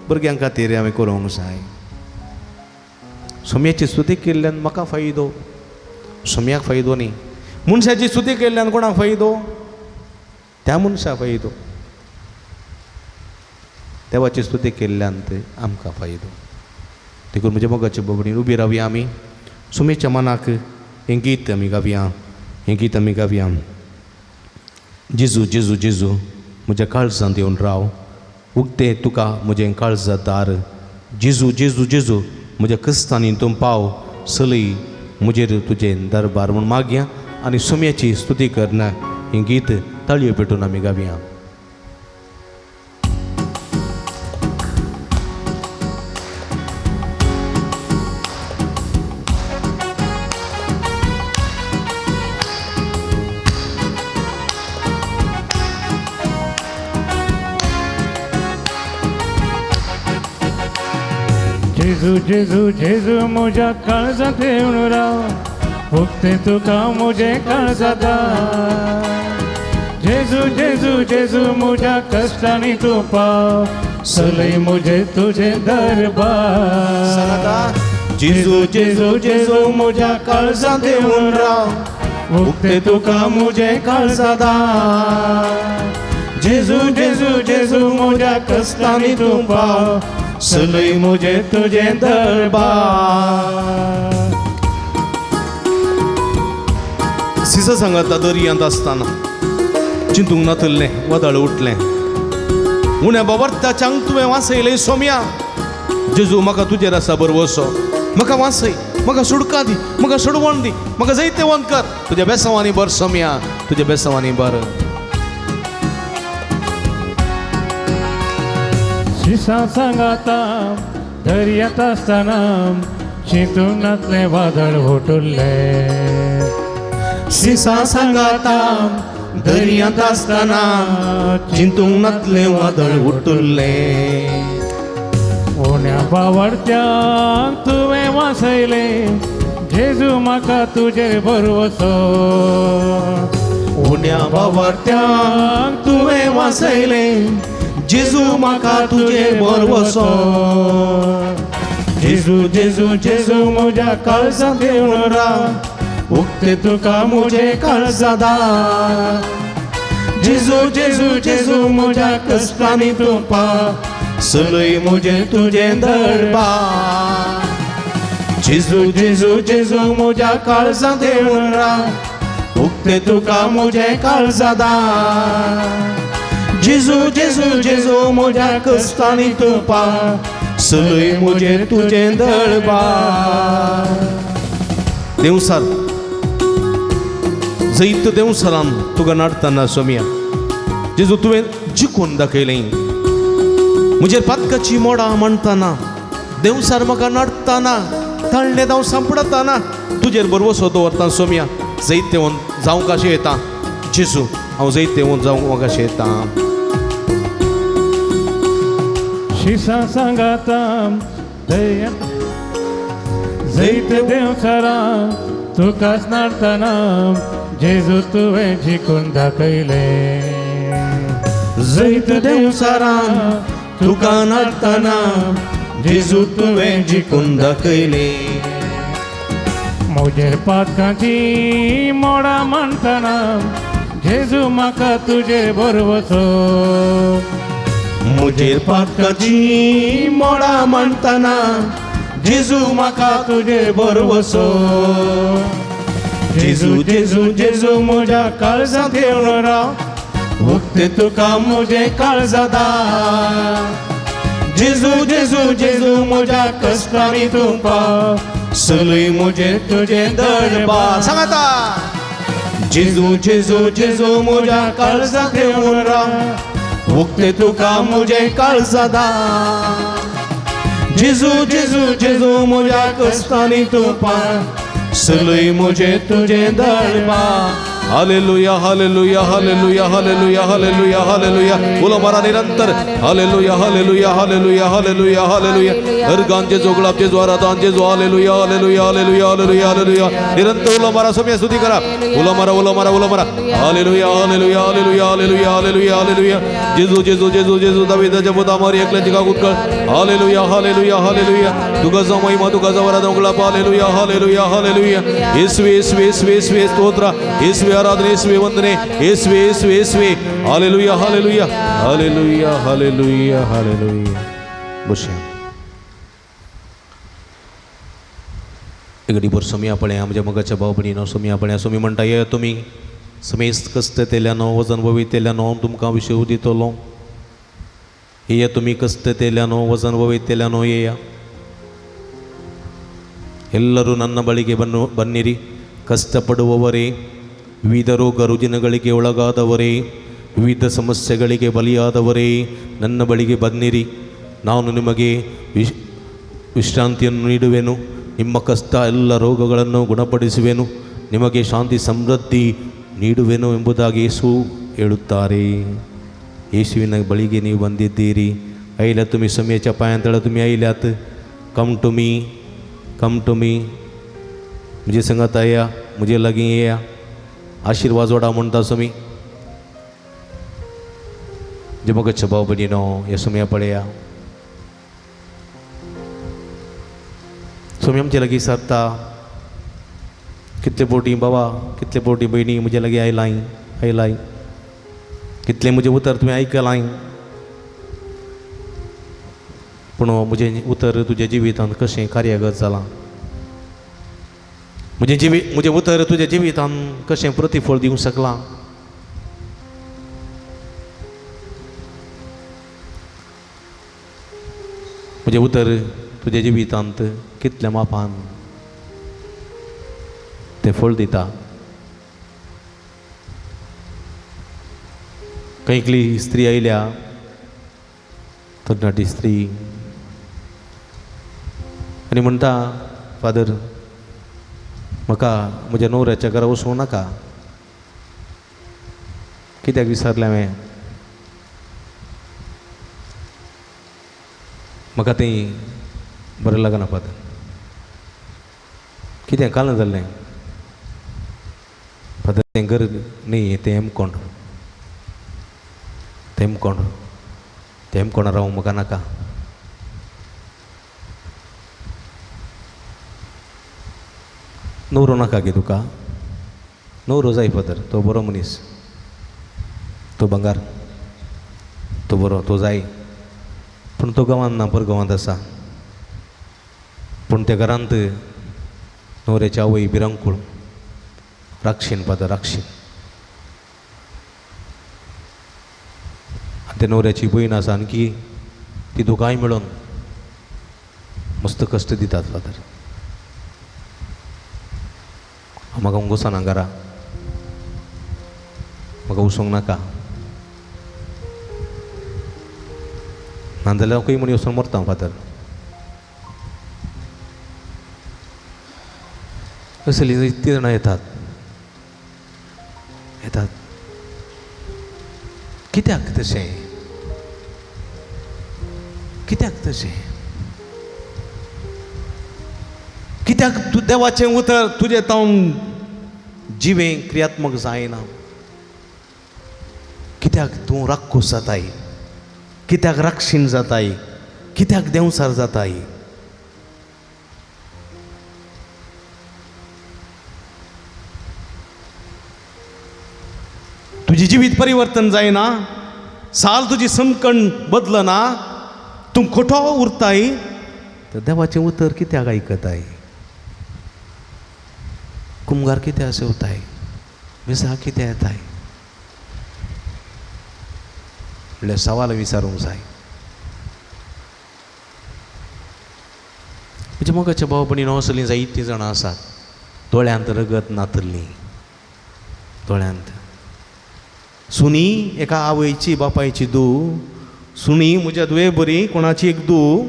भुरग्यां खातीर हांवें करूंक जाय. सोमयाची स्तुती केल्ल्यान म्हाका फायदो, सोमयाक फायदो न्ही. मनशाची स्तुती केल्ल्यान कोणाक फायदो? त्या मनशाक फायदो. देवाची स्तुती केल्ल्यान ते आमकां फायदो. देखून म्हज्या मोगाचे बबडीन उबी रावया आमी, सुमेच्या मनाक हें गीत आमी गावया, हें गीत आमी गावया. जेजू जेजू जेजू म्हज्या काळजांत येवन राव, उगते तुका म्हजें काळजा दार. जेजू जेजू जेजू म्हज्या क्रिस्तांनी तूं पाव, सलय म्हजेर तुजें दरबार म्हूण मागया आनी सुम्याची स्तुती करना हें गीत ताळयो पेटून आमी गावया. जेजू जेजू जेजू म्हज्या काळजांत येवन राव, उक्तें तुका म्हजें काळजा दार. जेजू जेजू जेजू म्हज्या कश्टांनी तूं पाव, सलय म्हजें तुजें दरबार. जेजू जेजू जेजू म्हज्या काळजांत येवन राव, उक्तें तुका म्हजें काळजा दार. जेजू जेजू जेजू म्हज्या कश्टांनी तूं पाव, सलय म्हजें तुजें दरबार. सिसा सांगाता दर्यांत आसतना चिंतूंक नातल्लें वादळ उठलें, उण्या बाबर्ताच्यांक तुवें वासयलें सोम्या. जेजू म्हाका तुजेर आसा बरवसो, म्हाका वासय, म्हाका सुडका दी, म्हाका सोडवण दी, म्हाका जैतेवंत कर, तुज्या बेसांवांनी बर सोम्या, तुज्या बेसांवांनी बर. शिसा सांगाता दर्यांत आसतना चिंतूंक नातलें वादळ उठुल्लें. सिसा सांगाता दर्यांत आसतना चिंतूंक नातलें वादळ उठुल्लें. उण्या बावडत्यांक तुवें वासयलें, जेजू म्हाका तुजेर भरवसो. उण्या बावडत्यांक तुवें वासयलें, जेजू म्हाका तुजेर भरवसो. जेजू जेजू जेजू म्हज्या काळजांत येवन राव, उक्तें तुका म्हजें काळजा दार. जेजू जेजू जेजू म्हज्या कश्टांनी तूं पाव, सलय म्हजें तुजें दरबार. जेजू जेजू जेजू म्हज्या काळजांत येवन राव, उक्तें तुका म्हजें काळजा दार. जेजू जेजू जेजू म्हज्या कश्टांनी तूं पाव, सलय म्हजें तुजें दरबार. देवसार जैत देवसरान तुका नाडतना सोम्या, जेजू तुवें जिखून दाखयलें. म्हजेर पातकाची मोडां म्हणटना देवसार म्हाका नाडटना ताळ्ळे धांव सांपडतना तुजेर बरवसो दवरता सोम्या. जैतेवंत जावंक अशें येता जेजू, हांव जैतेवंत जावंक अशें येता. शिसा सांगाता जैत देवसरा तुकाच नाडतना जेजू तुवें जिखून दाखयलें. जैत देवसरान तुका नाडतना जेजू तुवें जिखून दाखयलें. म्हजेर पातकांची मोडां मांडटना जेजू म्हाका तुजेर भरवसो. म्हजेर पातकाची मोडां मांडटना जेजू म्हाका तुजेर भरवसो. जेजू जेजू जेजू म्हज्या काळजांत येवन राव, उक्तें तुका म्हजें काळजा दार. जेजू जेजू जेजू म्हज्या कश्टांनी तूं पाव, सलय म्हजें तुजें दरबार. सांगाता. जेजू जेजू जेजू म्हज्या काळजांत येवन राव, उक्ते तुका म्हजें काळजा दार. जेजू जेजू जेजू म्हज्या कश्टांनी तूं पाव, सलय म्हजें तुजें दळपा. Hallelujah hallelujah hallelujah hallelujah hallelujah hallelujah. बोलो मारा निरंतर hallelujah hallelujah hallelujah hallelujah hallelujah. हर गान जेजू गुलाब जेजू आराधन जेजू hallelujah hallelujah hallelujah hallelujah hallelujah. निरंतर बोलो मारा समय स्तुति करा. बोलो मारा बोलो मारा बोलो मारा hallelujah hallelujah hallelujah hallelujah hallelujah hallelujah. जेजू जेजू जेजू जेजू दावीदाच्या पुता मारी एकल्याची काकूत कर. Hallelujah hallelujah hallelujah. तुका जावं महिमा तुका जावं आराधन गुलाब. Hallelujah hallelujah hallelujah. येशुवे येशुवे येशुवे येशुवे स्तोत्र येशुवे आराधने येशुवे वंदने येशुवे येशुवे येशुवे. Hallelujah hallelujah hallelujah hallelujah hallelujah. बसया एक सोमी आपल्या म्हज्या मोगाच्या भाव भयणीनो सोमी आपल्या सोमी म्हणटा ये तुमी समेस्त कश्ट तेल्यानो वजन ववितेल्यानो तुमकां विशेव दितलो. येया तुमी कश्ट तेल्यानो वजन ववितेल्यानो येया. ಎಲ್ಲರೂ ನನ್ನ ಬಳಿಗೆ ಬನ್ನಿರಿ, ಕಷ್ಟಪಡುವವರೇ, ವಿವಿಧ ರೋಗ ರುಜಿನಗಳಿಗೆ ಒಳಗಾದವರೇ, ವಿವಿಧ ಸಮಸ್ಯೆಗಳಿಗೆ ಬಲಿಯಾದವರೇ, ನನ್ನ ಬಳಿಗೆ ಬನ್ನಿರಿ, ನಾನು ನಿಮಗೆ ವಿಶ್ರಾಂತಿಯನ್ನು ನೀಡುವೆನು, ನಿಮ್ಮ ಕಷ್ಟ ಎಲ್ಲ ರೋಗಗಳನ್ನು ಗುಣಪಡಿಸುವೆನು, ನಿಮಗೆ ಶಾಂತಿ ಸಮೃದ್ಧಿ ನೀಡುವೆನು ಎಂಬುದಾಗಿ ಯೇಸು ಹೇಳುತ್ತಾರೆ. ಯೇಸುವಿನ ಬಳಿಗೆ ನೀವು ಬಂದಿದ್ದೀರಿ. ಐಲ ತುಮಿ ಸಮಯच्या पायांतळ तुमी आयल्यात. Come to me, come to me. म्हजे संगात येया, म्हजे लागीं येया, आशिर्वाद जोडा म्हणटा सुमी. जे म्हाका भाव भयणीनो हे सुमया पळया. सुमी आमचे लागीं सरता. कितले फावटी बाबा, कितले फावटी भयणी म्हजे लागीं आयलाय आयलाय, कितलें म्हजें उतर तुवें आयकलाय, पूण म्हजें उतर तुज्या जिवितांत कशें कार्यगत जालां, म्हजें जिवीत म्हजें उतर तुज्या जिवितांत कशें प्रतिफळ दिवंक शकलां. म्हजें उतर तुज्या जिवितांत कितल्या मापान तें फळ दिता. खंयकली स्त्री आयल्या, तरणाटी स्त्री, आनी म्हणटा, फादर म्हाका म्हज्या न्हवऱ्याच्या घरा वचूंक नाका. कित्याक विचारलें हांवें? म्हाका तें बरें लागना फादर. कितें काल जाल्लें फादर? तें घर न्ही, तें हेमकोंड, तेमकोंड, तेमकोंड रावूंक म्हाका नाका. न्हवरो नाका गे तुका? न्हवरो जाय फादर, तो बरो मनीस, तो बंगार, तो बरो, तो जाय, पूण तो गांवांत ना, परगांवांत आसा. पूण त्या घरांत न्हवऱ्याची आवय भिरांकूळ, राक्षीण फादर, राक्षीण. आनी त्या न्हवऱ्याची भयण आसा आणकी, ती दोगांय मेळून मस्त कश्ट दितात फादर. म्हाका वचना घरा, म्हाका वचूंक नाका, नाजाल्यार हांव खंय म्हण वचून मरता फादर. असली इतलीं जाणां येतात येतात. कित्याक तशें? कित्याक तशें? कित्याक तूं देवाचें उतर तुजें तावन जिवें क्रियात्मक जायना? कित्याक तूं राक्कूस जाताय? कित्याक राक्षीण जाताय? कित्याक देंवसार जाताय? तुजें जिवीत परिवर्तन जायना, साल तुजी समकण बदलना, तूं खोटो उरताय, तर देवाचें उतर कित्याक आयकताय? कुमगार कित्याक सेवताय? मिसां कित्याक येताय? म्हणल्यार सवाल विचारूंक जाय. म्हज्या मोगाच्या भाव भयणीनो असलीं जायतीं जाणां आसात, दोळ्यांत रगत नातल्लीं, दोळ्यांत. सुनी एका आवयची बापायची धूव, सुनी म्हज्या धुवे बरी कोणाची एक धूव,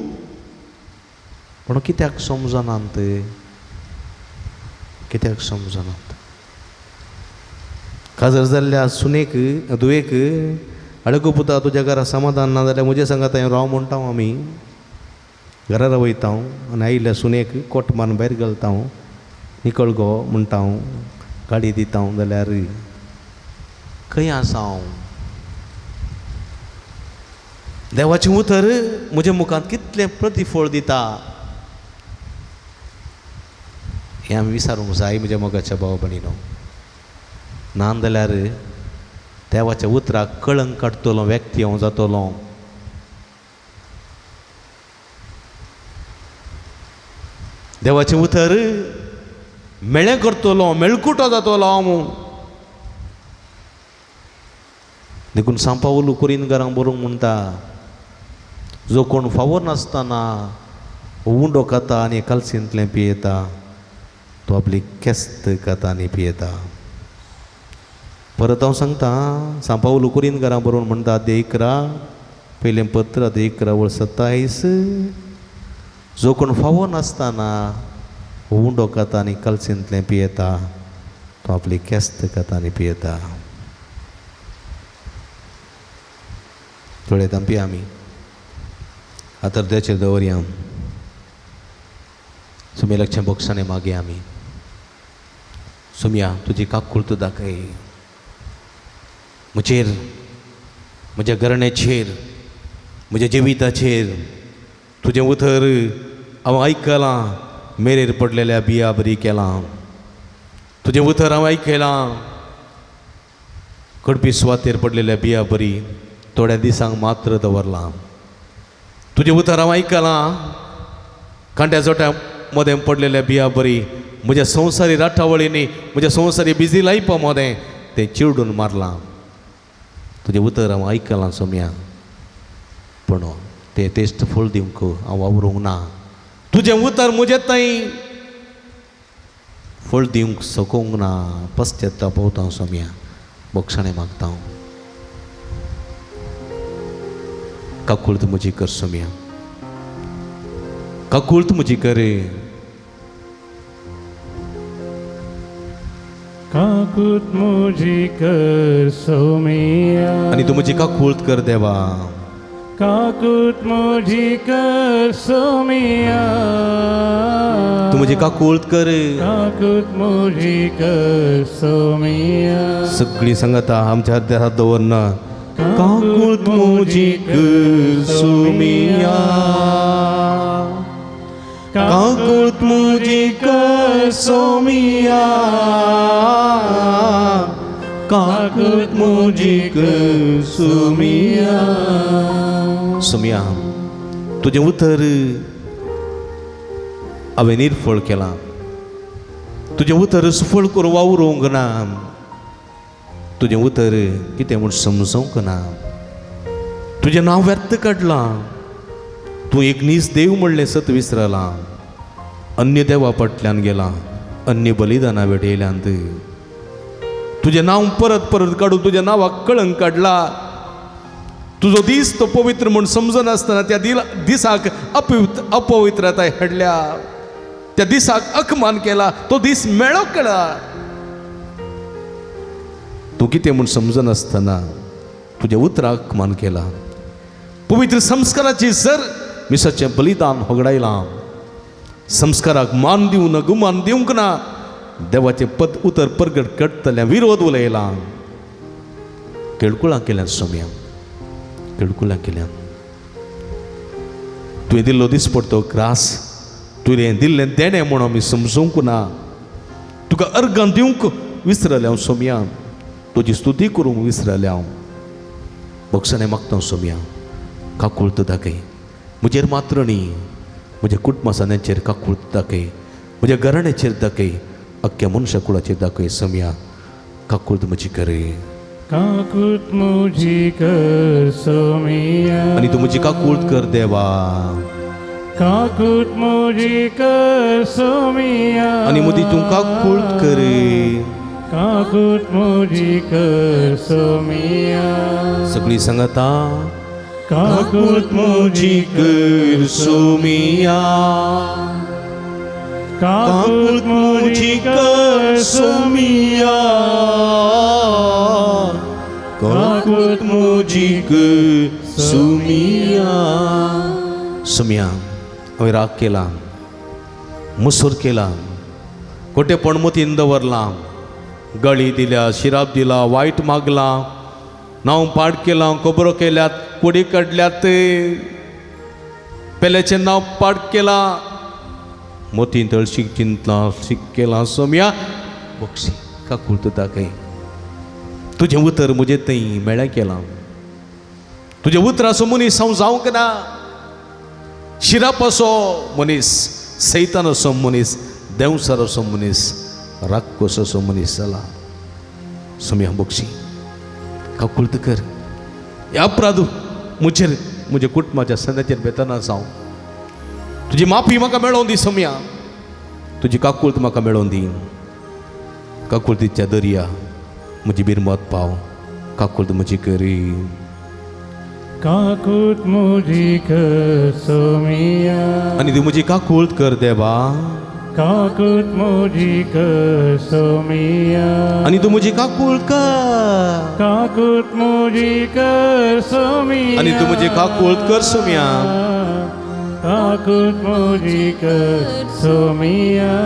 पूण कित्याक समजनात, कित्याक समजनात. काजर जाल्ल्या सुनेक धुवेक अडगो पुता तुज्या घरा समाधान ना जाल्यार म्हज्या सांगात हांव राव म्हणटा, आमी घरा वयता आनी आयिल्ल्या सुनेक कोट मारून भायर घालता, निकळ गो म्हणटा, गाडी दिता जाल्यार खंय आसा हांव? देवाचें उतर म्हज्या मुखांत कितलें प्रतिफळ दिता हें आमी विचारूंक जाय म्हज्या मोगाच्या भाव भयणीनो. ना जाल्यार देवाच्या उतराक कळंक काडटलो व्यक्ती हांव जातलो. देवाचें उतर मेळें करतलो, मेळकुटो जातलो हांव. देखून सांपावलू कोरिनगारांक बरोवंक म्हणटा, जो कोण फावो नासतना उंडो खाता आनी कलसींतलें पियेता तो आपली केस्त खाता आनी पियेता. परत हांव सांगता, सांपावलू कोरिनगारां बरोवन म्हणटा, 11 पयलें पत्र 11:27, जो कोण फावो नासतना उंडो खाता आनी कलसींतलें पियेता तो आपली केस्त खाता आनी पियेता. थोडे तांपी आमी आतां अर्द्याचेर दवरया. सुमी लक्षां बोक्षांनी मागया आमी, सुमया तुजी काकुळट दाखय म्हजेर, म्हज्या घराण्याचेर, म्हज्या जिविताचेर. तुजें उतर हांव आयकलां, मेरेर पडलेल्या बिया बरी केलां. तुजें उतर हांव आयकलां, कडपी सुवातेर पडलेल्या बिया बरी थोड्या दिसांक मात्र दवरलां. तुजें उतर हांव आयकलां, कांट्या जोट्या मदें पडलेल्या बिया बरी म्हज्या संवसारी राठावळींनी, म्हज्या संवसारी बिजी लायफा मदें तें चिरडून मारलां. तुजें उतर हांव आयकलां सोम्या, पूण तें टेस्ट फळ दिवंक हांव वावरूंक ना. तुजें उतर म्हजें थंय फळ दिवंक शकूंक ना. पश्चाताप पावता सोम्या, बोक्षाणें मागता हांव. काकुळट म्हजी कर सोम्या, काकुळट म्हजी कर. काकूत म्हजी कर सोमिया, आनी तूं म्हजी काकुळट कर देवा. काकूत म्हजी कर सोमिया, तूं म्हजी काकुळट कर. काकूत म्हजी कर सोमिया. सगळी सांगता आमच्या हात हात दवरना. काकुळट म्हजी कर सोमिया, काकुळट म्हजी कर सोमिया, काकुळट म्हजी कर सोमिया. सोमिया तुजें उतर हांवें निर्फळ केलां, तुजें उतर सुफळ करून वावरूंक ना, तुजें उतर कितें म्हूण समजूंक ना, तुजें नांव व्यर्थ काडलां, तूं एक नीज देव म्हणलें सत विसरलां, अन्य देवा फाटल्यान गेलां, अन्य बलिदानां भेटयल्यांत, तुजें नांव परत परत काडून तुज्या नांवाक कळंक काडला. तुजो दीस तो पवित्र म्हूण समजनासतना त्या दिसाक अपवित्रताय हाडल्या, त्या दिसाक अकमान केला, तो दीस मेळो केला. तूं कितें म्हूण समजनासतना तुज्या उतराक अकमान केला. पवित्र संस्काराची सर मिसाचें बलिदान होगडायलां. संस्काराक मान दिवंक ना, गुमान दिवंक ना, देवाचें पद उतर परगट करतल्या विरोध उलयला. केळकुळां केल्यान सोम्या, केळकुळां केल्यान. तुवें दिल्लो दिसपडतो ग्रास, तुवें दिल्लें देणें म्हूण आमी समजूंक ना, तुका अर्गां दिवंक विसरलें हांव सोम्या, तुजी स्तुती करूंक विसरलें हांव. बक्षाणें मागता सोम्या, काकुळट दाखय म्हजेर मात्र न्ही, म्हज्या कुटुंबासांचेर काकुळट दाखय, म्हज्या घराण्याचेर दाखय, अख्ख्या मनशा कुळाचेर दाखय सोम्या, काकुळट म्हजी कर. काकूत म्हजी कर सोमिया, आनी तूं म्हजी काकुळट कर देवा. काकूत म्हजी कर सोमिया, आनी म्हजी तूं काकुळट कर. काकूत म्हजी कर सोमिया. सगळी सांगता. काकूत म्हजी कर सोमिया. काकूत म्हजी कर सोमिया. काकूत म्हजी कर सोमिया. सोमिया, हांवें राग केला, मुसूर केला, खोटेपण मतीन दवरलां, गळी दिल्या, शिराप दिला, वायट मागलां, नांव पाड केलां, खबरो केल्यात, कुडी काडल्यात, पेल्याचें नांव पाड केलां, मोतीन तळशीक चिंतलां, शीक केलां. सोम्या, बक्षी काकूळ दाखय. तुजें उतर म्हजें थंय मेळ्ळें केलां. तुजें उतराचो मनीस हांव जावंक ना. शिरापाचो मनीस, सैतानाचो मनीस, देंवसाराचो मनीस, राक्कोसाचो मनीस जाला. सोम्या, बक्षी काकुळत कर. हे अपराध म्हजेर, म्हज्या कुटुंबाच्या संद्याचेर बेतना जावं. तुजी माफी म्हाका मेळोवन दी सोम्या. तुजी काकुळत म्हाका मेळोवन दी. काकुळतीच्या दर्या म्हजी बिरमत पाव. काकुळत म्हजी करी. काकूत म्हजी कर सोमिया. आनी तूं म्हजी काकुळत कर देवा. काकूत म्हजी कर सोमिया. आनी तूं म्हजी काकुळत कर. काकूत म्हजी कर सोमिया. आनी तूं म्हजी काकुळत कर सोम्या. काकूत म्हजी कर सोमिया.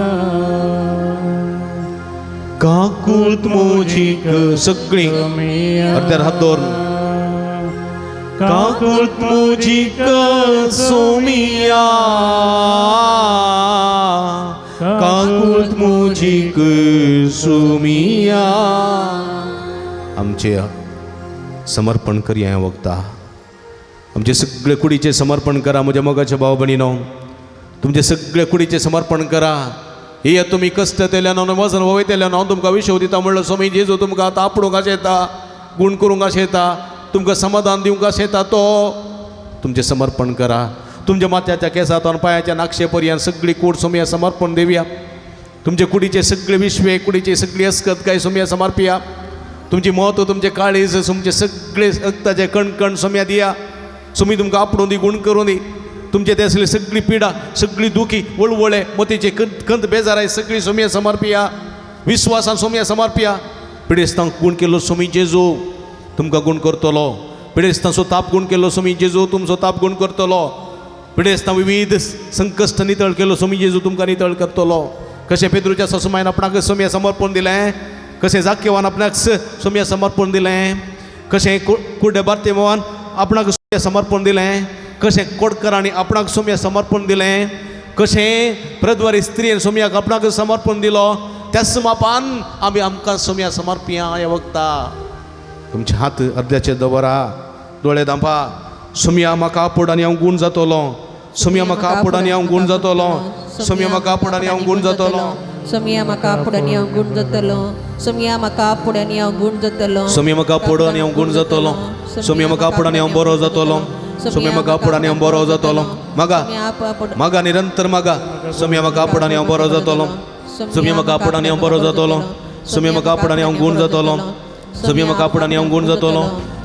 काकुळत म्हजी कर. सगळी सोमिया. अर्द्यार हात दवर. काकुळत म्हजी कर सोमिया. काकुळत म्हजी कर सोमिया. आमचे समर्पण करया ह्या वखदा. आमचे सगळे कुडीचें समर्पण करा. म्हज्या मोगाच्या भाव भयणीनो, तुमचे सगळे कुडीचें समर्पण करा. हे तुमी कश्ट तेल्यान वजन वयतेल्यान हांव तुमकां विशव दिता म्हणलो स्वामी जेजू. तुमकां आतां आपडूंक अशें येता, गूण करूंक अशें येता, तुमकां समाधान दिवंक अशें येता. तो तुमचें समर्पण करा. तुमच्या माथ्याच्या केंसांत पांयाच्या नाक्षे पर्यंत सगळी कूड सोमया समर्पण दिवया. तुमचे कुडीचे सगळे विश्वे, कुडीची सगळी अस्कत काय सोमया समर्पिया. तुमची म्हत्व, तुमचे काळीज, तुमचे सगळे रक्ताचे कणकण सोमया दिया. सोमी तुमकां आपडूं दी, गूण करूं दी. तुमचे ते आसली सगळी पिडा, सगळी दुखी, वळवळे, मतीचे कंत, बेजाराय सगळी सोमया समर्पिया. विस्वासान सोमया समर्पिया. पिडेस्तांक गूण केल्लो सोमी जेजू तुमकां गूण करतलो. पिडेस्तांचो ताप गूण केल्लो सोमी जेजू तुमचो ताप गूण करतलो. पिडेस्तां विविध संकश्ट नितळ केलो सोमी जेजू तुमकां नितळ करतलो. कशें पेद्रूच्या ससुमायन आपणाक सोमया समर्पण दिलें, कशें जाकेवान आपणाक सोमया समर्पण दिलें, कशें कुड्डे बार्तेमोवान आपणाक सोमया समर्पण दिलें, कशें कोडकरांनी आपणाक सोमया समर्पण दिलें, कशें प्रद्वारी स्त्रियेन सोमयाक आपणाक समर्पण दिलो, त्याच मापान आमी आमकां सोमया समर्पिया ह्या वखदा. तुमचे हात अर्द्याचे दवरा, दोळे धांपा. सोमया म्हाका आपोड आनी हांव गूण जातलो. सोमया म्हाका आपोड आनी हांव गूण जातलो. सोमया म्हाका आपोड आनी हांव गूण जातलो. सोमया म्हाका आपोड आनी हांव गूण जातलो. सोमया म्हाका आपोड आनी हांव गूण जातलो. सोमया म्हाका आपोड आनी हांव गूण जातलो. सोमया म्हाका आपोड आनी हांव बरो जातलो. सोमया म्हाका आपोड आनी हांव बरो जातलो. मागा, मागा, निरंतर मागा. सोमया म्हाका आपोड आनी हांव बरो जातलो. सोमया म्हाका आपोड आनी हांव बरो जातलो. सोमया म्हाका आपोड आनी हांव गूण जातलो. सोमया म्हाका आपोड आनी हांव गूण जातलो.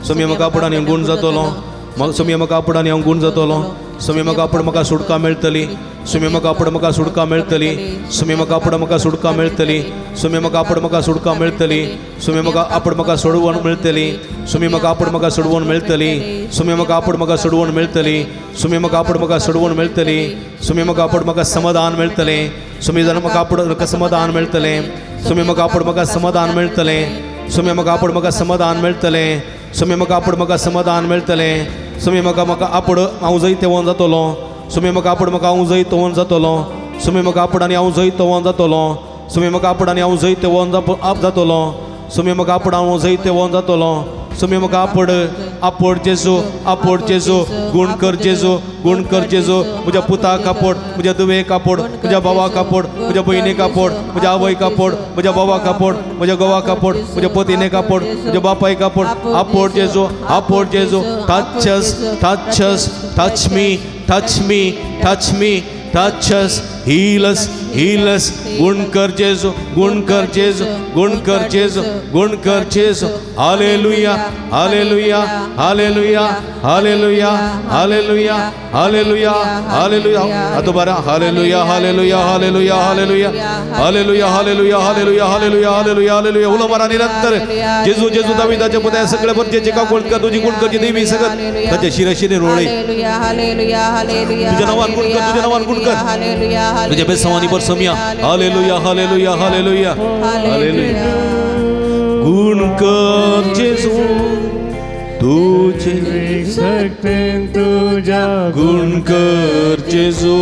सोमया म्हाका आपोड आनी हांव गूण जातलो. सोमया म्हाका आपोड आनी हांव गूण जातलो. सोमया म्हाका आपोड म्हाका सुटका मेळटली. सोमया म्हाका आपोड म्हाका सुटका मेळटली. सोमया म्हाका आपोड म्हाका सुटका मेळटली. सोमया म्हाका आपोड म्हाका सुटका मेळटली. सोमया म्हाका आपोड म्हाका सोडवण मेळटली. सोमया म्हाका आपोड म्हाका सोडवण मेळटली. सोमया म्हाका आपोड म्हाका सोडवण मेळटली. सोमया म्हाका आपोड म्हाका सोडवण मेळटली. सोमया म्हाका आपोड म्हाका समाधान मेळटलें. सोमया जाण म्हाका आपोड म्हाका समाधान मेळटलें. सोमया म्हाका आपोड म्हाका समाधान मेळटलें. सोमया म्हाका आपोड म्हाका समाधान मेळटलें. सोमया म्हाका आपोड म्हाका समाधान मेळटलें. सोमया म्हाका म्हाका आपोड हांव जैतवंत जातलो. सोमया म्हाका आपोड म्हाका हांव जैतवंत जातलो. सोमया म्हाका आपोड आनी हांव जैतवंत जातलो. सोमया म्हाका आपोड आनी हांव जैतवंत जातलो. सोमया म्हाका आपोड हांव जैतवंत जातलो. सोमया म्हाका आपोड, आपोड जेजू, आपोड जेजू, गूण कर जेजू, गूण कर जेजू. म्हज्या पुताक आपोड, म्हज्या धुवेक आपोड, म्हज्या भावाक आपोड, म्हज्या भयणीक आपोड, म्हज्या आवयक आपोड, म्हज्या भावाक आपोड, म्हज्या घोवाक आपोड, म्हज्या पतिनेक आपोड, म्हज्या बापायक आपोड. आपोड जेजू, आपोड जेजू. Touch us, touch us, touch me, touch me, touch me, touch us. heal us, heal us. गुण कर जेजू, गुण कर जेजू, गुण कर जेजू, गुण कर जेजू. Hallelujah, hallelujah, hallelujah, hallelujah, hallelujah, hallelujah, hallelujah. आता बरा hallelujah, hallelujah, hallelujah, hallelujah, hallelujah, hallelujah, hallelujah, hallelujah, hallelujah, hallelujah. उलो मारा निरंतर. जेजू जेजू दाविदाच्या पुत्या सगळे बरजेचे का गुण कर, तुझी गुण करची देवी सगळं ताच्या शिराशीने रोळे. Hallelujah, hallelujah, hallelujah. तुझ्या नावान गुण कर, तुझ्या नावान गुण कर. हालेलुया, तुझ्या बेसवानी पर समिया. Hallelujah, hallelujah, hallelujah, hallelujah. गुण कर जेजू तुझे सकतेन तुझ्या गुण कर जेजू,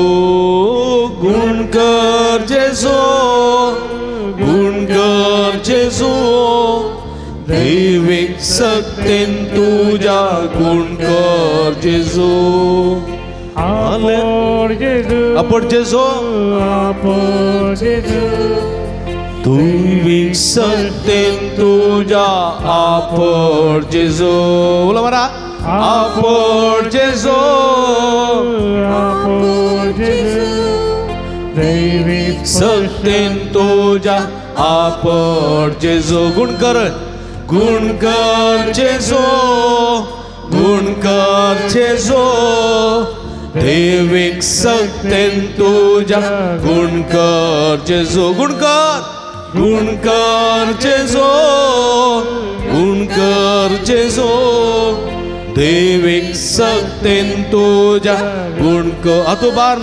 गुण कर जेजू, गुण कर जेजू. दैविक सकतेन तुझ्या गुण कर जेजू. आपण जेजू, आपण जेजू, आपण जेजू. दैविक सकतेन तुझ्या आपण जेजू. बोला बरा आपण जेजू, आपण जेजू. दैविक सकतेन तुझ्या आपण जेजू. गुण कर, गुण कर जेजू, गुण कर जेजू. दैविक सकतेन तुझ्या गुण कर जेजू. गुण कर, गुण कर जेजू, गुण कर जेजू. दैविक सकतेन तुझ्या गुण कर. आतो bar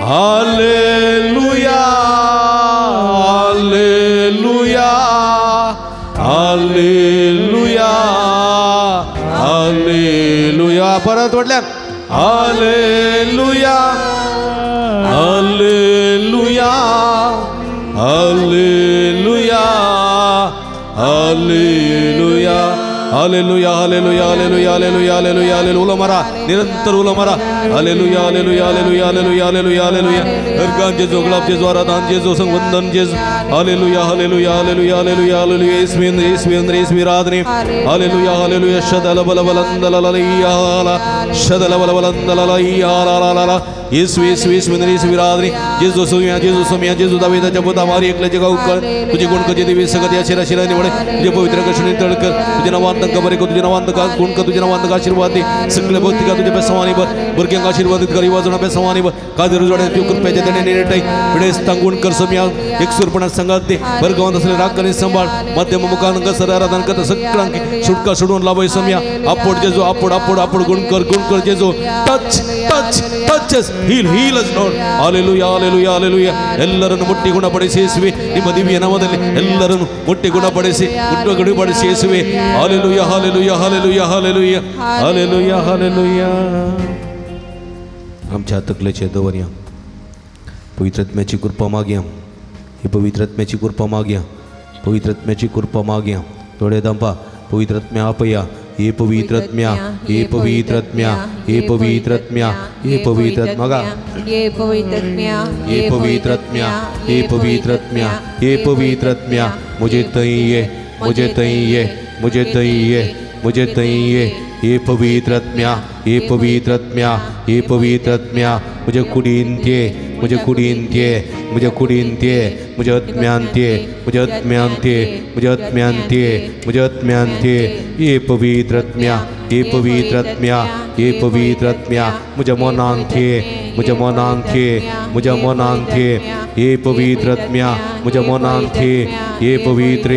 hallelujah, hallelujah, hallelujah, hallelujah. परत म्हटल्या hallelujah, hallelujah, hallelujah, hallelujah, hallelujah, hallelujah, hallelujah, hallelujah, hallelujah, hallelujah. उलो मारा निरंतर, उलो मारा. Hallelujah, hallelujah, hallelujah, hallelujah, hallelujah, hallelujah. हरगान जेजू, गुलाब जेजू, आराधन जेजू, संवंदन जेजू. Hallelujah, hallelujah, hallelujah, hallelujah, hallelujah. येसवी येसवी येसवी आराधने. Hallelujah, hallelujah. शदल बल बलंदल शदल बल बलंदल. येसवी येसवी येसवी येसवी आराधने. जेजू सुमिया, जेजू सुमिया, जेजू दाविदाच्या पुता मारी एकल्याचे गाव कर. तुझी गुण कधी देवी सगत या शिरा शिरा निवडे. तुझे पवित्र कृष्णी तळकर तुझे नावांत बरे कर, तुझे नावांत का गुण कर, तुझे नावांत आशीर्वाद दे. सगळे भक्ती का तुझ्या बेसवानी बर भुरग्यांक आशीर्वाद कर, वाजवणा बेसवानी बर काजर जोड्या तू कृपेच्या देणे निरटाई पिढेस तांगून कर समिया एकसूरपणात संगात दे. भरगावात असले राग करी सांभाळ मध्यम मुखांग सर आराधन करता सगळ्यांकी सुटका सोडून लावय समिया. आपोड जेजू, आपोड आपोड आपोड. गुण कर, गुण कर जेजू. Touch touch touches, heal heal us Lord. Hallelujah, hallelujah, hallelujah. ಎಲ್ಲರನ್ನು ಮುಟ್ಟಿ ಗುಣಪಡಿಸಿ ಯೇಸುವೆ. ನಿಮ್ಮ ದಿವ್ಯ ನಾಮದಲ್ಲಿ ಎಲ್ಲರನ್ನು ಮುಟ್ಟಿ ಗುಣಪಡಿಸಿ, ಮುಟ್ಟು ಗುಣಪಡಿಸಿ ಯೇಸುವೆ. Hallelujah, hallelujah, hallelujah, hallelujah, hallelujah, hallelujah. आमच्या तकलेचे दवरया पवित्र आत्म्याची कृपा मागया. ही पवित्र आत्म्याची कृपा मागया, पवित्र आत्म्याची कृपा मागया. थोडे दांपा पवित्र आत्म्या आपया. हे पवित्र आत्म्या, हे पवित्र आत्म्या, हे पवित्र आत्म्या, हे पवित्र आत्मा गा. ये पवित्र आत्म्या, हे पवित्र आत्म्या, हे पवित्र आत्म्या, हे पवित्र आत्म्या. मुझे तई ये, मुझे तई ये, मुझे तई ये, मुझे तई ये. हे पवित्र आत्म्या, हे पवित्र आत्म्या, हे पवित्र आत्म्या. मुझे कुडीन ते, मुझे कुडीन ते, मुझे कुडीन ते, मुझे आत्म्यान ते, मुझे आत्म्यान ते, मुझे आत्म्यान ते, मुझे आत्म्यान ते. हे पवित्र आत्म्या, हे पवित्र आत्म्या, हे पवित्र आत्म्या. मुझे मनान थे, मुझे मनान थे, मुझे मनान थे. हे पवित्र आत्म्या, मुझे मनान थे. हे पवित्र,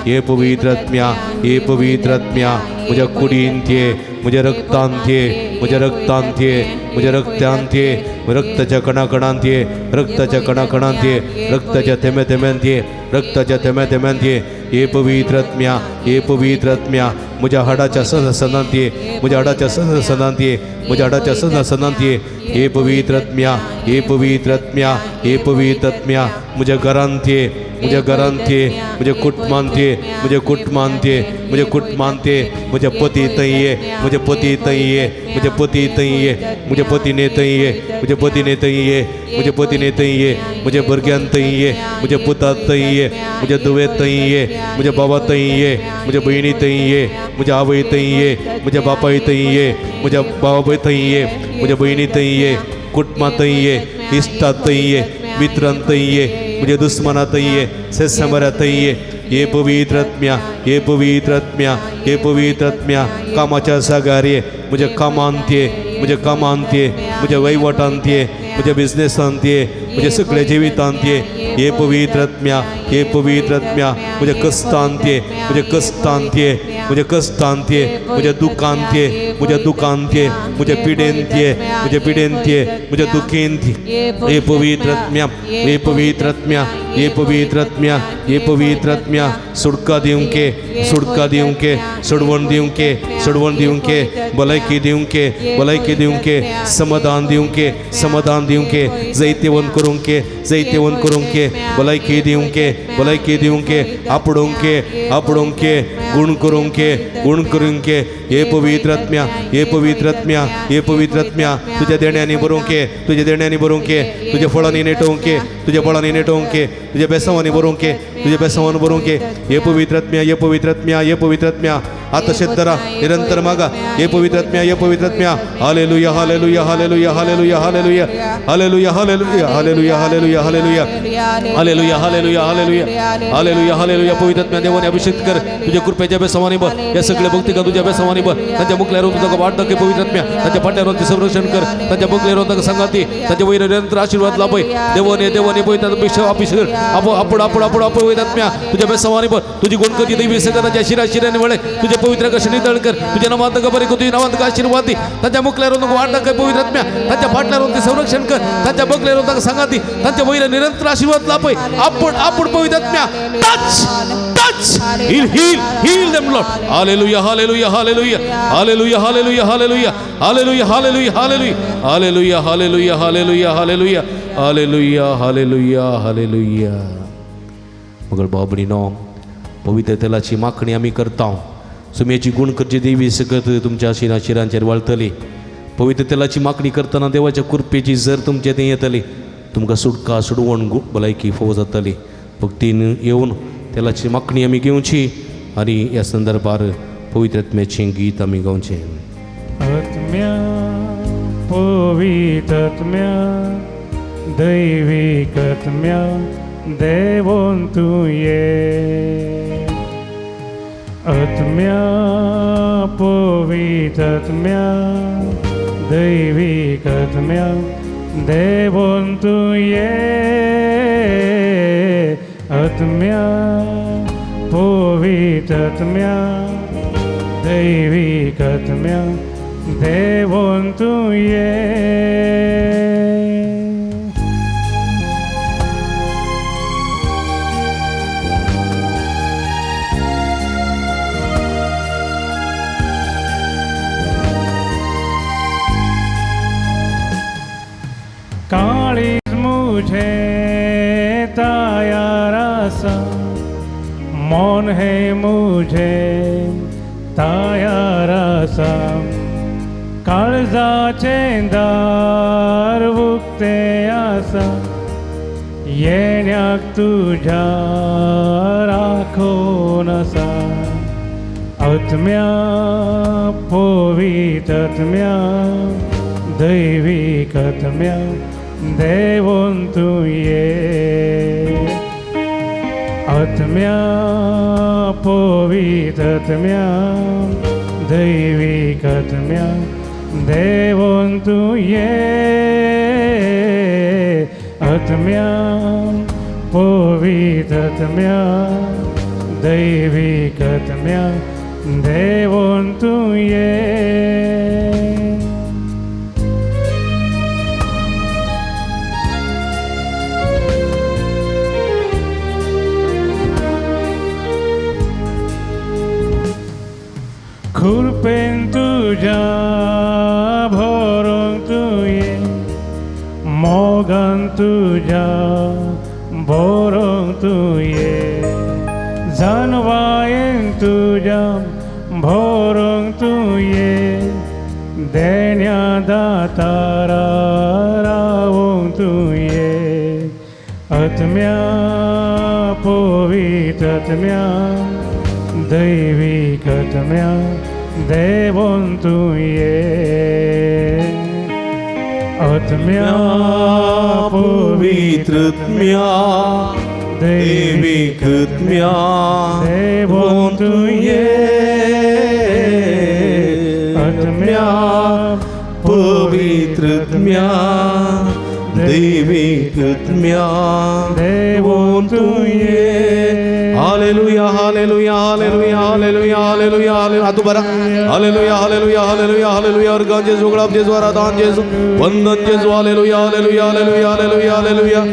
हे पवित्र आत्म्या, हे पवित्र आत्म्या. मुझे कुडीन थे, मुझे रक्तान थे, मुझे रक्तान थे, मुझे रक्तान थे. रक्ताच्या कणाकणांत ये, रक्ताच्या कणाकणांत ये, रक्ताच्या थेंब्या थेंब्यांत ये, रक्ताच्या थेंब्या थेंब्यांत ये. हे पवित्र आत्म्या, हे पवित्र आत्म्या. म्हज्या हाडाच्या सदसनांत ये, म्हज्या हाडाच्या सदसनांत ये, म्हज्या हाडाच्या सदसनांत ये. हे पवित्र आत्म्या, हे पवित्र आत्म्या, हे पवित्र आत्म्या. म्हज्या घरांत ये, म्हज्या घरांत ये, म्हज्या कुटुंबांत ये, म्हज्या कुटुंबांत ये, म्हज्या कुटुंबांत ये. म्हज्या पती थंय ये, म्हज्या पती थंय ये, म्हज्या पती थंय ये, म्हज्या पतीने थंय ये, म्हज्या पतीने थंय ये, म्हज्या पतीने थंय ये, म्हज्या भुरग्यान थंय ये, म्हज्या पुतात थंय ये, म्हज्या धुवेत थंय ये, म्हज्या बाबा थंय ये, म्हज्या भयणी थंय ये, म्हज्या आवय थंय ये, म्हज्या बापाय थंय ये, म्हज्या बाबाय थंय ये, म्हज्या भयणी थंय ये, कुटुंबा थंय ये, इश्टां थंय ये, मित्रां थंय ये, म्हज्या दुस्मना थंय ये, सेसमरा थंय ये. ये पवित्र आत्म्या, ये पवित्र आत्म्या, ये पवित्र आत्म्या, कामाच्या जाग्यार ये, म्हज्या कामांत ये, म्हज्या कामांत ये, म्हज्या वहिवटांत ये, म्हज्या बिजनेसांत ये, म्हज्या सगळ्या जिवितांत ये. ये पवित्र आत्म्या, ये पवित्र आत्म्या, म्हज्या कश्टांत ये, म्हज्या कश्टांत ये, म्हज्या कश्टांत ये, म्हज्या दुखांत ये, म्हज्या दुखांत ये, म्हज्या पिडेंत ये, म्हज्या पिडेंत ये, म्हज्या दुखेंत ये. ये पवित्र आत्म्या, ये पवित्र आत्म्या, ये पवित्र आत्म्या, ये पवित्र आत्म्या, सुटका दिवंके, सुटका दिवंके, सोडवण दिवंके, सोडवण दिवंके, भलायकी दिवंके, भलायकी दिवंके, समाधान दिवंके, समाधान दिवंके, जैतेवन करूंके, जैतेवन करूंके, भलायकी दिवंके, भलायकी दिवंके, आपडोंके, आपडोंके, गुण करूंके, गुण करूंके. हे पवित्र आत्म्या, हे पवित्र आत्म्या, हे पवित्र आत्म्या, तुझ्या देण्यांनी बरोवंके, तुझ्या देण्यांनी बरोवंके, तुझ्या फळांनी नेटोवंके, तुझ्या फळांनी नेटोवंके, तुझ्या बेसावांनी बरोवंके, तुझ्या बेसावान बरोवंके. हे पवित्र आत्म्या, हे पवित्र आत्म्या, हे पवित्र आत्म्या, आता शेतरा निरंतर मागा. हे पवित्र आत्म्या, हे पवित्र आत्म्या. Hallelujah, hallelujah, hallelujah, hallelujah, hallelujah, hallelujah, hallelujah, hallelujah, hallelujah, hallelujah, hallelujah, hallelujah, hallelujah, hallelujah, hallelujah. पवित्र आत्म्या देवाने अभिषेक कर, तुझ्या कृपेच्या बेसवानी बर, या सगळ्या भक्ती का तुझ्या बेसवानी बर. त्यांच्या मुखल्यावर तुझा वाट दाखव पवित्र आत्म्या, त्यांच्या पाट्यावर संरक्षण कर, त्यांच्या मुखल्यावर तुझा संगाती, त्यांच्या वैर निरंतर आशीर्वाद लाभय. देवाने, देवाने पवित्र अभिषेक, अभिषेक आप आपण आपण आपण आपण पवित्र आत्म्या तुझ्या बेसवानी बर. तुझी गुणकती दैवी सगळं त्यांच्या शिरा शिराने वळे, तुझ्या पवित्र कशी नितळ कर, तुझ्या नावात बरे, तुझ्या नावात आशीर्वाद दे. त्यांच्या मुखल्यावर वाट दाखव पवित्र आत्म्या, त्यांच्या पाटल्यावर ते संरक्षण कर, त्यांच्या बगल्यावर संगाती, त्यांच्या वैर निरंतर आशीर्वाद लाभय. आपण आपण पवित्र आत्म्या touch, touch, heal, heal, heal them Lord. Hallelujah, hallelujah, hallelujah, hallelujah, hallelujah, hallelujah, hallelujah, hallelujah, hallelujah, hallelujah, hallelujah, hallelujah, hallelujah, hallelujah, hallelujah. मग बाबणीनो, पवित्र तेलाची माखणी आमी करता. सुमयेची गुण करची देवी सकत तुमच्या शिरा शिरांचेर वाळतली. पवित्र तेलाची मागणी करतना देवाच्या कृपेची जर तुमचे थंय येतली, तुमकां सुटका, सुडवण, भलायकी फोव जातली. भक्तीन येवन तेलाची मागणी आमी घेवची आनी ह्या संदर्भार पवित्र आत्म्याचें गीत आमी गावचें. आत्म्या, पवित्र आत्म्या, दैवीक आत्म्या, देवोन तूं ये. आत्म्या, पवित्र आत्म्या, दैवीक आत्म्या, देवोन तूं ये. आत्म्या, पवित्र आत्म्या, दैवीक आत्म्या, देवोन तूं ये. काळीज मुझे तयार आसा, मन हे मुझे तयार आसा, काळजाचें दार उक्तें आसा, येण्याक तुज्या राखून आसा. आत्म्या, पवित्र आत्म्या, दैवीक आत्म्या, देवोन तूं ये. आत्म्या, पवित्र आत्म्या, दैवीक आत्म्या, देवोन तूं ये. आत्म्या, पवित्र आत्म्या, दैवीक आत्म्या, देवोन तूं ये. खुरपेन तुज्या भरोंक तुवें, मोगान तुज्या भरोंक तुवें, जानवायेन तुज्या भरोंक तुवें, देण्या दातारा रावोंक तुवें. आत्म्या, पवित्र आत्म्या, दैवीक आत्म्या, देवोन तूं ये. आत्म्या पवित्रत्म्या देवीकृत्म्या देवोन Tuem आत्म्या पवित्रत्म्या देवीकृत्म्या देवोन Tuem. Hallelujah hallelujah hallelujah hallelujah hallelujah hallelujah. हातू बरा hallelujah hallelujah hallelujah hallelujah. Organ जेजू उगडाप जेजू आराधन जेजू वंदन जेजू. Hallelujah hallelujah hallelujah hallelujah hallelujah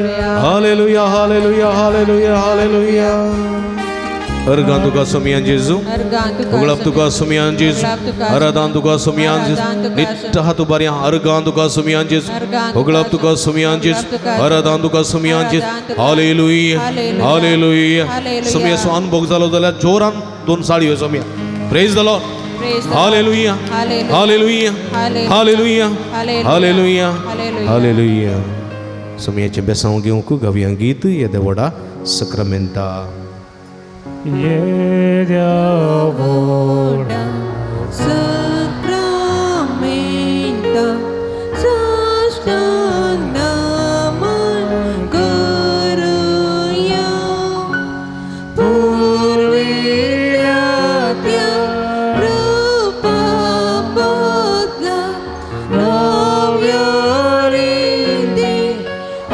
hallelujah hallelujah hallelujah hallelujah. Organ तुका सोमियान जेजू उगडाप तुका सोमियान जेजू आराधन तुका सोमियान जेजू नित्य हातू बऱ्या. अर्गान तुका सोमियान जेजू उगडाप तुका सोमियान जेजू आराधन तुका सोमियान जेजू. Hallelujah hallelujah. सोमियाचो अनुभव जालो जाल्यार जोरान दोन साडयो सोमिया. Praise the Lord. Hallelujah hallelujah hallelujah hallelujah hallelujah. सोमियाचें बेसांव घेवंक गावया गीत येदे व्हडा सक्रामेंता. येद्या व्हडा सक्रामेंता साष्टांग नमन करूया. पुर्विल्ल्या त्या रूपा बदला नव्या रिती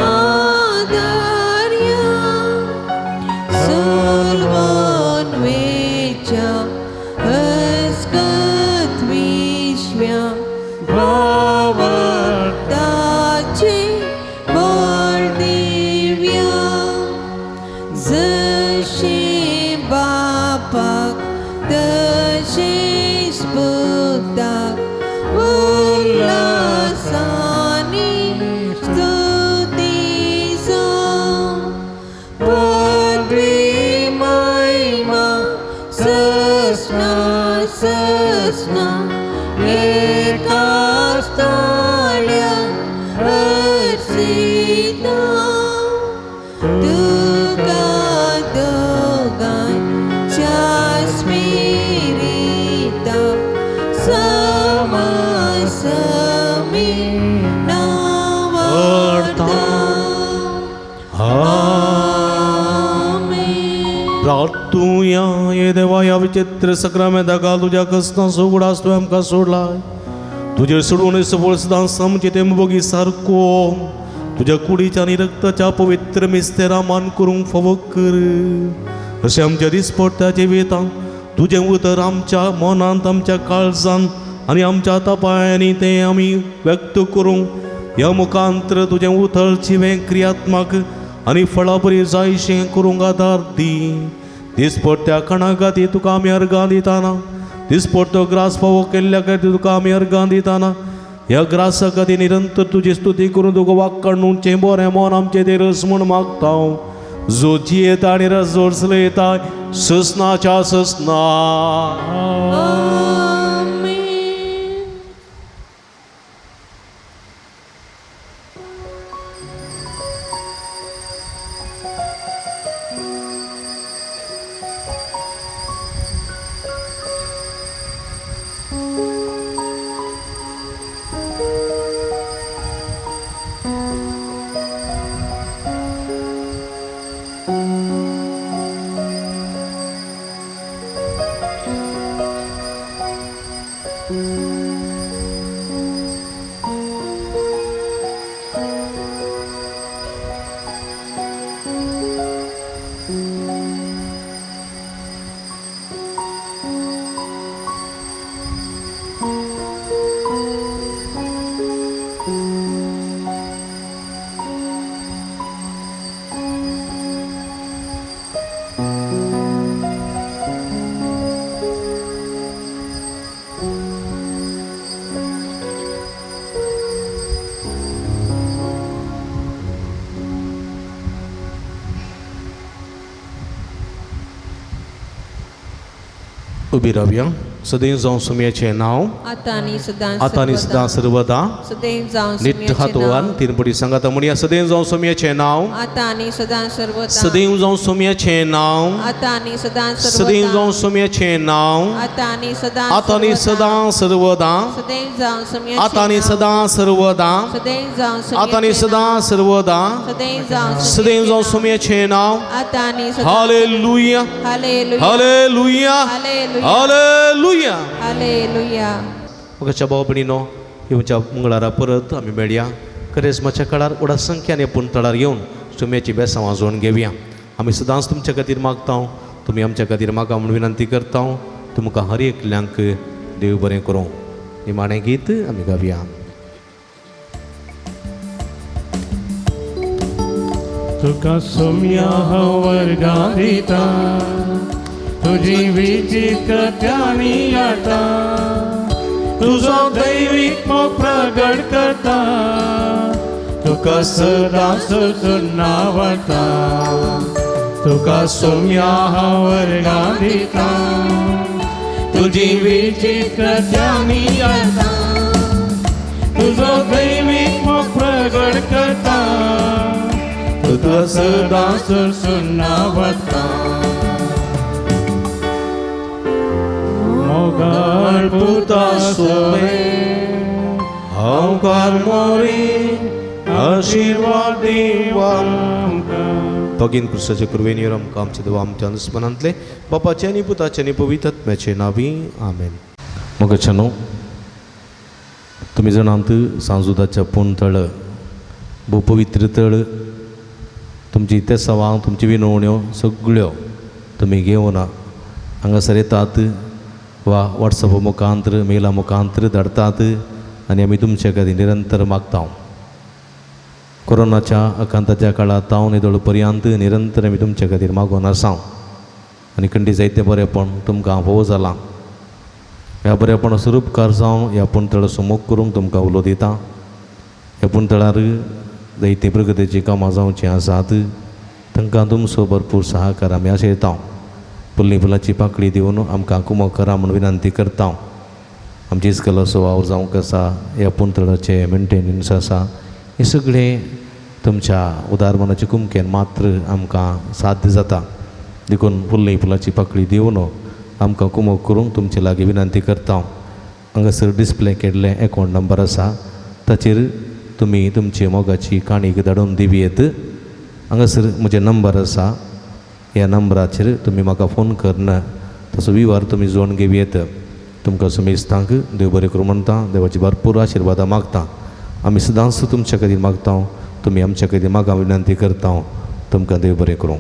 आदारया. सलवन वेच्या हस्कत विश्व्या भावार्थाचे बळ दिव्या. जशें बापाक तशेंच पुताक उल्हासानी स्तुती जावं. पदवी महिमा ससना ससना एका स्थाळ्या हर्षिता. तुका दोगांच्या स्पिरिता समासमी नावार्ता. आमेन. प्रार्थुया. हे देवा ह्या विचित्र सक्रामेंता काल तुज्या कसना उगडास तुवें आमकां सोडलाय. तुजेर सोडून सफळ सदां समचे ते मोगी सारको तुज्या कुडीच्या आनी रक्ताच्या पवित्र मिस्तेरा मान करूंक फावो कर. अशें आमच्या दिसपट्ट्या जिवितांत तुजें उतर आमच्या मनांत आमच्या काळजांत आनी आमच्या हातापायांनी तें आमी व्यक्त करूंक ह्या मुखांत्र तुजें उतर जिवें क्रियात्मक आनी फळाबरी जायशें करूंक आदार दी. दिसपट्ट्या कणा खातीर तुका आमी अर्गां दिताना दिसपट्टो ग्रास फावो केल्ल्या खातीर तुका आमी अर्गां दिताना ह्या ग्रासा खातीर निरंतर तुजी स्तुती करून तुका वाक्काडूचें बरें मन आमचें ते रस म्हूण मागता हांव. जो जियेता आनी रस जोडसलयता ससनाच्या ससना. आमेन. उबी रावया. सदैव जावं सुमयाचें नांव आतां आनी सदां आतां आनी सदां सर्वदा सदैव जावं निट्ट सुमयाचें हातवान नांव तीन पटी सांगाता म्हणया सदैव जावं सुमयाचें नांव आतां आनी सदां सर्वदा सदैव जावं सुमयाचें नांव आतां आनी सदां सदैव सर्वदा जावं सुमयाचें नांव आतां आनी सदां आतां आनी सर्वदा सदां सर्वदा सदैव जावं सुमयाचें आतां आनी नांव सदां सर्वदा सदैव जावं आतां आनी सुमयाचें सदां नांव सर्वदा सदैव जावं सदैव जावं सुमयाचें नांव सुमयाचें नांव आतां आनी सदां hallelujah hallelujah hallelujah hallelujah hallelujah hallelujah म्हाका भाव भयणीनो येवच्या मंगळारा परत आमी मेळया करेजमाच्या काळार व्हडा संख्यान पूण तळार येवन सुम्याची बेसां वाजोवन घेवया. आमी सदांच तुमच्या खातीर मागता, तुमी आमच्या खातीर मागा म्हूण विनंती करता. तुमकां हर एकल्यांक देव बरें करूं. निमाणें गीत आमी गावया. तुका सोम्या हांव वर्गां दिता तुजी विचित्र त्यानी आता तुजो दैवीक मोग प्रगट करता तुका सदां सुनावता तुका सोम्या हांव वर्गां दिता तुजी विचित्र त्यानी आता तुजो दैवीक मोग प्रगट करता तुका सदां सुनावता मोगाळ पुता सोमे हांवकार मोरी आशिर्वाद दिवा भगीन क्रिस्ताचे कृपेन आमकां आमच्या देवा आमच्या अनुस्मनांतले बापाचे आनी पुताचे आनी पवित्र नावी आमेन. मोगाच्यानो तुमी जाणांत सांजुदाच्या पूण तळ भोव पवित्र तळ तुमची तेसावां तुमची विनवण्यो सगळ्यो तुमी घेवन हांगासर येतात वा वॉट्सॅप मुखांतर मेला मुखांतर धाडटात आनी आमी तुमचे खातीर निरंतर मागता. कोरोनाच्या आकांताच्या काळांत हांव निदळ पर्यंत निरंतर आमी तुमचे खातीर मागून आसा आनी खंडी जायतें बरेंपण तुमकां भोव जालां. ह्या बरेपणाचो उपकार जावन ह्या पुणतळ सुमोग करूंक तुमकां उलो दिता. ह्या पुणतळार जायतीं प्रगतीचीं कामां जावचीं आसात तांकां तुमचो भरपूर सहाकार आमी आशयता. फुल्ली फुलाची पाकळी दिवन आमकां कुमक करा म्हूण विनंती करता. आमची इस्कलाचो वावर जावंक आसा ह्या पुणतळाचें मेंटेनन्स आसा हें सगळें तुमच्या उदार मनाचे कुमकेन मात्र आमकां साध्य जाता. देखून फुल्ली फुलाची पाकळी दिवन आमकां कुमक करूंक तुमचे लागीं विनंती करता. हांगासर डिस्प्ले केल्लें एकावंट नंबर आसा ताचेर तुमी तुमची मोगाची काणी धाडून दिवयेत. हांगासर म्हजें नंबर आसा ह्या नंबराचेर तुमी म्हाका फोन करून तसो विवार तुमी जोडून घेवयेत. तुमकां सुमेस्तांक देव बरें करूं म्हणटा. देवाची भरपूर आशिर्वादां मागता. आमी सदांच तुमच्या खातीर मागता तुमी आमच्या खातीर मागा विनंती करता. तुमकां देव बरें करूं.